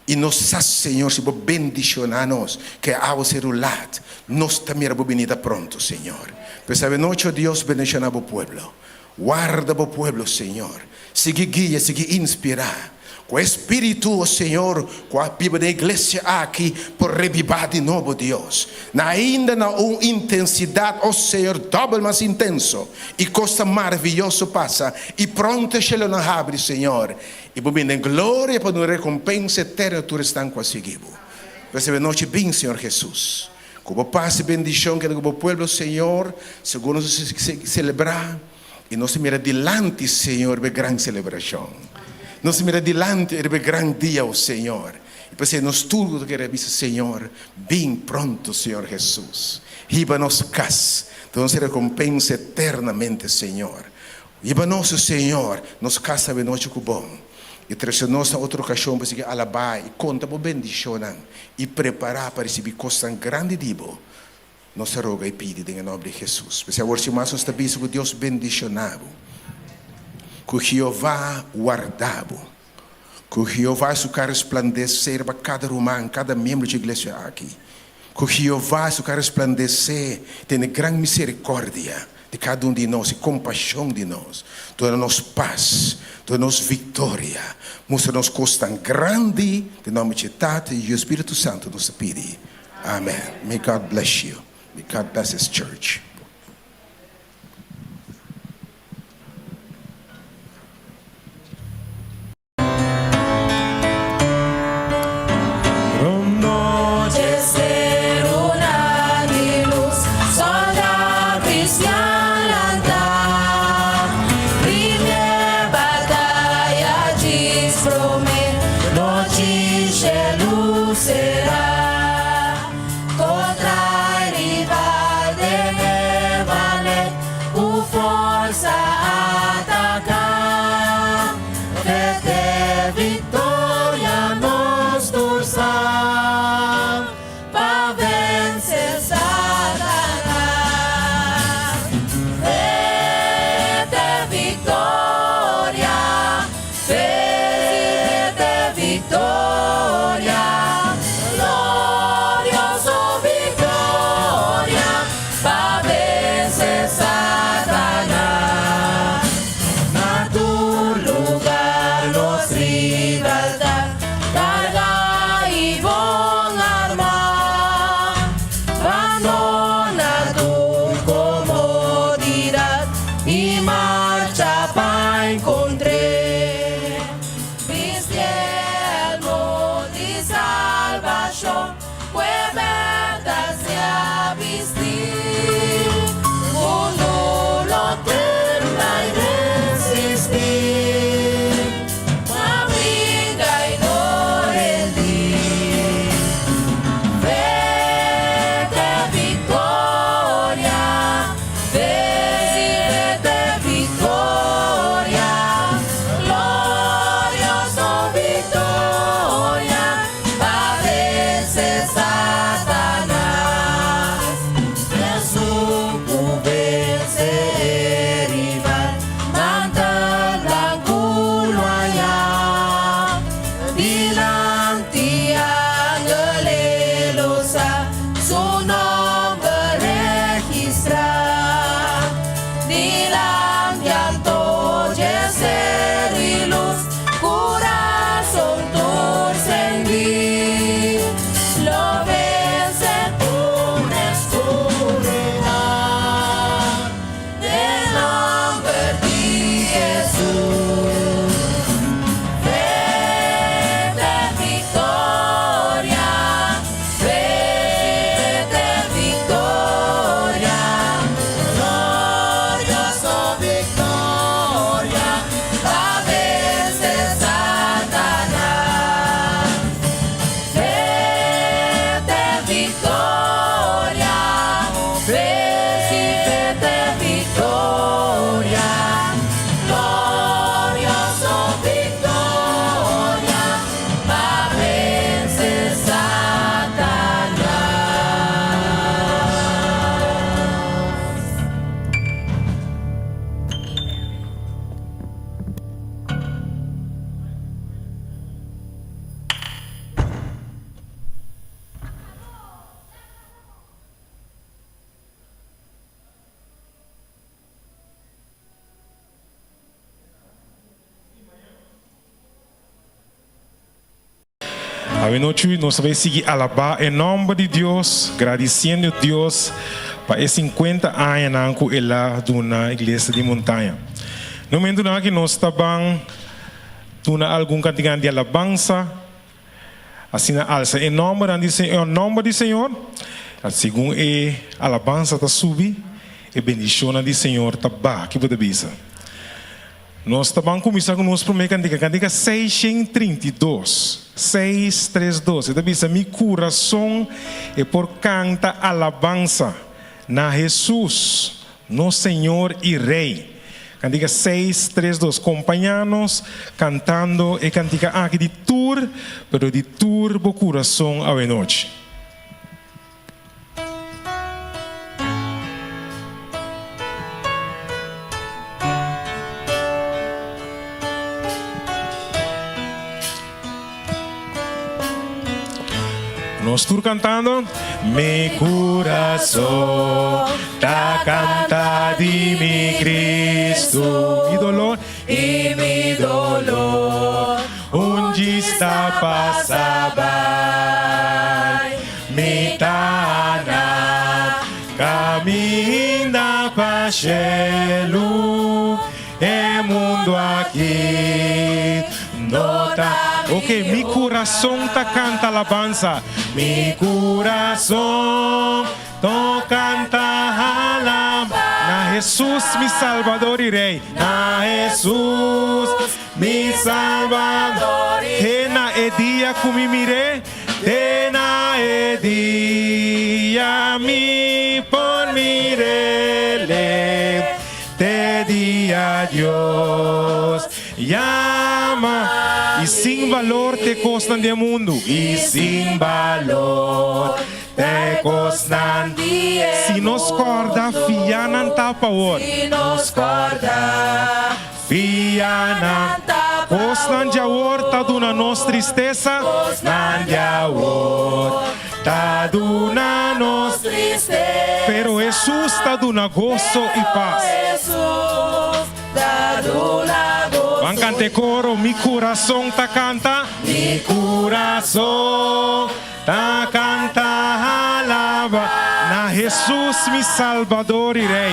I nos sa, Señor, si Bo bendishoná nos, ku e awa seru lat, nos ta mira Bo binida pronto, Señor. Pues awe nochi, o Dios, bendishoná Bo pueblo. Warda Bo pueblo, Señor. Sigui guia, sigui inspirá. Ku e Spiritu, o Señor, ku a biba den e iglesia aki por rebibá di nobo, Dios. Na ainda na un intensidat, o Señor, dòbel mas intenso. I kosnan maravioso pasa, i pronto e shelonan habri, Señor. I bo bini den gloria pa duna rekompensa eterno tur esnan ku a sigui bo. Resibi anochi bin, Señor Jesus. Ku bo pas i bendishon keda ku bo pueblo, Señor, segun nos a selebrá i nos a mira dilanti, Señor, riba e gran selebrashon. Nos a mira dilanti riba e gran dia, o Señor. I p'esei nos tur ku ta kere bisa, Señor, bin pronto, Señor Jesus. Hiba nos kas, duna nos e rekompensa eternamente, Señor. Hiba nos, o Señor, nos kas awenochi ku bon, i trese nos na otro okashon pa sigui alabá i konta bo bendishonnan i prepará pa risibí kosnan grandi di bo. Nos ta roga i pidi den e nòmber di Hesus. P'esei awor si mas nos ta bisa ku Dios bendishoná bo, ku Jehová warda bo, ku Jehová su kara resplandesé riba kada ruman, kada miembro dje iglesia aki, Ku Jehová su ka resplandesé, tene gran miserikòrdia di kada un di nos i kompashon di nos, duna nos pas, duna nos viktoria, mustra nos kosnan grandi, den nòmber dje Tata, Yu i Spiritu Santu nos ta pidi. Amen. May God bless you. May God bless this church. Awe nochi nos ta bai sigui alabá e nòmber di Dios, gradisiendo Dios pa e sinkuenta añanan ku el a duna Iglesia di Montaña. Na momentunan aki nos ta ban duna algun kantiganan di alabansa, asina alsa e nòmbernan di e nòmber di Señor. Segun e alabansa ta subi, e bendishonnan di Señor ta baha. Ki bo ta bisa? Nos ta ban kuminsá ku nos promé kantika, kantika 632, seis tres dos. E ta bisa, Mi kurason e por kanta alabansa na Hesus, nos Señor i Rei. Kantika 632. Kompañá nos kantando e kantika aki di tur, pero di tur bo kurason awenochi. Nos tur cantando. Mi corazón ta canta di mi Cristo. Mi dolor y mi dolor un djis ta pasa bai. Mi ta na caminda pa shelu. E mundo aki no ta. Ok, mi curason ta canta alabansa. Mi curason to canta alabansa. Na Jesus mi Salbador y Rey. Na Jesus mi Salbador y Te na e dia cu mi mir'é. Te na e dia mi por mir'Ele. Te dia Dios yama. I sin balor t'e kosnan di e mundu. I sin balor t'e kosnan di e mundu. Si nos kòrda fia nan ta pa awor. Si nos kòrda fia nan ta pa awor. Kosnan di awor ta duna nos tristesa. Kosnan di awor Ta duna nos Pero Hesus ta duna goso i pas. Ban kanta e koro, Mi kurason ta kanta. Mi kurason ta kanta alaba na Hesus mi Salbador i Rei.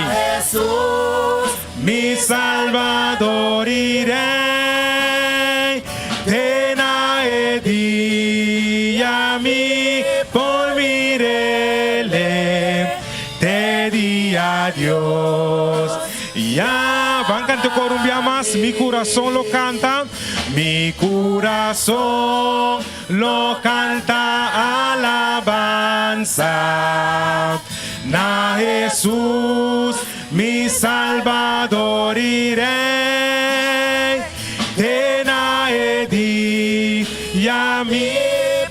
Mi Salbador i Rei, te na e dia mi por mir'Ele, te dia Dios ya. Ban canta cor un bia mas, mi curason lo canta, mi curason lo canta alabansa na Hesus. Mi Salbador i Rei, te na e dia mi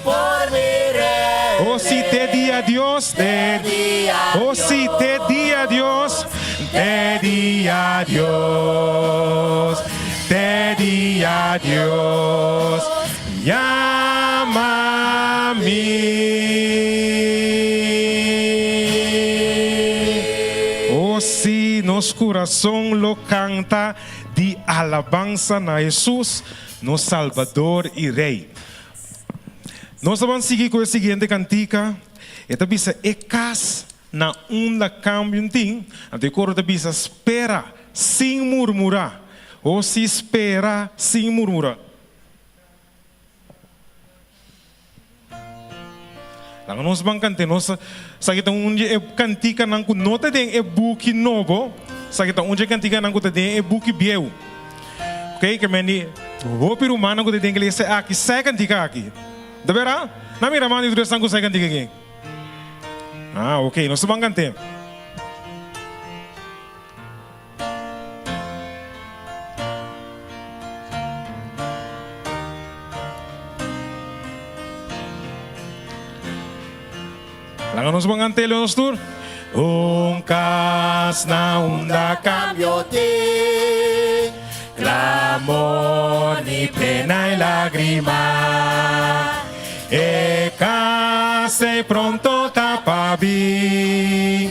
por mir'é. Oh si te dia Dios, te Oh si te dia Dios, te dia Dios, te dia Dios, yama mi. Oh sí, nos kurason lo kanta di alabansa na Hesus, nos Salbador i Rei. Nos ta ban sigui ku e siguiente kantika. E ta bisa e kas na unda kambio tin. Anto e koro ta bisa, Spera sin murmurá. Oh sí, spera sin murmurá. Laga nos ban kant'é. Nos sa ki ta un di e kantikanan ku no ta den e buki nobo, sa ki ta un di e kantikanan ku ta den e buki bieu. Ok, ke men di hopi rumannan ku ta den iglesia aki sa e kantika aki. Ta bera? Nan mira man di tur esnan ku sa e kantika aki. Ah, ok, nos ta ban kant'é. Laga nos ban antelo nos tur. Un kas na unda kambio tin Clamor ni pena y lagrima E kas ei pronto ta pa bin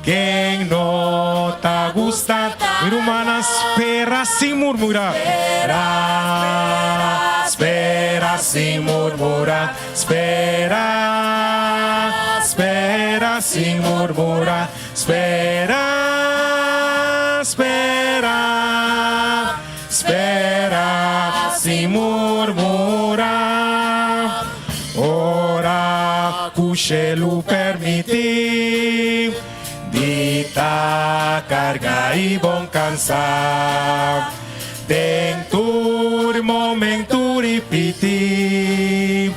Ken no ta gusta mi rumannan spera sin murmura. Spera, spera. Spera sin murmurá, spera, spera sin murmurá, spera, spera, spera sin murmurá. Ora ku shelu permití, di ta kargá i bon kansá. Den tur momentu ripití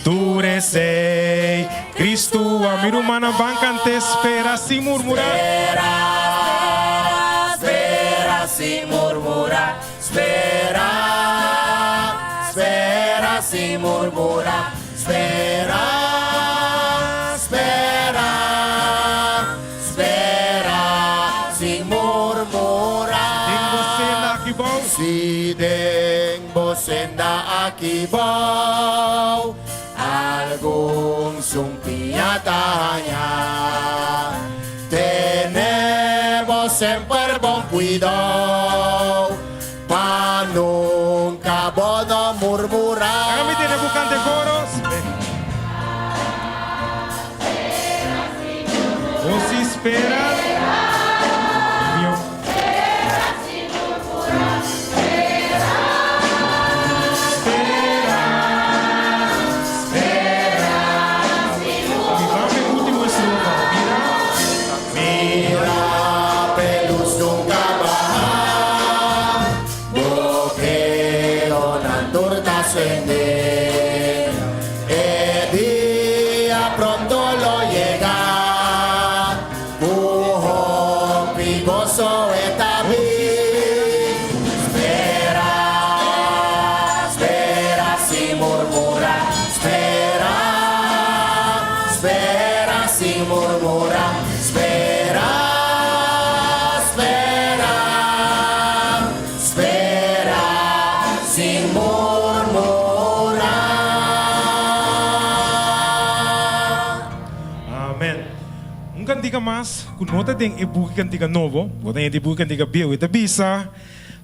tur esei Cristo a mi rumannan ban kant'é spera sin murmurá. Spera, spera sin murmurá, spera, spera sin murmurá, spera, spera, spera sin murmurá. Den bo senda aki bou. Si den bo senda aki bou algun sumpiña ta haña, tene bo semper bon kuidou pa nunka bo no murmurá. Laga mi tene bo kanta e koro. Bo si spera. Mira p'e lus nunka baha, Bokeonan tur ta sende. E dia pronto lo yega, Ku hopi goso e ta bin. Spera, spera sin murmura, Spera, spera sin murmura, Spera, spera, spera sin murmura. Amen. Un kantika mas ku no ta den e buki Kantika Nobo, bo ta den e buki Kantika Bieu, e ta bisa,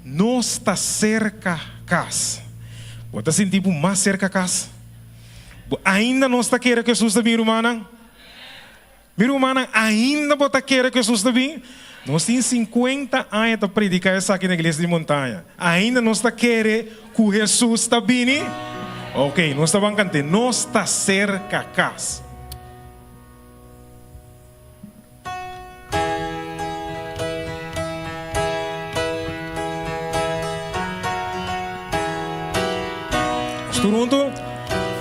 Nos ta serka kas. Bo ta sinti bo mas serka kas? Bo ainda nos ta kere ku Hesus ta bin, rumannan? Mi rumannan, ainda bo ta kere ku Hesus ta bin? Nos tin sinkuenta aña ta prediká esaki na Iglesia di Montaña. Ainda nos ta kere ku Hesus ta bini? Oke, nos ta ban kant'é, Nos ta serka kas. Nos tur huntu.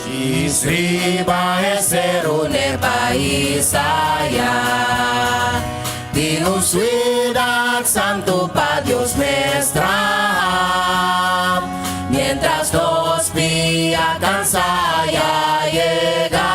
Djis riba e seru n'e pais aya, Tin un suidat santu pa Dios mes traha, Mientras nos pia kansa ya yega.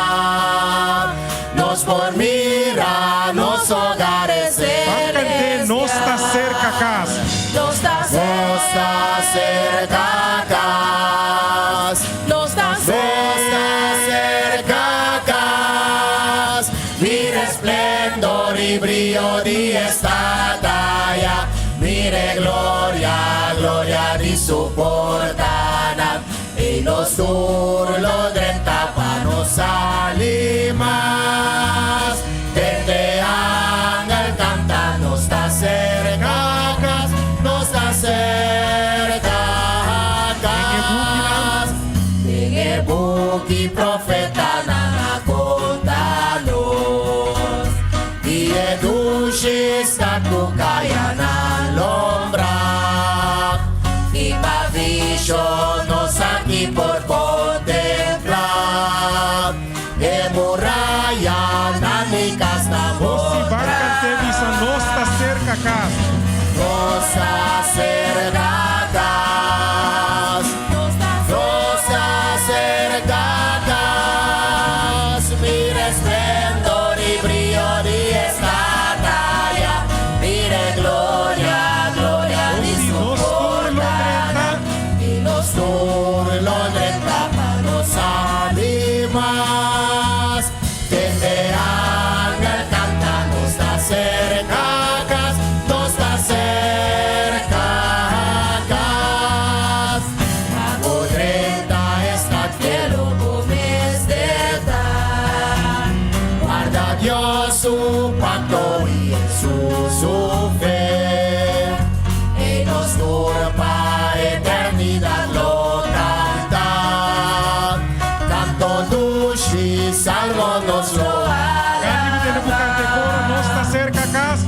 Nos por mira nos hogares Ban cant'é Nos ta cerca cas. Nos ta cerca cas. Nos ta cerca cas. Mira e splendor y brillo di e stad aya. Mira e gloria, gloria di su portanan. I nos tur lo drenta pa no sali mas. Tende angel canta, nos ta cerca cas, nos ta cerca cas. Den e buki profetanan a conta nos di e dushi stad cu cayanan lombra. I pa vishon nos aki por kontemplá e murayanan di kas ta Nos si ban mostra. kant'é bisa nos ta serka kas. Nos ta serka kas. Nos ta serka kas. Dushi salmo nos lo alabá. Nos ta serka kas.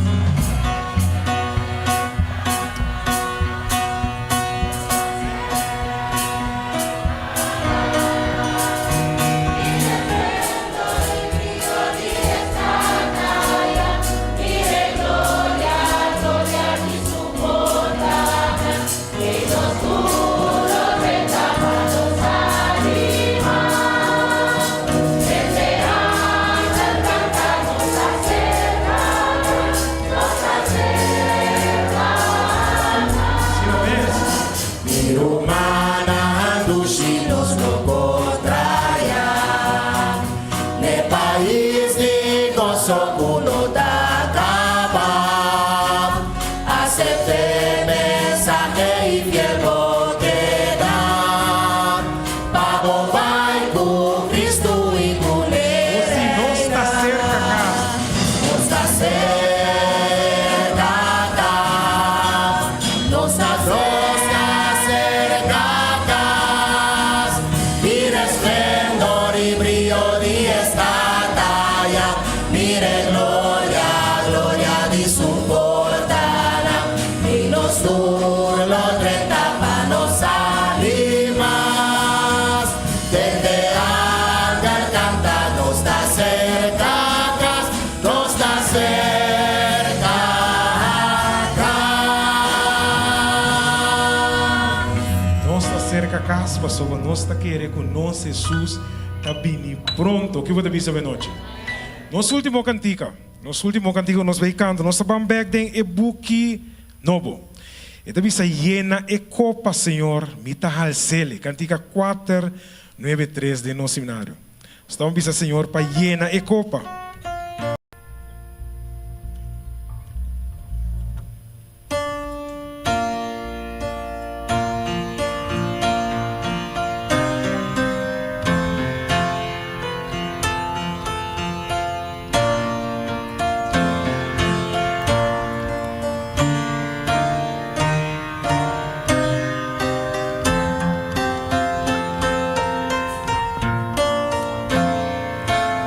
Mi rumannan dushi nos lo kontra aya N'e pais di goso ku no ta kaba Asept'e mensahe i fiel bo keda Pa bo bai ku Kristu i ku n'e reina Nos ta serka kas Nos ta serka kas Mira esplendor i brio di e stat aya Mira e gloria, gloria di su portanan I nos tur lo drenta pa no sali mas Tende angel canta nos ta serka kas Nos ta serka kas. Nos ta serka kas pasobra nos ta kere ku nos Hesus ta bini pronto. Ki bo ta bisa benochi? Nos ultimo kantika, nos ultimo kantika ku nos bay kanta, nos ta ban bek den e buki nobo. E ta bisa yena e kopa Señor, mi ta halsele. Kantika kuater nuebe tres den nos seminario. Nos ta ban bisa Señor pa yena e kopa.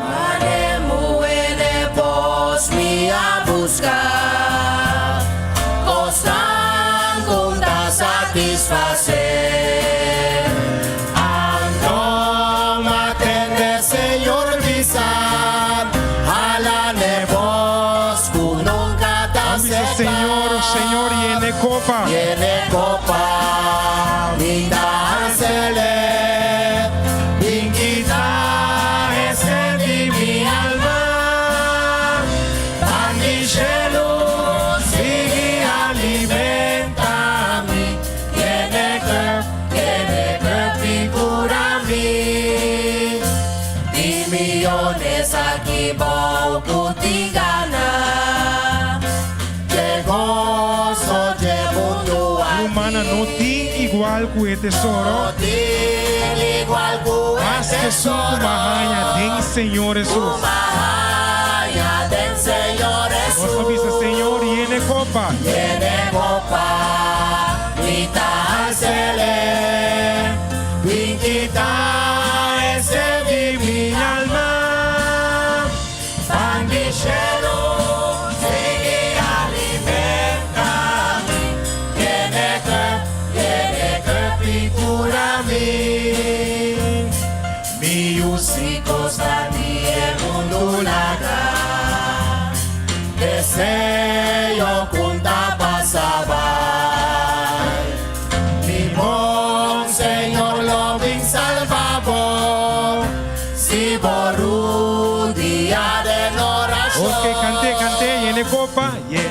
Mane muhe den pos mi a buska Kosnan ku ta satisfasé Anto m'a tende Señor bisa Hala n'e pos ku nunka ta Ban bisa seka Señor, Señor yena e kopa. Yena e kopa mi ta hansele Bin kita e sed di mi alma Pan di shelu sigui alimenta mi Yena e cup, yena e cup i cura mi Di miyones aki bou cu tin gana Dje goso dje mundu aki. Humana no tin igual ku e tesoro. No tin igual ku e Mas ku esun ku tesoro. mahaña den Señor Ku Hesus. mahaña den Señor Nos ta bisa, Hesus. Señor, yena e kopa. Yena e kopa, mi ta hansele. Bin kita e sed di mi alma. Pan di shelu sigui alimenta mi, Yene cup, yene cup i cura mi. Mi yu si cosnan di e mundu laga, Deseo cu ta pasa bai. Mi bon Señor lo bin salba bo si bo rudia den Ok, orashon. kant'é, kant'é, yene kopa, ye.